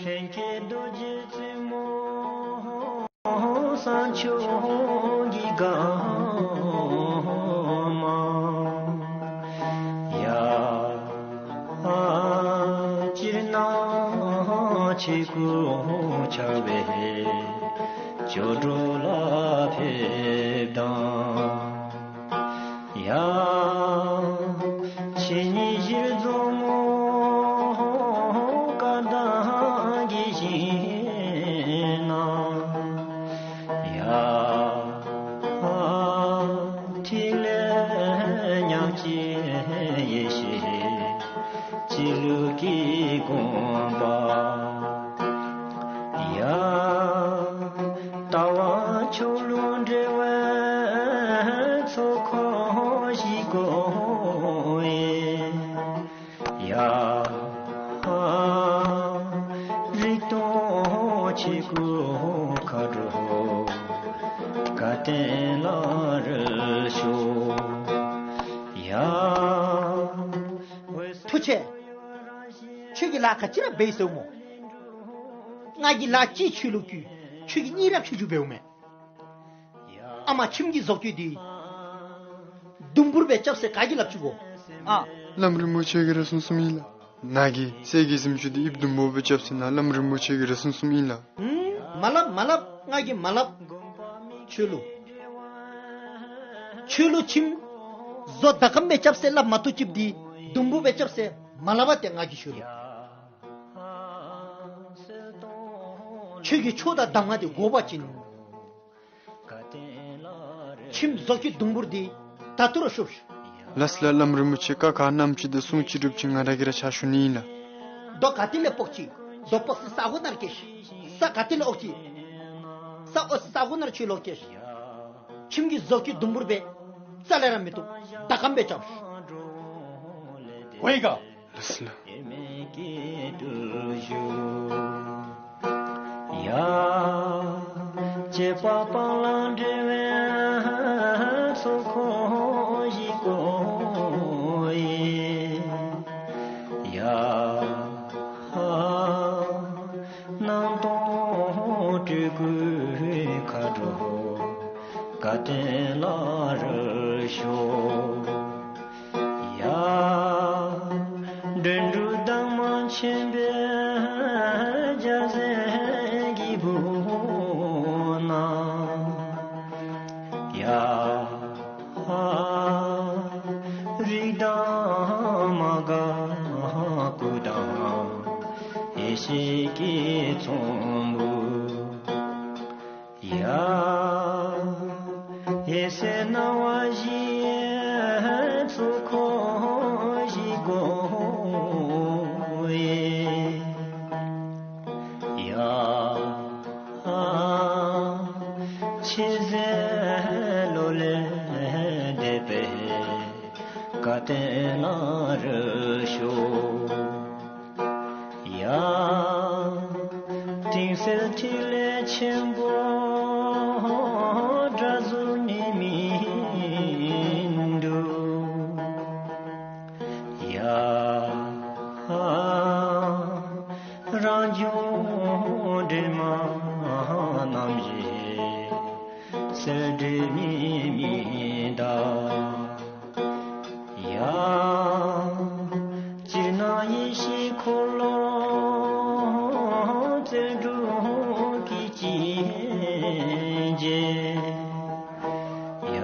ལྷན་སྐྱེས་རྡོ་རྗེ་རྩེ་མོ་གསང་མཆོག་གི་དགའ་མ། ཡ། སྤྱིར་ན་ཆོས་སྐུ་འཆར་བའི་ཆོ་འཕྲུལ་ལ་ཕེབས་དང་། ཡ། ཆོས་ཉིད་གཞིར་འཛིན་མོ་བཀའ་གདམས་ཀྱི་ཞིང་ན། ཡ། ཐིག་ལེ་ཉག་གཅིག་ཡེ་ཤེས་སྤྱི་བླུགས་ཀྱི་དགོངས་པ། ཡ། ལྟ་བ་ཆོས་ལུགས་འབྲེལ་བའི་ཚོགས་འཁོར་ཞིག་བསྐོར་ཡི། ཡ། རིག་སྟོང་ཆོས་སྐུ་མཁའ་འགྲོ་བཀའ་བསྟན་ལ་རོལ་ཤོག། ཡ། ཐུགས་རྗེ་ཆེ། ཁྱོད་ཀྱིས་ལཱ་ག་ཅི་ར་འབད་ཡི་ཟེར་སྨོ། ང་གིས་ལཱ་ཅིག་ཁྱོད་ལུ་བསྐུལ། ཁྱོད་ཀྱིས་གཉིས་ར་ཕྱོགས་བཅུར་འབདཝ་མས། ཨ་མ་ཁྱིམ་གྱི་བཟོ་བཅོས་འདི་དུམ་བུར་སྦེ་རྐྱབ་ཟེར་ག་གིས་སླབ་ཅི་གོ། ཨ། བླམ་རིན་པོ་ཆེ་གིས་ར་གསུངས་གསུངསམ་ཨིན་ལགས། ནཱ་གི་གསེར་གྱི་གཟིམ་ཅུང་འདི་དབྱིབས་དུམ་བུར་སྦེ་རྐྱབ་ཟེར་ནཱ་བླམ་རིན་པོ་ཆེ་གིས་ར་གསུངས་གསུངསམ་ཨིན་ལགས། ཨུམ། མ་སླབ་མ་སླབ། ང་གིས་མ་སླབ། ཁྱོད་ལུ་ཁྱོད་ལུ་ཁྱིམ་བཟོ་ཟླ་གམ་སྦེ་རྐྱབ་ཟེར་སླབ་མ་གཏོགས་ཅིག་འདི་དུམ་བུར་སྦེ་རྐྱབ་ཟེར་མ་སླབ་པས་ཏེ། ང་གིས་ཁྱོད་ལུ། ཁྱོད་ཀྱི་ཆོས་དང་གདམས་ངག་འདི་དགོ་པ་ཅིན་ཁྱིམ་བཟོ་བཅོས་དུམ་བུར་འདི་ད་ལྟོ་ར་ཤོབ་ཤོབ། ལགས་ལགས། བླམ་རིན་པོ་ཆེ་བཀའ་ག་གནངམ་ཅིག་དང་གསུང་ཅི་གྲུབ་ཅིག་ང་ར་གིས་ར་ཕྱག་ཞུ་ནི་ཨིན་ལགས། རྡོ་ག་ཏེ་ལས་ཕོག་ཅི། རྡོ་ཕོག་ས་ས་གོ་ནང་ར་བཀལ་ཤིག། ས་ག་ཏེ་ལས་ཨོག་ཅི། ས་ཨོག་ས་ས་གོ་ནང་ར་ཁྱོད་ལོག་བཀལ་ཤིག། ཁྱིམ་གྱི་བཟོ་བཅོས་དུམ་བུར་སྦེ་རྩ་ལས་ར་མི་བཏུབ། ཟླ་གམ་སྦེ་རྐྱབ་ཤིག། གོ་ཡི་ག། ལགས་ལགས། ཡ། བཅས་པ་སྤང་བླང་འབྲེལ་བའི་ཚོགས་འཁོར་ཞིག་བསྐོར་ཡི། ཡ། སྣང་སྟོང་སྤྲུལ་སྐུའི་མཁའ་འགྲོ་བཀའ་བསྟན་ལ་རོལ་ཤོག། ཡ། འགྲོ་དྲུག་གདམས་ངག་ཆེན་པོའི་རྒྱལ་མཚན་གྱི་སྦུག་ན། ཡ། རིགས་དང་མ་འགགས་སྐུ་དང་ཡེ་ཤེས་ཀྱི་ཚོམ་བུ། ཡ། འོད་གསལ་སྣང་བ་བཞིའི་ཚོགས་འཁོར་ཞིག་བསྐོར་ཡི། ཡ། ཆེས་མཛེས་ལོ་ལས་འདས་པའི་བཀའ་བསྟན་ལ་རོལ་ཤོག། ཡ། དེང་སང་ཐིག་ལེ་ཆེན་པོ་འདྲ་བཟུང་ནི་མིན་འདུག། ཡ། རང་བྱུང་སྒྲོན་མ་རྣམ་བཞི་གསལ་འགྲིབ་ནི་མིན་གདའ། ཡ། སྤྱིར་ན་ཡེ་ཤེས་འཁོར་ལོ་རྩལ་སྒྲུབ་ཀྱི་སྤྱན་རས་གཟིགས། ཡ།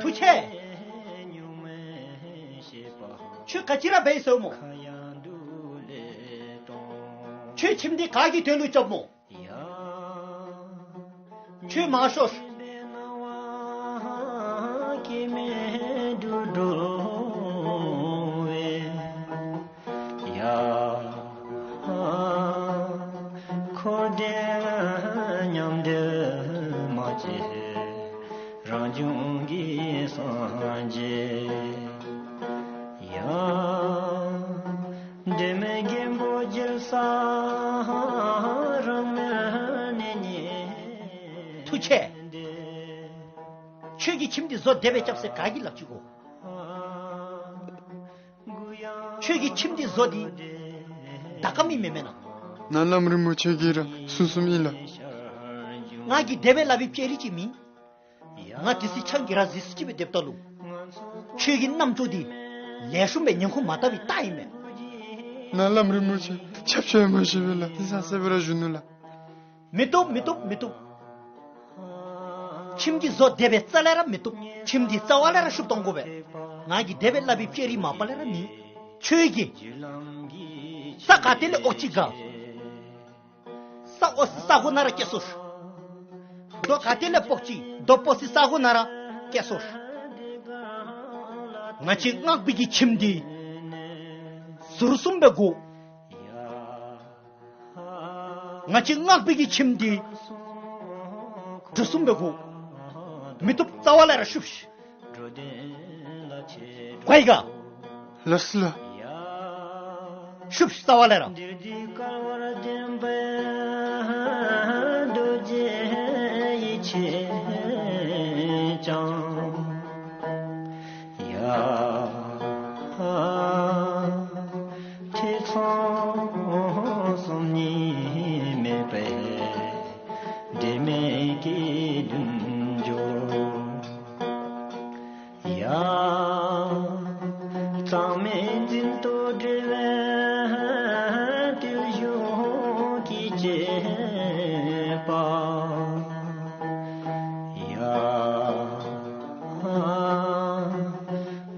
ཐུགས་རྗེ་ཆེ། ཁྱོད་ག་ཅི་ར་འབད་ཡི་ཟེར་སྨོ། ཁྱོད་ཁྱིམ་འདི་ག་གི་དོན་ལུ་རྐྱབ་སྨོ། ཁྱོད་མ་ཤོག་ཤོག། འཁོར་འདས་མཉམ་འདུས་མ་སྐྱེས་རང་བྱུང་གི་སངས་རྒྱས། ཡ། འདི་མེད་རྒན་པོ་རྒྱལ་ས་རང་མེད་ནས་ཉེ། ཐུགས་རྗེ་ཆེ། ཁྱོད་ཀྱིས་ཁྱིམ་འདི་བཟོ་དེ་སྦེ་རྐྱབ་ཟེར་ག་གིས་སླབ་ཅི་གོ། ཁྱོད་ཀྱིས་ཁྱིམ་འདི་བཟོ་འདི་ད་ག་མི་མེན་མེན་ན། ནཱ་བླམ་རིན་པོ་ཆེ་གིས་ར་གསུངས་གསུངསམ་ཨིན་ལགས། ང་གིས་དེ་སྦེ་སླབ་པའི་ཅི་རིགས་ཅིག་མེད། ང་དེ་སྲིད་ཆང་གིས་ར་གཟིགས་སི་ཅིག་སྦེ་སྡོདཔ་ད་ལུ། ཁྱོད་ཀྱི་རྣམ་ཅོ་འདི་ལེགས་ཤོམ་སྦེ་ཉན་ཁུངས་མ་བཏགས་པའི་རྟགས་ཨིན་མས། ནཱ་བླམ་རིན་པོ་ཆེ་ཆབ་ཆ་མ་ཤེས་པས་ལགས། དེ་ས་ས་སྦེ་ར་བཞུགས་ནུག་ལགས། མི་བཏུབ་མི་བཏུབ་མི་བཏུབ། ཁྱིམ་གྱི་བཟོ་དེ་སྦེ་རྩ་ལས་ར་མི་བཏུབ། ཁྱིམ་འདི་རྩ་བ་ལས་ར་ཤུབ་གཏང་དགོ་པས། ང་གིས་དེ་སྦེ་སླབ་པའི་ཅི་རིགས་མ་པ་ལས་ར་མེད། ཁྱོད་ཀྱིས་ས་ག་ཏེ་ལས་ཨོག་ཅི་ག། ས་ཨོ་སི་ས་གོ་ནང་ར་སྐྱེས་སོ། རྡོ་ག་ཏེ་ལས་ཕོག་ཅི་རྡོ་པོ་སི་ས་གོ་ནང་ར་སྐྱེས་སོ། ང་བཅས་སྔགས་པའི་གི་ཁྱིམ་འདི་ཟུར་གསུམ་སྦེ་དགོ། ང་བཅས་སྔགས་པའི་གི་ཁྱིམ་འདི་གྲུ་གསུམ་སྦེ་དགོ། མི་བཏུབ། རྩ་བ་ལས་ར་ཤུབ་ཤིག། གོ་ཡི་ག། ལགས་སོ་ལགས། ཤུབ་ཤིག་རྩ་བ་ལས་ར། ཐེ་ཚོམ་གསུམ་གཉིས་མེད་པས། དྲི་མེད་སྐྱེ་བདུན་འཇོམས། ཡ། གཙང་མའི་འཛིན་ཏོ་བསྒྲིལ་བའི་ཏིལ་བཞུགས་ཀྱི་བཅས་པ། ཡ།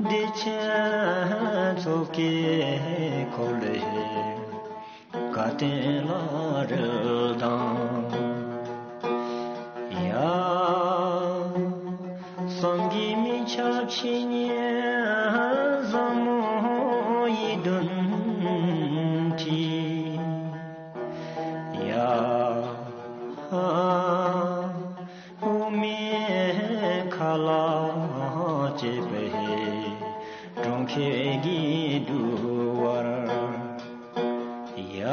བདེ་ཆེན་མཚོ་སྐྱེས་འཁོར་ལོའི་བཀའ་བསྟན་ལ་རོལ་དང་། ཡ། སངས་རྒྱས་མི་ཁྱབ་བཤེས་གཉེན་ཟབ་མོ་ཡི་དོན་ཁྲིད། ཡ། དབུ་མའི་མཁའ་ལ་སྐྱེས་པའི་གྲོང་ཁྱེར་གྱི་འདུ་བར། ཡ།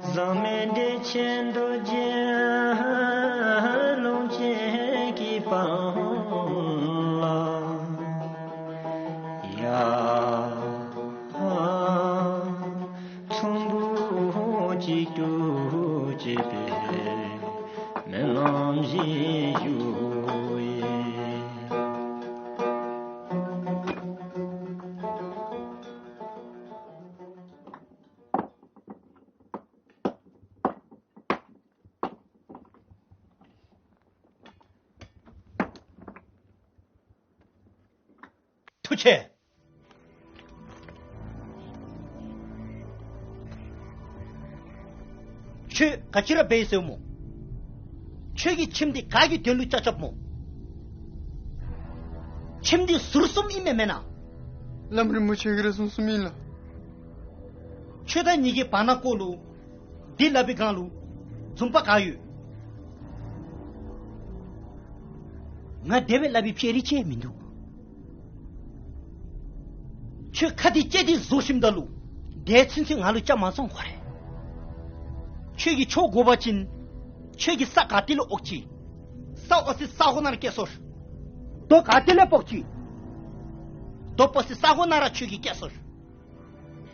བཟང་མོ་བདེ་ཆེན་རྡོ་རྗེ་ཀློང་ཆེན་གྱི་དཔལ་ལ། ཡ། ཚོམ་བུ་གཅིག་ཏུ་བཅད་པའི་སྨོན་ལམ་བཞེས་ཞུ་ཡི། ཐུགས་རྗེ་ཆེ། ཁྱོད་ག་ཅི་ར་འབད་ཡི་ཟེར་སྨོ། ཁྱོད་ཀྱིས་ཁྱིམ་འདི་ག་གི་དོན་ལུ་རྐྱབ་རྐྱབ་སྨོ། ཁྱིམ་འདི་ཟུར་གསུམ་ཨིན་མས་མེན་ན། བླམ་རིན་པོ་ཆེ་གིས་ར་གསུངས་གསུངསམ་ཨིན་ལགས། ཁྱོད་དང་ངེ་གི་བར་ན་སྐོར་ལུ་འདི་སླབ་པའི་སྒང་ལུ་རྫུན་པ་ག་ཡོད། ང་དེ་སྦེ་སླབ་པའི་ཅི་རིགས་ཅིག་མིན་འདུག། ཁྱོད་ཁ་འདི་ལྕེ་འདི་བཟོ་ཞིནམ་ད་ལུ་དེ་ཚུན་ཚོད་ང་ལུ་སྐྱབས་མ་སོང་དགོ་རེ། ཁྱོད་ཀྱིས་ཆོས་དགོ་པ་ཅིན་ཁྱོད་ཀྱིས་ས་ག་ཏེ་ལས་ཨོག་ཅི། ས་ཨོ་སི་ས་གོ་ནང་ར་སྐྱེས་སོ། རྡོ་ག་ཏེ་ལས་ཕོག་ཅི། རྡོ་པོ་སི་ས་གོ་ནང་ར་ཁྱོད་ཀྱིས་སྐྱེས་སོ།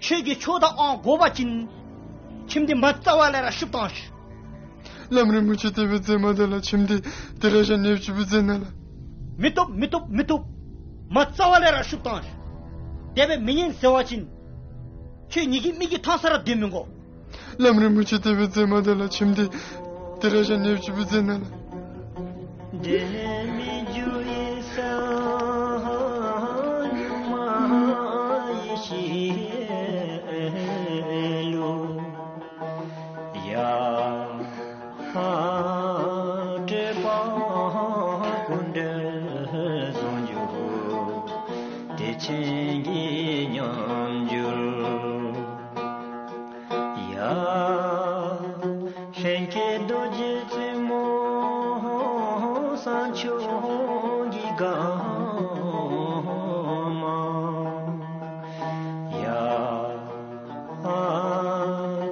ཁྱོད་ཀྱིས་ཆོས་དང་དབང་དགོ་པ་ཅིན་ཁྱིམ་འདི་མ་རྩ་བ་ལས་ར་ཤུབ་བཏང་ཤིག། བླམ་རིན་པོ་ཆེ་དེ་སྦེ་མཛད་མ་ད་ལགས། ཁྱིམ་འདི་དེ་ར་བཞག་ནེམ་ཅིག་སྦེ་མཛད་གནང་ལགས། མི་བཏུབ་མི་བཏུབ་མི་བཏུབ། མ་རྩ་བ་ལས་ར་ཤུབ་བཏང་ཤིག། དེ་སྦེ་མི་ཉན་ཟེར་བ་ཅིན་ཁྱོད་ངེ་གི་མིག་གི་མཐོང་ས་ར་སྡོད་མི་དགོ། བླམ་རིན་པོ་ཆེ་དེ་སྦེ་མཛད་མ་ད་ལགས། ཁྱིམ་འདི་དེ་ར་བཞག་ནེམ་ཅིག་སྦེ་མཛད་གནང་ལགས། དེ་ནས་མི་འགྱུར་ཡེ་ས་སྒྱུ་མ་ཡེ་ཤེས་ལུ། ཡ། སྤྲོས་པ་ཀུན་བྲལ་ཟུང་འཇུག་བདེ་ཆེན་གྱི་ཉམས་འགྱུར། ཡ། ལྷན་སྐྱེས་རྡོ་རྗེ་བཙུན་མོ་གསང་མཆོག་གི་དགའ་མ། ཡ།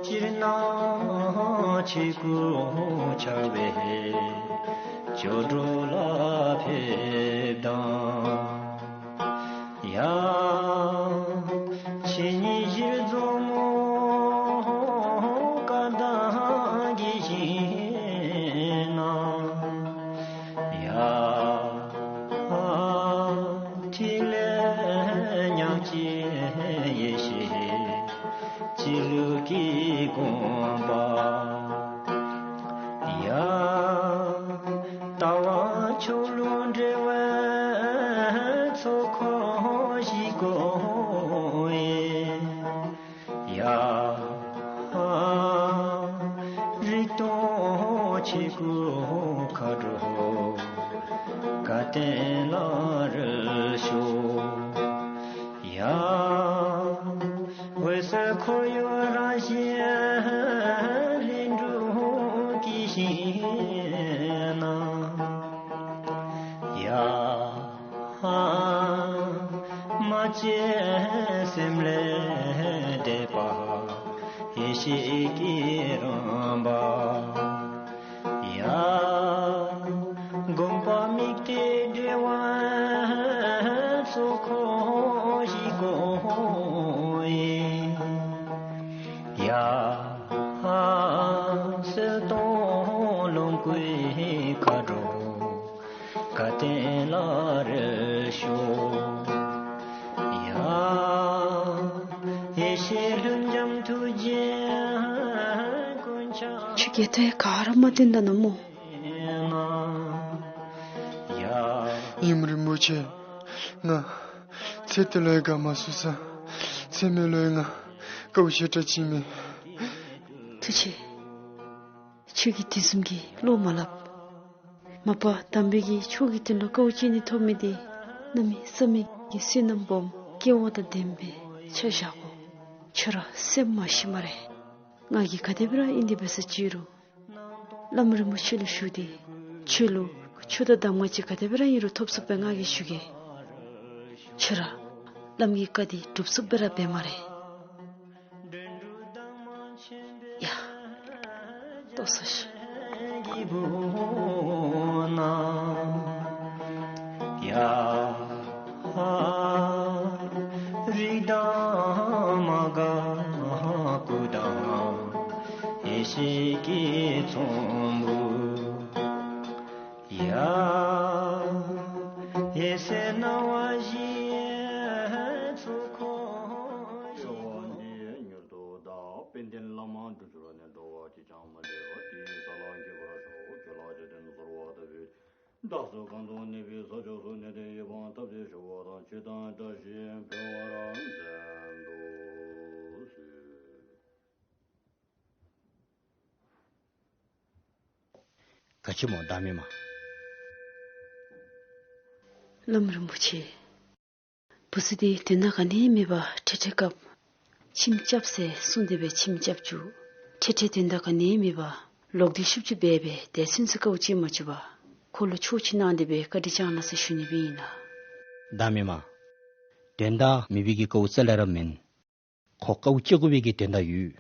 སྤྱིར་ན་ཆོས་སྐུ་འཆར་བའི་ སྐྱོ་གྲོགས་ལ་ཕེབས་དང་། ཡ། ཕྱི་ཉིན་ཕྱིར་འཛོམས་མོ་བཀའ་དང་གི་ཞིང་ན། ཡ། ཕྲིན་ལས་ཉག་གཅིག་ཡེ་ཤེས་སྤྱི་བླུགས་ཀྱི་དགོངས་པ། ཡ། ལྟ་བ་ཕྱོགས་ལུ་འབྲེལ་བའི་ཚོགས་འཁོར་ཞིག་བསྐོར་ཡི། ཡ། རིག་སྟོང་ཆོས་སྐུ་མཁའ་འགྲོ་བཀའ་བསྟན་ལ་རོལ་ཤོག། ཡ། འོད་གསལ་འཁོར་ཡུག་རང་བཞིན་ལྷུན་གྲུབ་ཀྱི་ཞིང་ན། ཡ། མ་སྐྱེས་སེམས་ལས་འདས་པ་ཡེ་ཤེས་ཀྱི་རིམ་པ། ཡ། དགོངས་པ་དམིགས་གཏད་འབྲེལ་བའི་ཚོགས་འཁོར་ཞིག་བསྐོར་ཡི། ཡ། གསལ་སྟོང་ལོངས་སྐུའི་མཁའ་འགྲོ་བཀའ་བསྟན་ལ་རོལ་ཤོག། ཡ། ཡེ་ཤེས་ལྷུན་འབྱམས་ཐུགས་རྗེ་ཀུན་ཁྱབ། ཁྱོད་ཀྱིས་ཏེ་ག་ར་མ་བཏོན་ད་ན་མོ། ཡ། ཡུམ་རིན་པོ་ཆེ། ང་ཚེ་འདི་ལུ་ཡང་དགའ་མ་ཚུགས་ས། ཚེ་སྨད་ལུ་ཡང་ང་དཀའཝ་ཞེ་དྲག་སྤྱད་མས། ཐུགས་རྗེ་ཆེ། ཁྱོད་ཀྱིས་དེ་བཟུམ་གྱི་བློ་མ་སླབ། མ་པ་དམ་པའི་གི་ཆོས་ཀྱི་དོན་ལུ་དཀའཝ་སྤྱད་ནི་ཐོབ་མི་འདི་གནམ་མེད་ས་མེད་ཀྱི་བསོད་ནམས་སྦོམ་སྐལ་བ་དང་ལྡན་པའི་ཆ་བཞག་གོ། ཁྱོད་ར་སེམས་མ་ཤི་སྨ་རེ། ང་གིས་ག་དེ་སྦེ་ར་ཨིན་ཏེ་འབད་ས་ཅི་རུང་བླམ་རིན་པོ་ཆེ་ལུ་ཞུ་སྟེ་ཁྱོད་ལུ་ཆོས་དང་གདམས་ངག་ཅིག་ག་དེ་སྦེ་ར་ཨིན་རུང་ཐོབ་ཚུགསཔ་སྦེ་ང་གིས་ཞུ་གེ། ཁྱོད་ར་བླམ་གི་བཀའ་འདི་སྒྲུབ་ཚུགསཔ་སྦེ་ར་འབད་སྨ་རེ། ཡ། ལྟོས་ཤིག། ཡ། རིགས་དང་མ་འགགས་སྐུ་དང་ཡེ་ཤེས་ཀྱི་ཚོམ་བུ། ཡ། འོད་གསལ་སྣང་བ་བཞིའི་ཚོགས་འཁོར་ཞིག་བསྐོར། དཔལ་ལྡན་བླ་མ་དྲུག་ཅུ་རེ་གཉིས་ནས་འགྲོ་བ་གཅིག་ཀྱང་མ་འདས་པ་དེའི་ས་ལ་འགོད་པར་ཤོག། ཁྱོད་ལ་ཇི་ལྟར་གསོལ་བ་བཏབ་པའི་བདག་སོགས་གང་དུ་གནས་པའི་ས་ཕྱོགས་སུ་གནས་བརྟན་ཡིད་དཔང་ཐབས་ཅིག་ཞུ་བ་དང་། ཇི་ལྟར་བཀྲ་ཤིས་འཕེལ་བར་མཛད་དུ་གསོལ། ག་ཅི་སྨོ་བདག་མེད་མ། བླམ་རིན་པོ་ཆེ། བུ་ཚུ་འདི་དོན་དག་ག་ནི་མེད་པར་འཕྲལ་འཕྲལ་སྐབས་ཁྱིམ་རྐྱབ་ཟེར་གསུངས་ཏེ་སྦེ་ཁྱིམ་རྐྱབ་བཅུག། འཕྲལ་འཕྲལ་དོན་དག་ག་ནི་མེད་པར་ལོག་སྟེ་ཤུབ་ཅིག་འབད་སྦེ་དེ་ཚུན་ཚོད་དཀའཝ་སྤྱད་མ་བཅུག་པར་ཁོ་ལུ་ཆོས་ཅིག་གནང་སྟེ་སྦེ་བཀའ་དྲིན་བསྐྱང་གནང་ཟེར་ཞུ་ནི་སྦེ་ཨིན་ལགས། བདག་མེད་མ། དོན་དག་མེད་པའི་གི་དཀའཝ་རྩ་ལས་ར་མེན། ཁོ་དཀའཝ་སྤྱད་དགོ་པའི་གི་དོན་དག་ཡོད།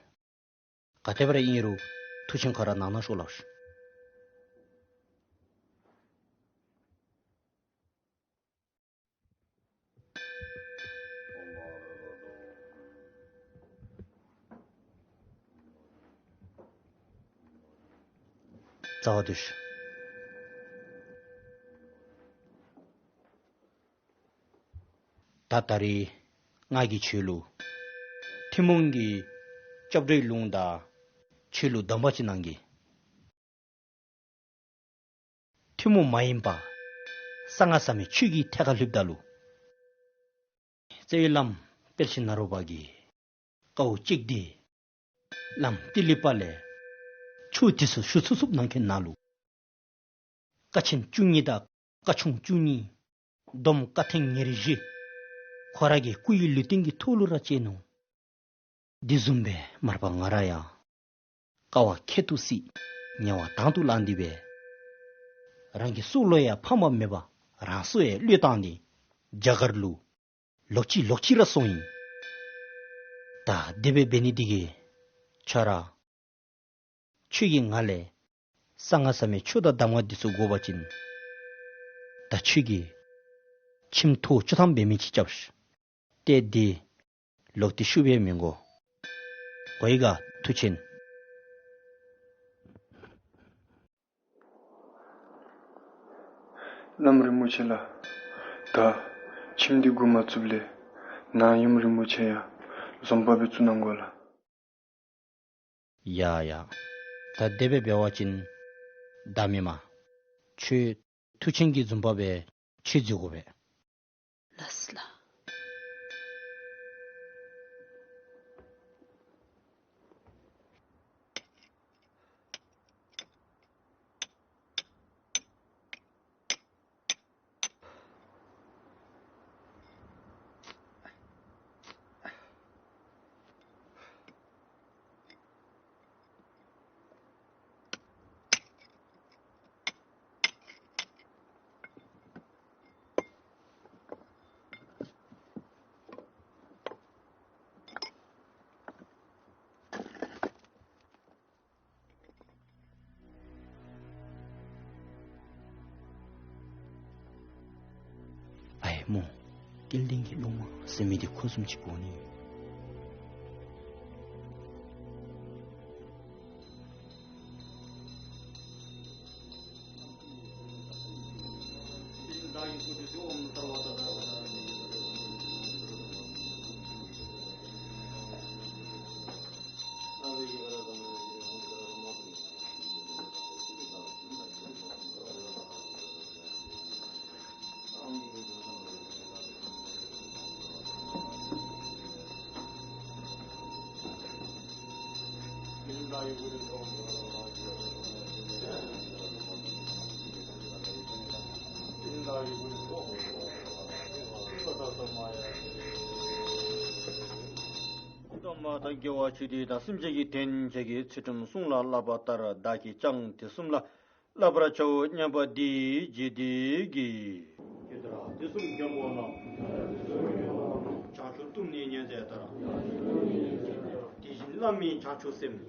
ག་དེ་སྦེ་ར་ཨིན་རུང་མཐུ་ཆེན་ཁོ་ར་གནང་གནང་ཤོག་ལགས། རྩ་བ་འདུ་ཤོག། ད་ད་རེས་ང་གིས་ཁྱོད་ལུ་ཐུན་མོང་གི་སྐྱབས་འགྲོའི་ལུང་དང་ཁྱོད་ལུ་སྡོམ་པ་ཅིག་གནང་གེ། ཐུན་མོང་མ་ཡིན་པ་གསང་སྔགས་ཟབ་མོའི་ཆོས་ཀྱི་ཐད་ཁར་ལྷོདཔ་ད་ལུ་རྩ་བའི་བླམ་དཔལ་ཆེན་ནཱ་རོ་པ་གིས་དཀའཝ་སྤྱད་དེ་བླམ་ཏི་ལི་པ་ལས་ཆོས་དེ་ཚུ་ཞུ་ཚུགས་ཚུགསཔ་གནང་མཁན་ནང་ལུ་བཀའ་ཆེན་བཅུ་གཉིས་དང་བཀའ་ཆུང་བཅུ་གཉིས། སྡོམ་བཀའ་ཐེངས་ཉེར་བཞི། ཁོ་ར་གི་སྐུ་ཡི་ལུས་རྟེན་གྱི་ཐོག་ལུ་ར་བཅས་ནུག། དེ་བཟུམ་སྦེ་མར་པ་ང་ར་ཡང་དཀའ་བ་ཁྱད་དུ་གསད། དམྱལ་བ་དང་དུ་བླངས་ཏེ་སྦེ་རང་གི་སྲོག་ལུ་ཡང་ཕངས་པ་མེད་པར་རང་སྲོག་ཡང་བློས་བཏང་སྟེ་རྒྱ་གར་ལུ་ལོག་ཅི་ལོག་ཅི་ར་སོང་ཡི། ད་དེ་སྦེ་འབད་ནི་དེ་གིས་ཁྱོད་ར་ཁྱོད་ཀྱིས་ང་ལས་ གསང་སྔགས་ཟབ་མོའི་ཆོས་དང་གདམས་ངག་འདི་ཚུ་དགོ་པ་ཅིན་ད་ཁྱོད་ཀྱིས་ཁྱིམ་ཐོག་བཅུ་ཐམ་འབད་མི་ཅིག་རྐྱབ་ཤིག། ཏེ་འདི་ལོག་སྟེ་ཤུབ་སྦེ་མི་དགོ། གོ་ཡི་ག་མཐུ་ཆེན། བླམ་རིན་པོ་ཆེ་ལགས། ད་ཁྱིམ་འདི་འགོ་མ་བཙུགསཔ་ལས་ནཱ་ཡུམ་རིན་པོ་ཆེ་ཡང་འཛོམས་པ་སྦེ་བཙུགས་གནང་དགོ་ལགས། ཡ་ཡ། ད་དེ་སྦེ་འབད་བ་ཅིན་བདག་མེད་མ། ཁྱོད་མཐུ་ཆེན་གྱི་འཛོམས་པ་སྦེ་ཁྱོད་འཛུལ་དགོ་པས། ལགས་སོ་ལགས། ཨའི་མོ། སྐལ་ལྡན་གྱི་སློབ་མ་ཟེར་མི་འདི་ཁོ་བཟུམ་ཅིག་དགོ་ནི། སྟོན་པ་དང་རྒྱལ་བ་ཆོས་སྡེ་དང་སེམས་ཅན་གྱི་དོན་བྱེད་ཀྱི་ཚུལ་ཁྲིམས་སྲུང་ལ་བསླབ་པ་ལྟར་བདག་གིས་ཀྱང་དེ་གསུམ་ལ་བསླབ་པར་བྱའོ་སྙམ་པ་འདི་བགྱིས་ཏེ་གི། ཁྱེད་རང་དུས་གསུམ་མགོན་པོ་རྣམས། བྱང་ཆུབ་ཏུ་ནི་ཉེར་མཛད་ལྟར། དེ་བཞིན་བླ་མའི་བྱང་ཆུབ་སེམས།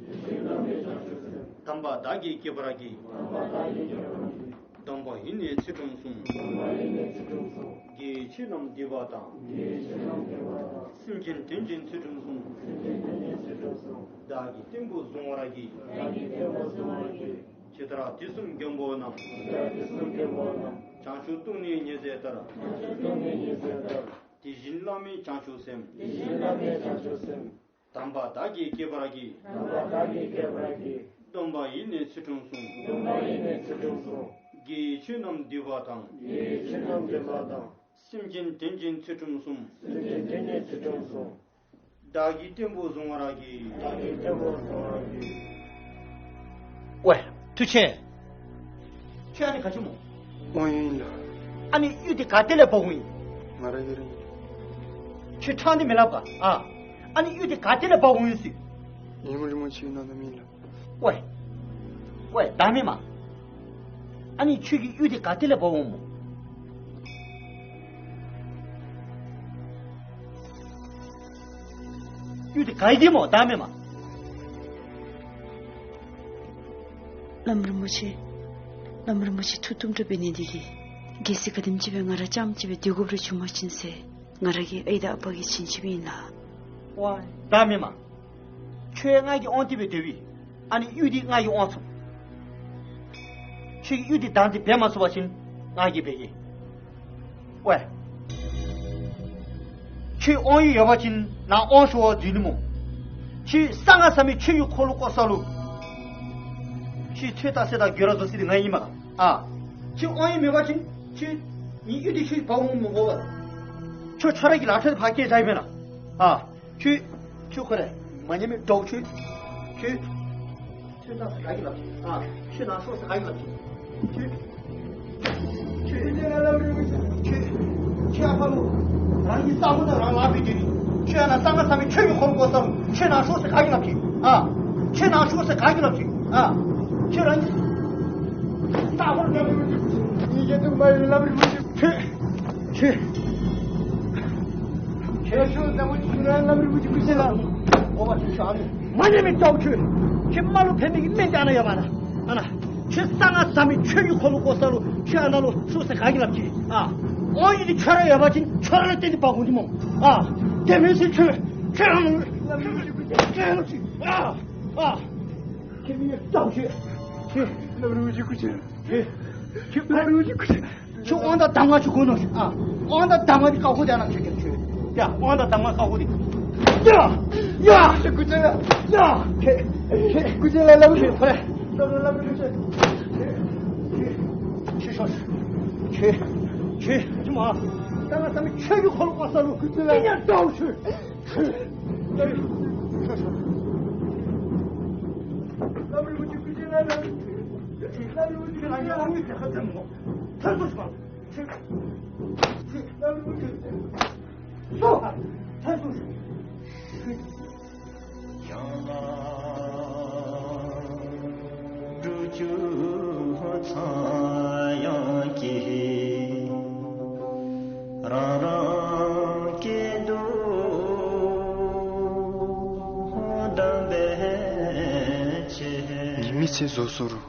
དམ་པ་བདག་གིས་བསྐྱེད་པར་བགྱི། སྡོམ་པ་ཡིས་ནི་ཚུལ་ཁྲིམས་སྲུང་། དགེ་བའི་ཆོས་རྣམས་སྡུད་པ་དང་། སེམས་ཅན་དོན་བྱེད་ཚུལ་ཁྲིམས་སྲུང་། བདག་གིས་བརྟན་པོ་བཟུང་བར་བགྱི། ཇི་ལྟར་དུས་གསུམ་མགོན་པོ་རྣམས། བྱང་ཆུབ་ཏུ་ནི་ཉེར་མཛད་ལྟར། དེ་བཞིན་བླ་མའི་བྱང་ཆུབ་སེམས། དམ་པ་བདག་གིས་བསྐྱེད་པར་བགྱི། སྡོམ་པ་ཡིས་ནི་ཚུལ་ཁྲིམས་སྲུང་། དགེ་བའི་ཆོས་རྣམས་སྡུད་པ་དང་། སེམས་ཅན་དོན་བྱེད་ཚུལ་ཁྲིམས་སྲུང་། བདག་གིས་བརྟན་པོ་བཟུང་བར་བགྱི། ཝའི་མཐུ་ཆེན། ཁྱོད་ཨ་ནི་ག་ཅི་སྨོ། དབང་ཡོད་ཨིན་ལགས། ཨ་ནི་གཡུས་འདི་ག་ཏེ་ལས་འབག་འོང་ཡི། ང་ར་གི་ར་ཨིན། ཁྱོད་ཕྲང་སྟེ་མི་སླབ་ག་ཨ། ཨ་ནི་གཡུས་འདི་ག་ཏེ་ལས་འབག་འོང་ཡི་ཟེར། ཡུམ་རིན་པོ་ཆེ་གནང་གནངམ་ཨིན་ལགས། ཝའི། ཝའི་བདག་མེད་མ། ཨ་ནི་ཁྱོད་ཀྱིས་གཡུས་འདི་ག་ཏེ་ལས་འབག་འོང་སྨོ། གཡུས་འདི་ག་ཡི་འདི་སྨོ་བདག་མེད་མ། བླམ་རིན་པོ་ཆེ། བླམ་རིན་པོ་ཆེ་ཐུགས་གཏུམ་དྲགས་འབད་ནི་འདི་གིས་རྒྱལ་སྲིད་ག་དེམ་ཅིག་སྦེ་ང་ར་རྐྱངམ་གཅིག་སྦེ་སྡོད་དགོཔ་རེ་བྱུང་བ་ཅིན་ཟེར་ང་ར་གི་ཨའི་དང་ཨ་པ་གིས་བྱིན་བྱིནམ་ཨིན་ལགས། ཝའི་བདག་མེད་མ། ཁྱོད་ང་གི་དབང་སྟེ་སྦེ་སྡོདཔ་ཨིན། ཨ་ནི་གཡུས་འདི་ང་གིས་དབང་བཟུང་། ཁྱོད་ཀྱིས་གཡུས་འདི་བདག་འཛིན་འབད་མ་ཚུགས་པ་ཅིན་ང་གིས་འབད་གེ། ཝའི། ཁྱོད་དབང་ཡོད་ཡོད་པ་ཅིན་ནཱ་དབང་ཞུ་བར་འཛུལ་ནི་སྨོ། ཁྱོད་གསང་སྔགས་ཟབ་མོའི་ཆོས་ཀྱི་འཁོར་ལོ་བསྐོར་ས་ལུ། ཁྱོད་ཐོས་རྟགས་གསལ་བརྡ་འགོད་ར་བཟོ་ས་འདི་ང་ཨིན་མས་ག། ཨ། ཁྱོད་དབང་ཡོད་མེད་པ་ཅིན་ཁྱོད་ངེའི་གཡུས་འདི་ཁྱོད་འབག་འོང་མི་དགོ་པས། ཁྱོད་ཁྱོད་ར་གི་ལག་ཁྱེར་ཕར་བསྐྱལ་བཞག་ཡི་མེན་ན། ཨ། ཁྱོད། ཁྱོད་ཁོ་རེ། མ་ཉན་མི་འདྲཝ་ཁྱོད། ཁྱོད། ཁྱོད་ད་ག་གིས་སླབ་ཅི། ཨ། ཁྱོད་ནཱ་ཤོག་ཟེར་ག་གིས་སླབ་ཅི། ཁྱོད། ཁྱོད། ཁྱོད་ཨ་ཕ་ལུ། རང་གི་ས་གོ་ནང་རང་ལཱ་འབད་དེ་ནི། ཁྱོད་ཡང་ན་གསང་སྔགས་ཟབ་མོའི་ཆོས་ཀྱི་འཁོར་ལོ་བསྐོར་ས་ལུ་ཁྱོད་ནཱ་ཤོག་ཟེར་ག་གིས་སླབ་ཅི། ཨ། ཁྱོད་ནཱ་ཤོག་ཟེར་ག་གིས་སླབ་ཅི། ཨ། ཁྱོད་རང་གི་ས་གོ་ནང་ཉིད་ཀྱི་སྟོང་པ་ཡི་བླམ་རིན་པོ་ཆེ། ཁྱོད། ཁྱོད། ཁྱོད་ཤོག་ཟེར་བ་ཅིན་ཁྱོད་ར་བླམ་རིན་པོ་ཆེ་སྐུ་མཁྱེན་ལགས། འོ་བ་ཁྱོད་ཤོག་ཨ་ནི། མ་ཉན་མི་འདྲཝ་ཁྱོད། ཁྱོད་རྨ་ལུ་ཕན་མི་གི་སྨན་དེ་ཨ་ནཱ་ཡོད་པ་ན། ཨ་ནཱ། ཁྱོད་གསང་སྔགས་ཟབ་མོའི་ཆོས་ཀྱི་འཁོར་ལོ་བསྐོར་ས་ལུ་ཁྱོད་ཨ་ནཱ་ལུ་ཤོག་ཟེར་ག་གིས་སླབ་ཅི། ཨ་དབང་ཡོད་དེ་ཁྱོད་ར་ཡོད་པ་ཅིན་ཁྱོད་ར་ལུ་བརྟེན་ཏེ་འབག་དགོ་ནི་སྨོ། ཨ་དེ་མེན་ཟེར་ཁྱོད་ཁྱོད་ར་ལུ་ཁྱོད་ར་ལུ་ཅིག་ཨ་ཨ་ཁྱོད་མི་ཡ་ལྟ་བུ་ཁྱོད་ཁྱོད་ལམ་རིམ་པོ་ཆེ་ཁྱོད་ཁྱོད་ཁྱོད་ལམ་རིམ་པོ་ཆེ་ཁྱོད། ཁྱོད་དབང་དང་གདམས་ངག་ཅིག་དགོ་ནོ། ཨ་དབང་དང་གདམས་ངག་འདི་བཀའ་བསྒོ་དེ་ཨ་ནཱ་ཁྱོད་ཁྱོད་ཁྱོད། ཡ་དབང་དང་གདམས་ངག་བཀའ་བསྒོ་འདི། ཡ་ཡ་ཁྱོད་སྐུ་ཚེ་ལ་ཡ་ཁྱོད་ཁྱོད་སྐུ་ཚེ་ལ་ལམ་ཁྱོད་ཁོ་རེ་ལམ་རིམ་པོ་ཆེ་ཁྱོད་ཁྱོད་ཁྱོད་ཁྱོད་ཁྱོད་ཁྱོད་ཁྱོད་མ་ད་ང་ད་མི་ཁྱོད་ཀྱི་འཁོར་ལོ་བསྐོར་ས་ལུ་སྐུ་ཚེ་ལ་ཡ་ལྟ་བུ་ཁྱོད་ཁྱོད་ལམ་རིམ་པོ་ཆེ་སྐུ་ཚེ་ལ་ལམ་རིམ་པོ་ཆེ་ཁྱོད་ལམ་རིམ་པོ་ཆེ་ཁྱོད་ང་ཡང་དབང་ཡོད་དེ་ཁ་ཙམ་མོ། ཐར་སོང་ཤིག། ཁྱོད་ཁྱོད་ལམ་རིམ་པོ་ཆེ་སོང་ཐར་སོང་ཤིག། ཁྱོད་ཡང་ལ་འགྲོ་རྒྱུ་ཚང་ཡང་སྐྱིད། རང་རང་སྐྱིད་སྡུག་གདམས་པའི་ཆེད། ངེའི་མི་ཚེ་རྫོགས་སོང་རུང་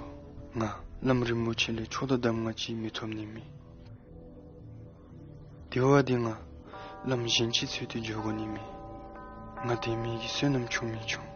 ང་ལམ་རིམ་པོ་ཆེ་ལས་ཆོག་དང་གདམས་ངག་ཅིག་མི་ཐོབ་ནི་མེད། དེ་བ་དེ་ང་ལམ་གཞན་ཅིག་འཚོལ་ཏེ་འགྱོ་དགོ་ནི་མས། ང་དེ་མི་གི་བསོད་ནམས་ཆུང་མི་ཆུང་།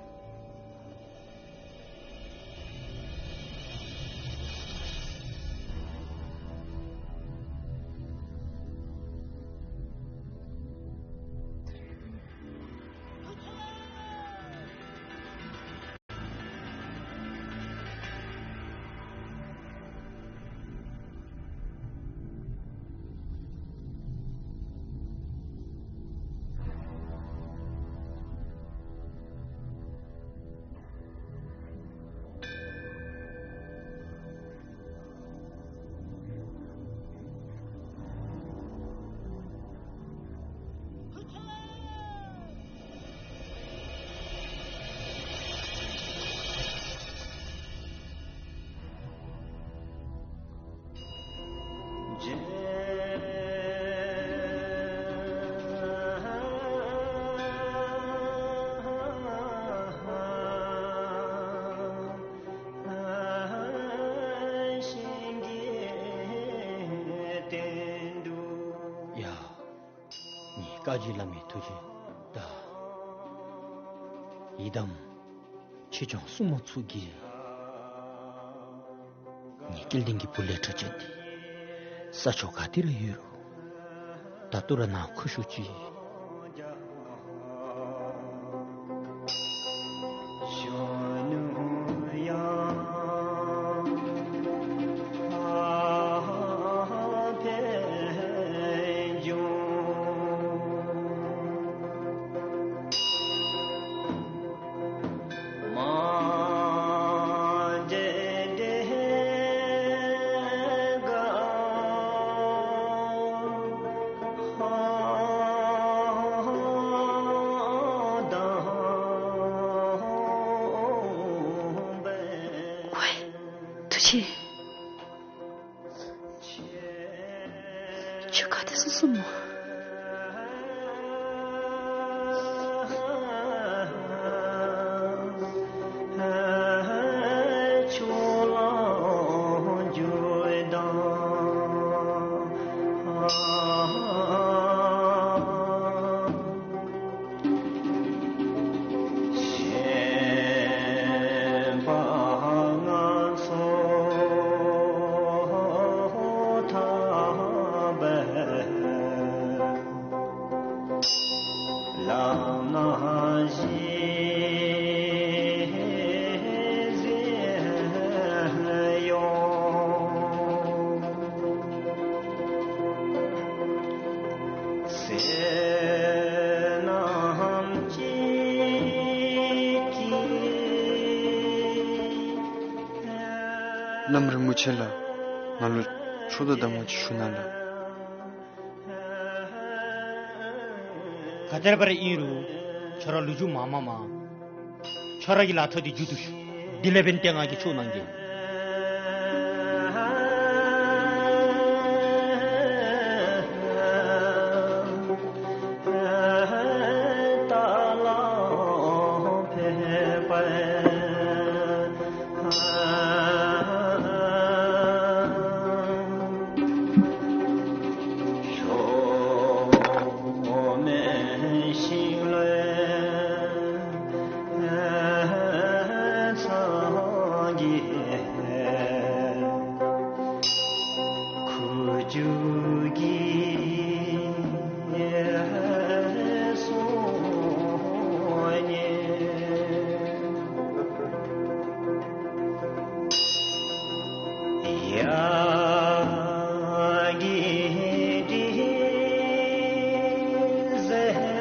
ཡ། ངེའི་བཀའ་བརྒྱུད་བླ་མའི་ཐུགས་རྗེ་ད། ཡི་དམ་ཆོས་སྐྱོང་སྲུང་མ་ཚུ་གིས་ངེའི་སྐལ་ལྡན་གྱི་བུ་ལས་ཁྲ་ཆེན་འདི་ས་ཕྱོགས་ག་ཏེ་ར་ཡོད་རུང་ད་ལྟོ་ར་ནཱ་འཁོད་ཤོག་ཅིག། ཝའི། ཐུགས་རྗེ། ཁྱོད་ག་ཏེ་སོང་སོང་སྨོ། བླམ་རིན་པོ་ཆེ་ལགས། ང་ལུ་ཆོག་དང་གདམས་ངག་ཅིག་ཞུ་གནང་ལགས། ག་དེ་སྦེ་ར་ཨིན་རུང་ཁྱོད་ར་ལོ་རྒྱུས་མང་མ་མང་། ཁྱོད་ར་གི་ལག་ཐོག་འདི་མཇུག་བསྡུ་ཤིག། དེ་ལས་འབདན་ཏེ་ང་གིས་ཆོག་གནང་གེ། འཇུག་གི་སོང་ནས། ཡ་གི་དྲི་ཟེར།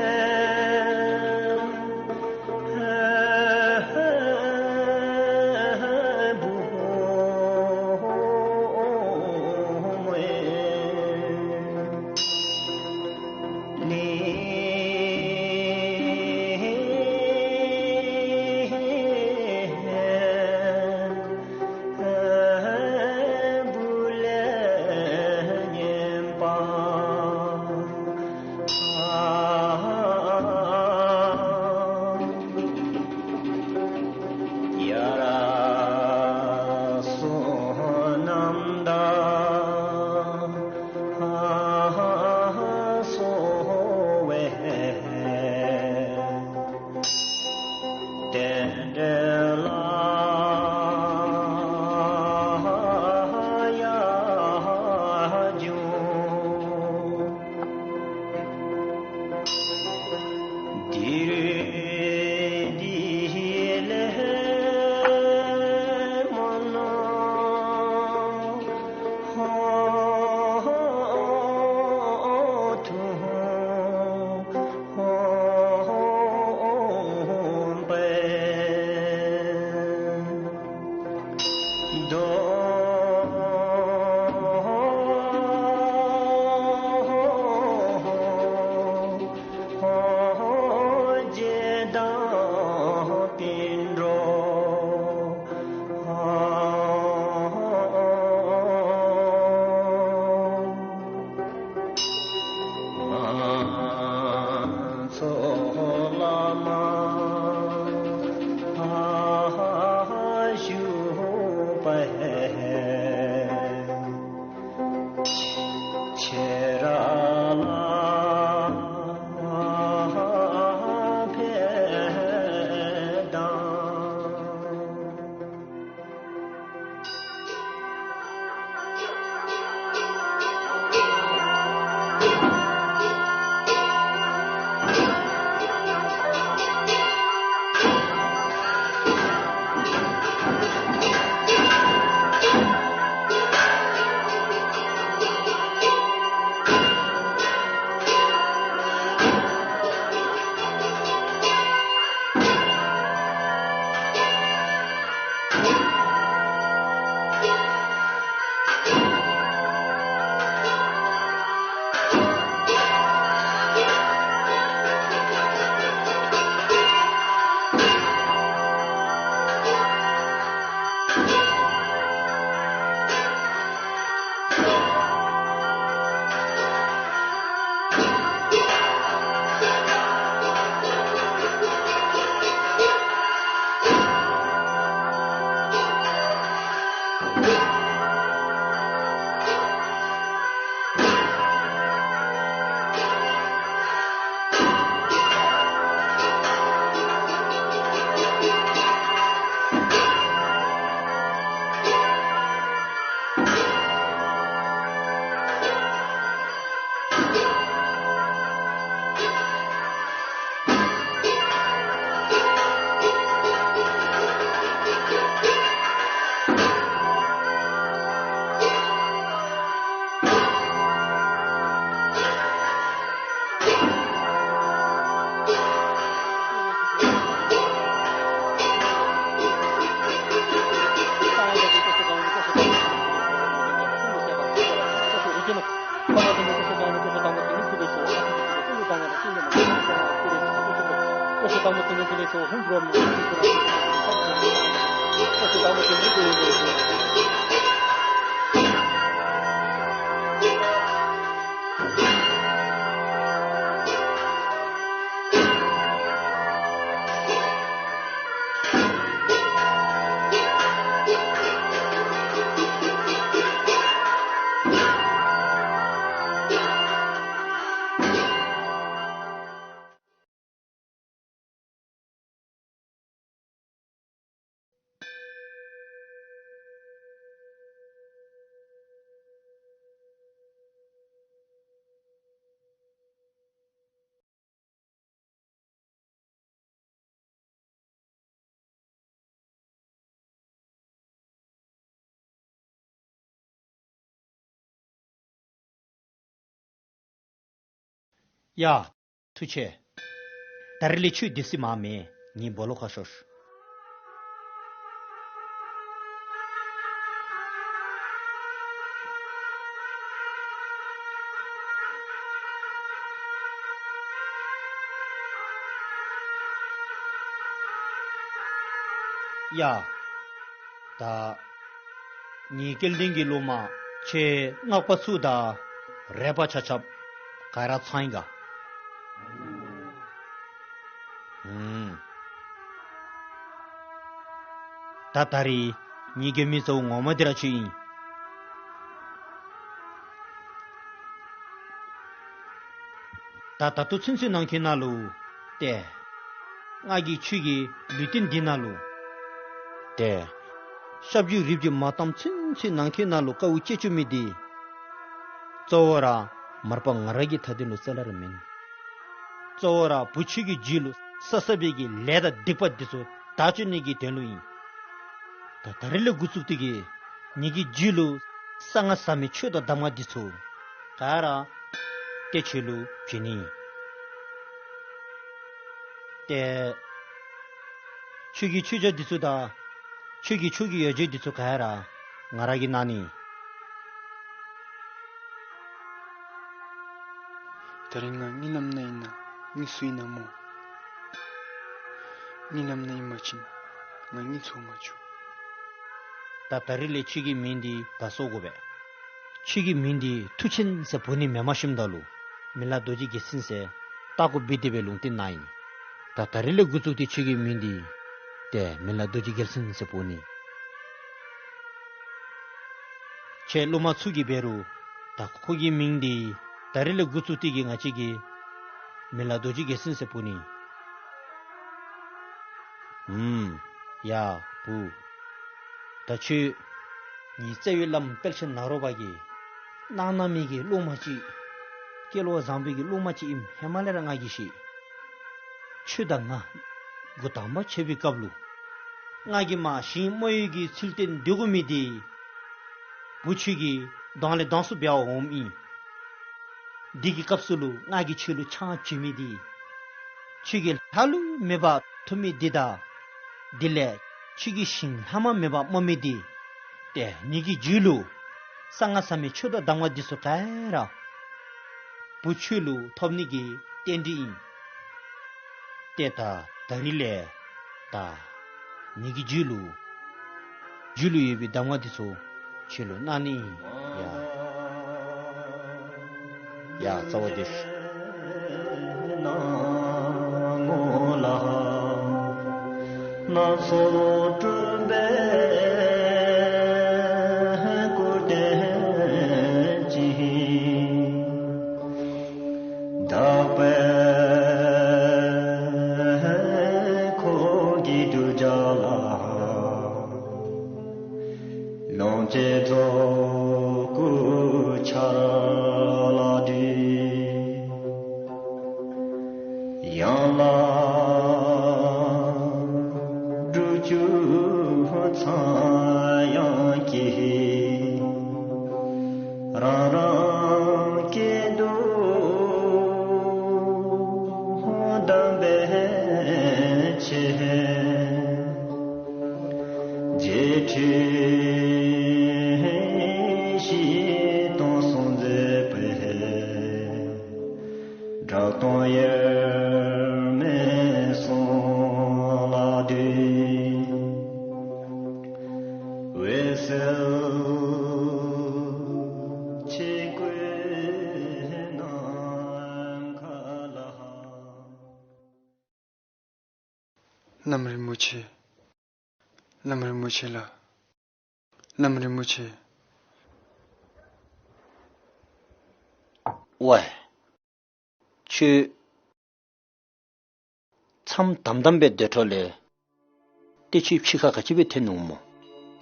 ཡ། ཐུགས་རྗེ་ཆེ། ད་རིས་ལས་ཁྱོད་སྡོད་ས་མ་མེད། ངེའི་སྦོ་ལོགས་ཁར་ཤོག། ཡ། ད་ངེའི་སྐལ་ལྡན་གྱི་སློབ་མ་ཁྱེད་སྔགས་པ་ཚུ་དང་རས་པ་ཆ་ཁྱབ་ག་ར་ཚང་ཡི་ག། ཨུམ། ད་ད་རིས་ངེའི་རྒྱབ་མི་གཙོ་བོ་ངོ་མ་འདི་ར་ཁྱོད་ཨིན། ད་ད་ལྟོ་ཚུན་ཚོད་ནང་འཁོད་ནང་ལུ་ཏེ་ང་གིས་ཁྱོད་ཀྱི་ལུས་རྟེན་འདི་ནང་ལུ་ཏེ་ཞབས་ཀྱུ་རིས་ཀྱུ་མ་བཏངམ་ཚུན་ཚོད་ནང་འཁོད་ནང་ལུ་དཀའཝ་སྤྱད་བཅུག་མི་འདི་གཙོ་བོ་ར་མར་པ་ང་ར་གི་ཐ་དོན་ལུ་རྩ་ལས་ར་མེན། གཙོ་བོ་ར་བུ་ཁྱོད་ཀྱི་རྒྱུད་ལུ་བསགས་བསགས་པའི་གི་ལས་དང་སྡིག་པ་འདི་ཚུ་དག་བཅུག་ནི་གི་དོན་ལུ་ཨིན། ད་ད་རིས་ལས་འགོ་བཙུགས་ཏེ་གིས་ངེ་གི་རྒྱུད་ལུ་གསང་སྔགས་ཟབ་མོའི་ཆོས་དང་གདམས་ངག་འདི་ཚུ་ག་ར་ཏེ་ཁྱོད་ལུ་བྱིན་ནི་ཨིན། ཏེ་ཁྱོད་ཀྱི་མཆོད་བརྗོད་འདི་ཚུ་དང་ཁྱོད་ཀྱི་ཆོས་ཀྱི་ཡོ་བྱད་འདི་ཚུ་ག་ར་ང་ར་གིས་གནང་ནི་ཨིན། ད་རིས་ང་གཉིད་ལམ་ནང་ཨིན་ན་གཉིད་སུ་ཨིན་ན་སྨོ། གཉིད་ལམ་ནང་ཨིན་པ་ཅིན་ང་གཉིད་ཚོར་མ་བཅུག། ད་ད་རིས་ལས་ཁྱོད་ཀྱི་མིང་འདི་ད་སོར་དགོ་པས། ཁྱོད་ཀྱི་མིང་འདི་མཐུ་ཆེན་ཟེར་འབོ་ནི་མེནམ་ཞིནམ་ད་ལུ་མི་ལ་རྡོ་རྗེ་རྒྱལ་མཚན་ཟེར་བཏགས་དགོ་པས་ཟེར་བའི་ལུང་བསྟན་གནང་ཡི། ད་ད་རིས་ལས་འགོ་བཙུགས་ཏེ་ཁྱོད་ཀྱི་མིང་འདི་ཏེ་མི་ལ་རྡོ་རྗེ་རྒྱལ་མཚན་ཟེར་འབོ་ནི། ཁྱེད་སློབ་མ་ཚུ་གིས་འབད་རུང་ད་ཁོ་གི་མིང་འདི་ད་རིས་ལས་འགོ་བཙུགས་ཏེ་གིས་ང་བཅས་ཀྱིས་མི་ལ་རྡོ་རྗེ་རྒྱལ་མཚན་ཟེར་འབོ་ནི། ཨུམ། ཡ་བུ། ད་ཁྱོད་ངེའི་བརྩེ་བའི་བླམ་དཔལ་ཆེན་ནཱ་རོ་པ་གིས་གནང་གནང་མི་གི་སློབ་མ་ཅིག་སྐལ་བ་བཟང་པོའི་གི་སློབ་མ་ཅིག་ཨིནམ་ཧེ་མ་ལས་ར་ང་གིས་ཤེས། ཁྱོད་དང་ང་འགོ་དང་པ་ཕྱད་པའི་སྐབས་ལུ་ང་གིས་མར་ཞིང་རྨོ་ཡི་གི་ཚུལ་བསྟན་སྡོད་དགོ་མི་འདི་བུ་ཁྱོད་ཀྱིས་གདོང་ལས་གདོང་བསུ་འབད་བར་འོངམ་ཨིན། འདི་གི་སྐབས་སུ་ལུ་ང་གིས་ཁྱོད་ལུ་ཆང་བྱིན་མི་འདི་ཁྱོད་ཀྱིས་ལྷ་ལུ་མོས་པ་ཐོབ་མི་འདི་དང་དེ་ལས་ཁྱོད་ཀྱིས་ཞིང་ལྷ་མ་མོས་པ་རྨོ་མི་འདི་ཏེ་ངེ་གི་རྒྱུད་ལུ་གསང་སྔགས་ཟབ་མོའི་ཆོས་དང་གདམས་ངག་འདི་ཚུ་ག་ར་བུ་ཁྱོད་ལུ་ཐོབ་ནི་གི་རྟེན་འབྲེལ་ཨིན། ཏེ་ད་ད་རིས་ལས་ད་ངེ་གི་རྒྱུད་ལུ་རྒྱུད་ལུ་ཡོད་པའི་གདམས་ངག་འདི་ཚུ་ཁྱོད་ལུ་གནང་ནི་ཨིན། ཡ་ཡ་རྩ་བ་འདི་དག་པའི་འཁོར་གྱི་གདུལ་བྱ་ལ། ལོངས་སྤྱོད་རྫོགས་སྐུ་ཆར་ལ་འདུད། ཡན་ལག་དྲུག་ཅུ་ཚངས་དབྱངས་ཀྱིས། རང་རང་སྐད་དུ་གདམས་པའི་ཆེད། རྗེས་ཁྲིད་བཞི་སྟོང་གསུང་མཛད་པའི། གྲགས་སྟོང་དབྱེར་མེད་གསུང་ལ་འདུད། འོད་གསལ་ཆོས་སྐུའི་ནམ་མཁའ་ལ། བླམ་རིན་པོ་ཆེ། བླམ་རིན་པོ་ཆེ་ལགས། བླམ་རིན་པོ་ཆེ། ཝའེ། ཁྱོད་མཚམས་དམ་དམ་སྦེ་སྡོད་འགྲོ་ལས། ཏེ་ཁྱོད་ཕྱི་ཁར་ག་ཅི་སྦེ་འཐོན་འོང་སྨོ།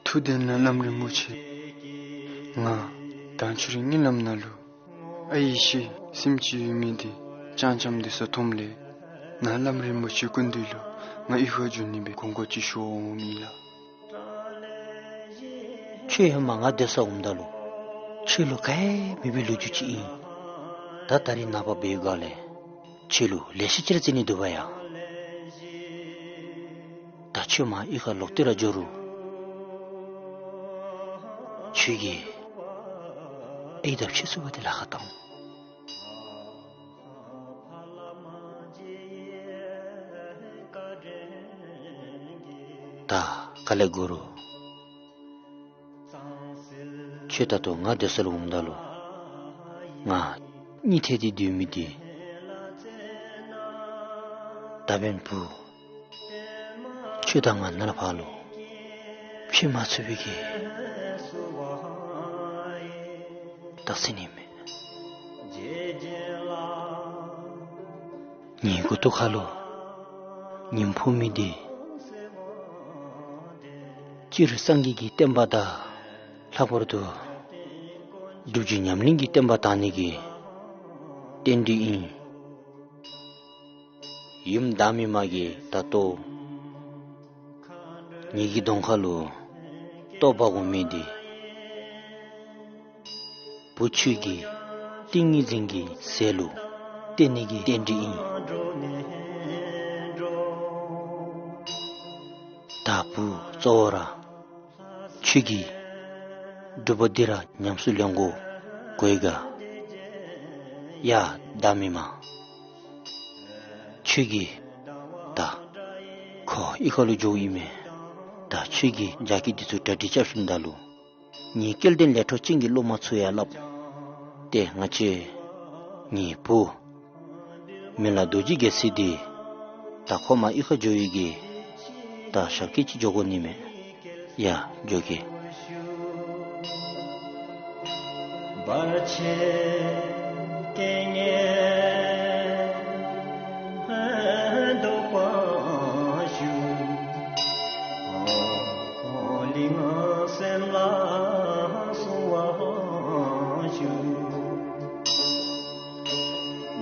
ཐུགས་བདེན་ལགས་བླམ་རིན་པོ་ཆེ། ང་དང་ཕྱི་རུ་གཉིད་ལམ་ནང་ལུ་ཨའི་ཡེ་ཤེས་སེམས་ཅན་ཡོད་མི་འདི་ཙམ་ཙམ་འདི་ཚུ་མཐོངམ་ལས། ང་བླམ་རིན་པོ་ཆེ་སྐུ་མདུན་ལུ་ང་གཡུས་ཁར་འགྱོ་ནི་སྦེ་དགོངས་སྐོར་ཅིག་ཞུ་འོངམ་ཨིན་ལགས། ཁྱོད་ཧེ་མ་ང་སྡོད་སར་འོངམ་ད་ལུ་ཁྱོད་ལུ་ག་ཡང་མེད་པའི་ལོ་རྒྱུས་ཅིག་ཨིན། ད་ད་རིས་ནངས་པ་འབད་བའི་སྒང་ལས་ ཁྱོད་ལུ་ལེ་ཤ་ཅིག་ར་བརྩི་ནི་འདུག་པ་ཡ། ད་ཁྱོད་མར་གཡུས་ཁར་ལོག་སྟེ་ར་འགྱོ་རུང་ཁྱོད་ཀྱིས་ཨེ་ད་ཁྱོད་ཚུ་བ་དེ་ལཱ་ཁག་བཏང་། ད་ག་ལས་འགོར་རུང་ཁྱོད་ད་ལྟོ་ང་སྡོད་ས་ལུ་འོངམ་ད་ལུ་ང་གཉིད་ཐལ་ཏེ་སྡོད་མི་འདི། ད་འབདན་བུ། ཁྱོད་དང་ང་ནཱ་ལས་ཕར་ལུ་ཕྱད་མ་ཚུགས་པའི་གི་རྟགས་མཚན་ནི་མས། ངེའི་མགུ་ཏོ་ཁ་ལུ་ཉིམ་ཕོག་མི་འདི་སྤྱིར་སངས་རྒྱས་ཀྱི་བསྟན་པ་དང་ལྷག་པར་དུ་སྒྲུབ་བརྒྱུད་ཉམས་ལེན་གྱི་བསྟན་པ་དར་ནི་གི་རྟེན་འབྲེལ་ཨིན། ཡུམ་བདག་མེད་མ་གིས་ད་ལྟོ་ངེའི་གི་གདོང་ཁ་ལུ་ལྟོ་འབག་དགོ་མི་འདི་བུ་ཁྱོད་ཀྱི་ཏིང་ངེ་འཛིན་གྱི་ཟས་ལུ་བརྟེན་ནི་གི་རྟེན་འབྲེལ་ཨིན། ད་བུ་གཙོ་བོ་ར་ཁྱོད་ཀྱིས་སྒྲུབ་པ་འདི་ར་ཉམས་སུ་ལེན་དགོ་གོ་ཡི་ག། ཡ་བདག་མེད་མ། ཁྱོད་ཀྱིས་ད་ཁོ་གཡུས་ཁ་ལུ་འགྱོཝ་ཨིན་མས། ད་ཁྱོད་ཀྱིས་རྒྱ་སྐྱེད་འདི་ཚུ་གྲ་སྒྲིག་རྐྱབ་ཞིནམ་ད་ལུ་ངེའི་སྐལ་ལྡན་ལས་འཕྲོ་ཅན་གྱི་སློབ་མ་ཚུ་ཡར་སླབ། ཏེ་ང་བཅས་ངེའི་བུ་མི་ལ་རྡོ་རྗེ་རྒྱལ་མཚན་འདི་ད་ཁོ་མར་གཡུས་ཁར་འགྱོ་ཡི་གི་ད་ཞབས་སྐྱེལ་ཅིག་འགྱོ་དགོ་ནི་མས། ཡ་འགྱོ་གེ། བར་ཆད་ཏིང་ངེ་བཟློག་པར་ཞུ། ལུས་ངག་སེམས་ལ་གསོལ་བ་ཞུ།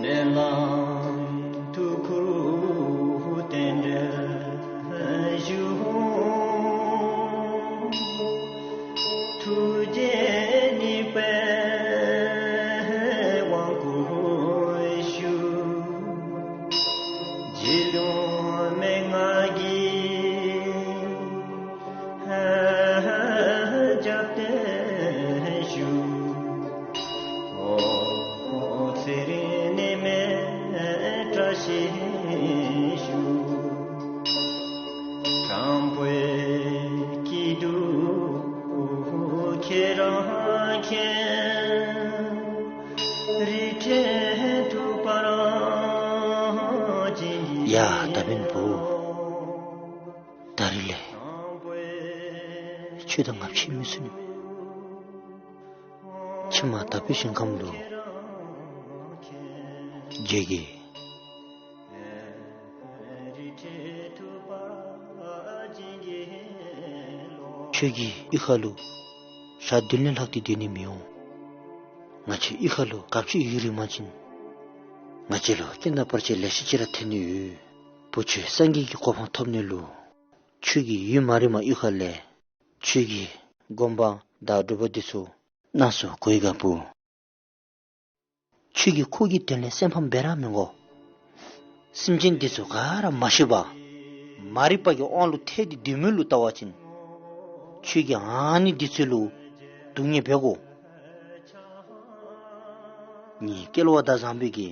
སྨོན་ལམ་ཐུགས་ཁུར་རྟེན་འབྲེལ་ཞུ། ཐུགས་རྗེ་ནུས་པའི་དབང་བསྐུར་ཞུ། རྗེ་བློན་མན་ངག་གིས་རྒྱབ་རྟེན་ཞུ། འོད་གསལ་རིག་གནས་མེ་བཀྲ་ཤིས་ཞུ། དྲང་པོའི་སྐྱིད་སྡུག་ཁྱེད་རང་མཁྱེན། རིགས་ཅན་ཐུབ་པ་རང་བྱིན་གྱིས། ཡ་ད་འབདན་བུ། ད་རིས་ལས་ཁྱོད་དང་ང་ཕྱད་མི་ཚུགས་ནི་མས། ཁྱོད་མར་དྭགས་པོའི་ཞིང་ཁམས་ལུ་འགྱོ་གེ། ཁྱོད་ཀྱིས་གཡུས་ཁ་ལུ་ཞག་བདུན་ལས་ལྷག་སྟེ་སྡོད་ནི་མི་འོང་། ང་བཅས་གཡུས་ཁ་ལུ་གབ་ཅིག་ཡོད་རིག་མ་བྱིན། ང་བཅས་ལུ་རྐྱེན་དང་བར་ཆད་ལེ་ཤ་ཅིག་ར་ཐོན་ནི་ཡོད། བུ་ཁྱོད་སངས་རྒྱས་ཀྱི་གོ་འཕང་ཐོབ་ནི་ལུ་ཁྱོད་ཀྱིས་ཡུན་མ་རིངམ་གཡུས་ཁ་ལས་ཁྱོད་ཀྱི་སྒོམ་པ་དང་སྒྲུབ་པ་འདི་ཚུ་གནང་ཚུགས་གོ་ཡི་ག་བུ། ཁྱོད་ཀྱིས་ཁོ་གི་དོན་ལས་སེམས་ཕམ་འབད་ར་མི་དགོ། སེམས་ཅན་འདི་ཚུ་ག་ར་མ་ཤེས་པར་མ་རིག་པ་གི་དབང་ལུ་ཐལ་ཏེ་སྡོད་མི་ལུ་བལྟ་བ་ཅིན་ཁྱོད་ཀྱིས་ཨ་ནི་འདི་ཚུ་ལུ་སྡུག་བསྔལ་འབད་དགོ། ངེའི་སྐལ་བ་དང་བཟང་པོའི་གི་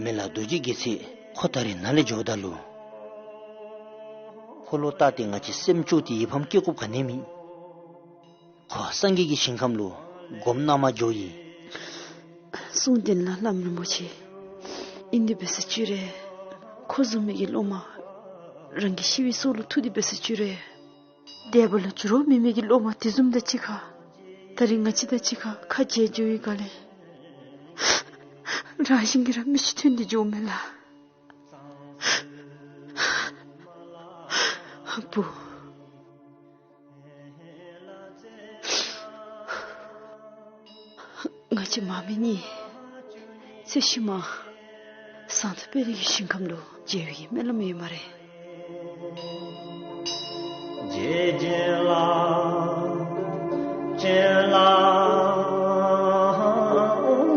མི་ལ་རྡོ་རྗེ་རྒྱལ་མཚན་ཁོ་ད་རིས་ནཱ་ལས་འགྱོཝ་ད་ལུ་ཁོ་ལུ་བལྟ་སྟེ་ང་བཅས་སེམས་སྐྱོ་སྟེ་ཡིད་ཕམ་སྐྱེ་དགོཔ་ག་ནི་མེད། ཁོ་སངས་རྒྱས་ཀྱི་ཞིང་ཁམས་ལུ་སྒོམ་གནང་མ་འགྱོ་ཡི། གསུང་དོན་ལ་བླམ་རིན་པོ་ཆེ། ཨིན་དེ་འབད་ས་ཅི་རུང་ཁོ་བཟུམ་མའི་གི་སློབ་མ་རང་གི་ཤི་བའི་སྲོག་ལུ་ཐུག་སྟེ་འབད་ས་ཅི་རུང་འདས་པ་ལུ་འགྱུར་བ་མེད་མི་གི་སློབ་མ་དེ་བཟུམ་དང་གཅིག་ཁར་ད་རིས་ང་བཅས་དང་གཅིག་ཁར་ཁ་གྱེས་འགྱོ་བའི་སྒང་ལས་རང་བཞིན་གྱིས་ར་མི་ཚེ་ཐུང་སྟེ་འགྱོཝ་མས་ལགས། བུ། ང་བཅས་མ་མི་གཉིས་ཚེ་ཕྱི་མ་ཟངས་མདོག་དཔལ་ལྡན་གྱི་ཞིང་ཁམས་ལུ་མཇལ་བའི་སྨོན་ལམ་ཡོད་སྨ་རེ། རྗེ་བཙུན་ལ་སྤྱན་ལ་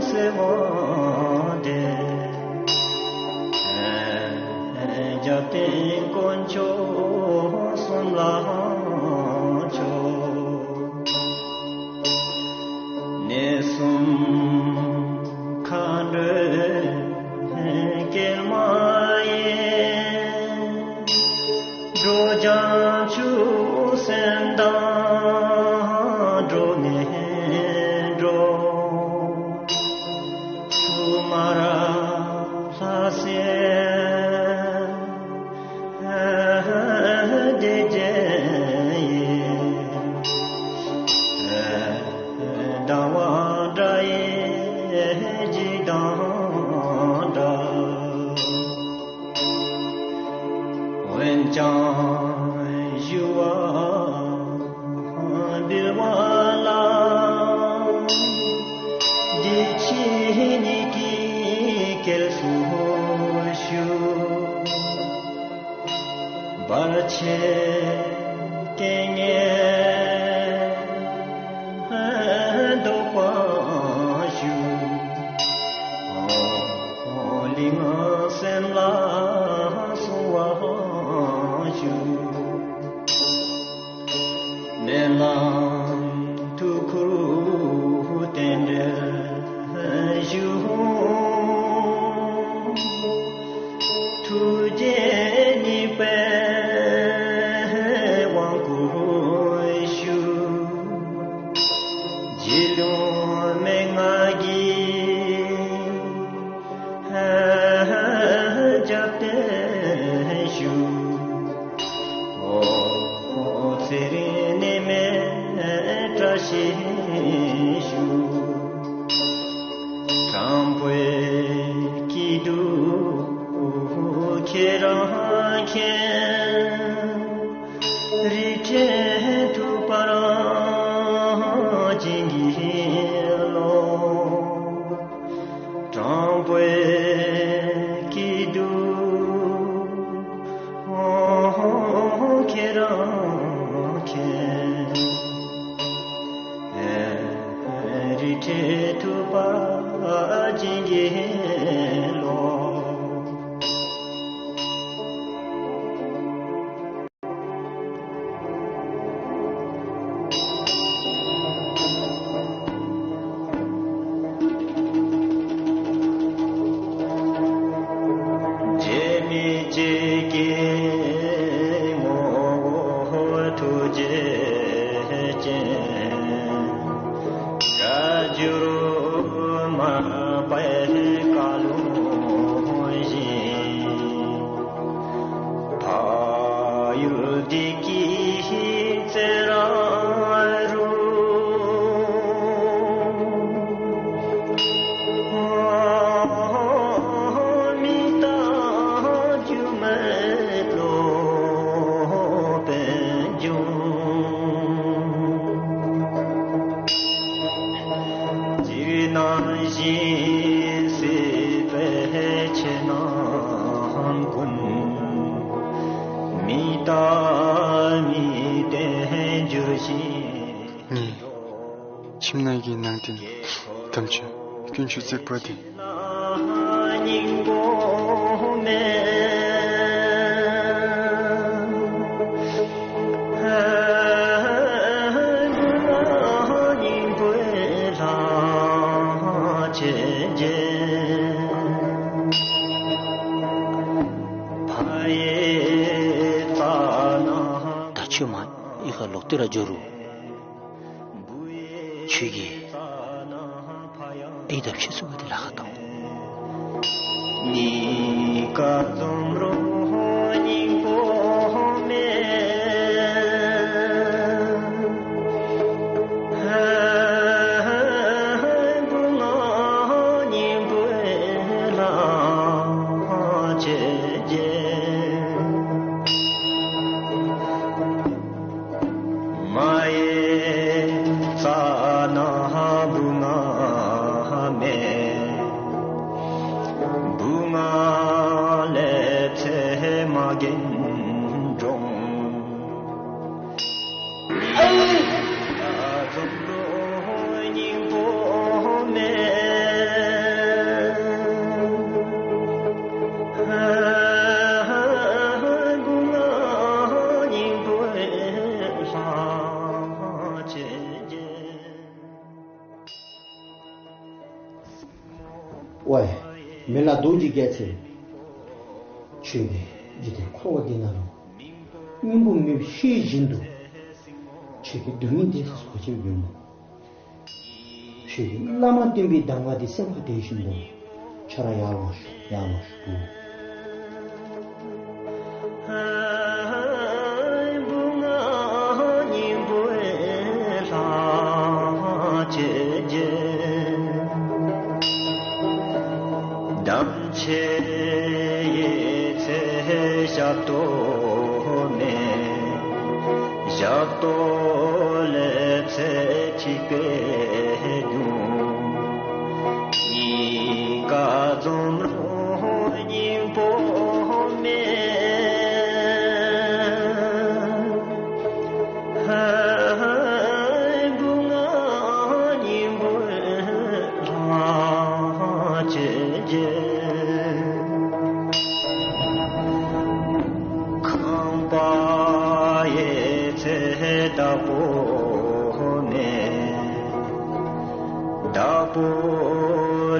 གསོལ་བ་འདེབས། མཁའ་འགྲོའི་སྐྱེལ་མ་ཡིན། འགྲོ་བྱང་ཆུབ་སེམས་དང་། འགྲོ་ནས་འགྲོ་དྲུག་མར་ལྷ་སྲིན་སྡེ་བརྒྱད་ཡི། སྡང་བ་དགྲ་ཡི་འཇིགས་དང་འདྲ། འོན་ཀྱང་ཞུ་བ་འབུལ་བ་ལ། འདི་ཕྱི་གཉིས་ཀྱི་སྐྱེལ་འཚོལ་ཞུ། བར་ཆད་རྐྱེན་ངན་བཟློག་པར་ཞུ། ལུས་ངག་སེམས་ལ་སྲུང་བར་ཞུ། སྨོན་ལམ་ཐུགས་ཁུར་རྟེན་འབྲེལ་ཞུ། ཐུགས་རྗེ་ནུས་པས་དབང་བསྐུར་ཞུ། རྗེ་བློན་མན་ངག་གིས་རྒྱབ་རྟེན་ཞུ། ཚེ་རིང་ནད་མེད་བཀྲ་ཤིས་ཤོག། དྲང་པོའི་སྐྱིད་སྡུག་ཁྱེད་རང་མཁྱེན། རི་ཁྲོད་ཐུབ་པར་བྱིན་གྱིས་རློབས། དྲང་པོའི་སྐྱིད་སྡུག་ཁྱེད་རང་མཁྱེན། རི་ཁྲོད་ཐུབ་པར་བྱིན་གྱིས་རློབས། རྗེ་མི་བརྗེད་ཀྱི་ངོ་བོ་ཐུགས་རྗེ་ཅན། སྒྲ་སྒྱུར་མར་པའི་བཀའ་ལུང་བཞིན། བག་ཡོད་བདེ་སྐྱིད་བརྩེ་ར་རུ། མི་རྟག་སྒྱུ་མའི་སློབ་དཔོན་འབྱུང་། རྗེ་ནང་བཞིན་སྲིད་པའི་ཆོས་རྣམས་ཀུན། མི་རྟག་མི་བརྟན་འགྱུར་ཞིང་། ཁྱིམ་ནང་གི་ནང་རྟེན་དམ་ཆོས་དཀོན་མཆོག་བརྩེགས་པ་འདི། སྙིང་པོ་མེད། སྙིང་པོའི་ལྷ་ཆོས་རྗེ། ཕ་ཡི་རྩ་ནང་། ད་ཁྱོད་མ་གཡུས་ཁར་ལོག་སྟེ་ར་འགྱོ་རུང་། ཁྱོད་ཀྱིས་ཨའི་དང་ཕྱི་ཚུ་ག་དེ་ལཱ་ཁག་གཏང་། གཉིས་ཀ་འཛོམས་རུང་སྙིང་པོ་མེད། བུ་ང་སྙིང་པོའི་ལྷ་ཆོས་རྗེ། མ་ཡི་རྩ་ནང་བུ་ང་མེད། བུ་ང་ལེབ་ཚེ་མ་རྒན་འགྲོ། སྙིང་པོ་མེད། སྙིང་པོའི་ལྷ་ཆོས་རྗེ། ཝའི་མི་ལ་རྡོ་རྗེ་རྒྱལ་མཚན། ཁྱོད་ཀྱིས་འཇིག་རྟེན་འཁོར་བ་འདི་ནང་ལུ་སྙིང་པོ་མེདཔ་ཤེས་བཞིན་དུ་ཁྱོད་ཀྱིས་སྡུག་བསྔལ་འདི་ཚུ་ག་ཅི་སྦེ་འབད་ནུག། ཁྱོད་ཀྱིས་བླ་མ་བསྟེན་པའི་གདམས་ངག་འདི་སེམས་ཁར་བསྡམས་བཞིན་དུ་ཁྱོད་ར་ཡར་ལོངས་ཤོག། ཡར་ལོངས་ཤོག། དམ་ཆོས་ཡི་ཚེ་ཞབས་ཏོག་མེད། ཞབས་ཏོག་ལེབ་ཚེ་ཐིགས་པའི་སྙུང་། གཉིས་ཀ་འཛོམས་རུང་སྙིང་པོ་མེད། སྙིང་པོ་ལྷ་ཆོས་རྗེ། ཁང་པ་ཡི་ཚེ་བདག་པོ་མེད། བདག་པོ་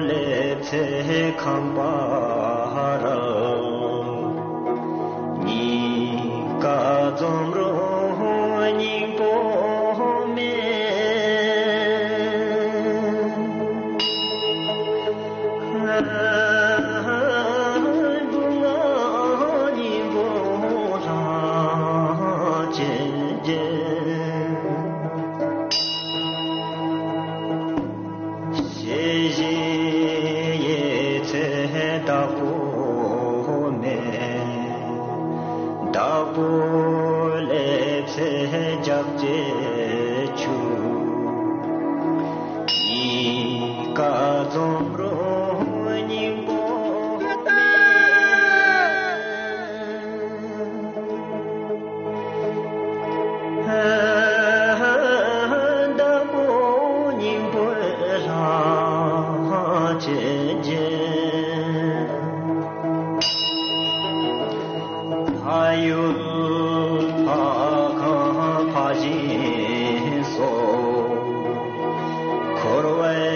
ལེབ་ཚེ་ཁང་པ་རང་། གཉིས་ཀ་འཛོམས་རུང་སྙིང་པོ་མེད། སྙིང་པོ་ལྷ་ཆོས་རྗེ། ཤེས་བཞིན་ཡི་ཚེ་བདག་པོ་མེད། བདག་པོ་ལེབ་ཚེ་རྒྱབ་ཀྱི་ཆུ། གཉིས་ཀ་འཛོམས་རུང་སྙིང་པོ་མེད། བདག་པོ་སྙིང་པོའི་ལྷ་ཆོས་རྗེ། ཕ་ཡུལ་ཕ་ཁང་ཕ་གཞིས་སོགས། འཁོར་བའི་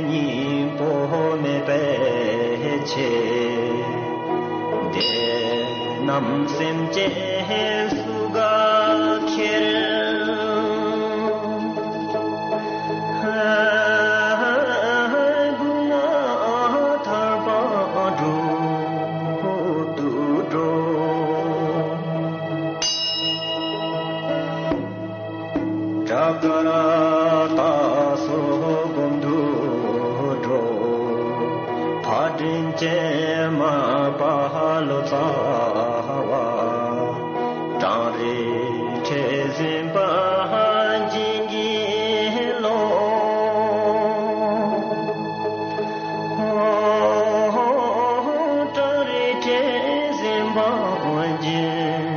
སྙིང་པོ་མེད་པའི་ཆེད། དེ་རྣམས་སེམས་ཅན་སུ་ག་ཁྱེར། སྐུ་ལྔ་ཐར་པ་སྒྲུབ་ཏུ་འགྲོ། ཏྲ་ཀ་ར་ཏ་སོགས་སྒོམ་དུ་འགྲོ། ཕ་དྲིན་ཅན་མ་པ་ལོ་ཙཱ་བ། གྲང་རེག་ཁྲེལ་ཟིང་བ་སྦྱིན་གྱི་ལོ། གྲང་རེག་ཁྲེལ་ཟིང་བ་སྦྱིན།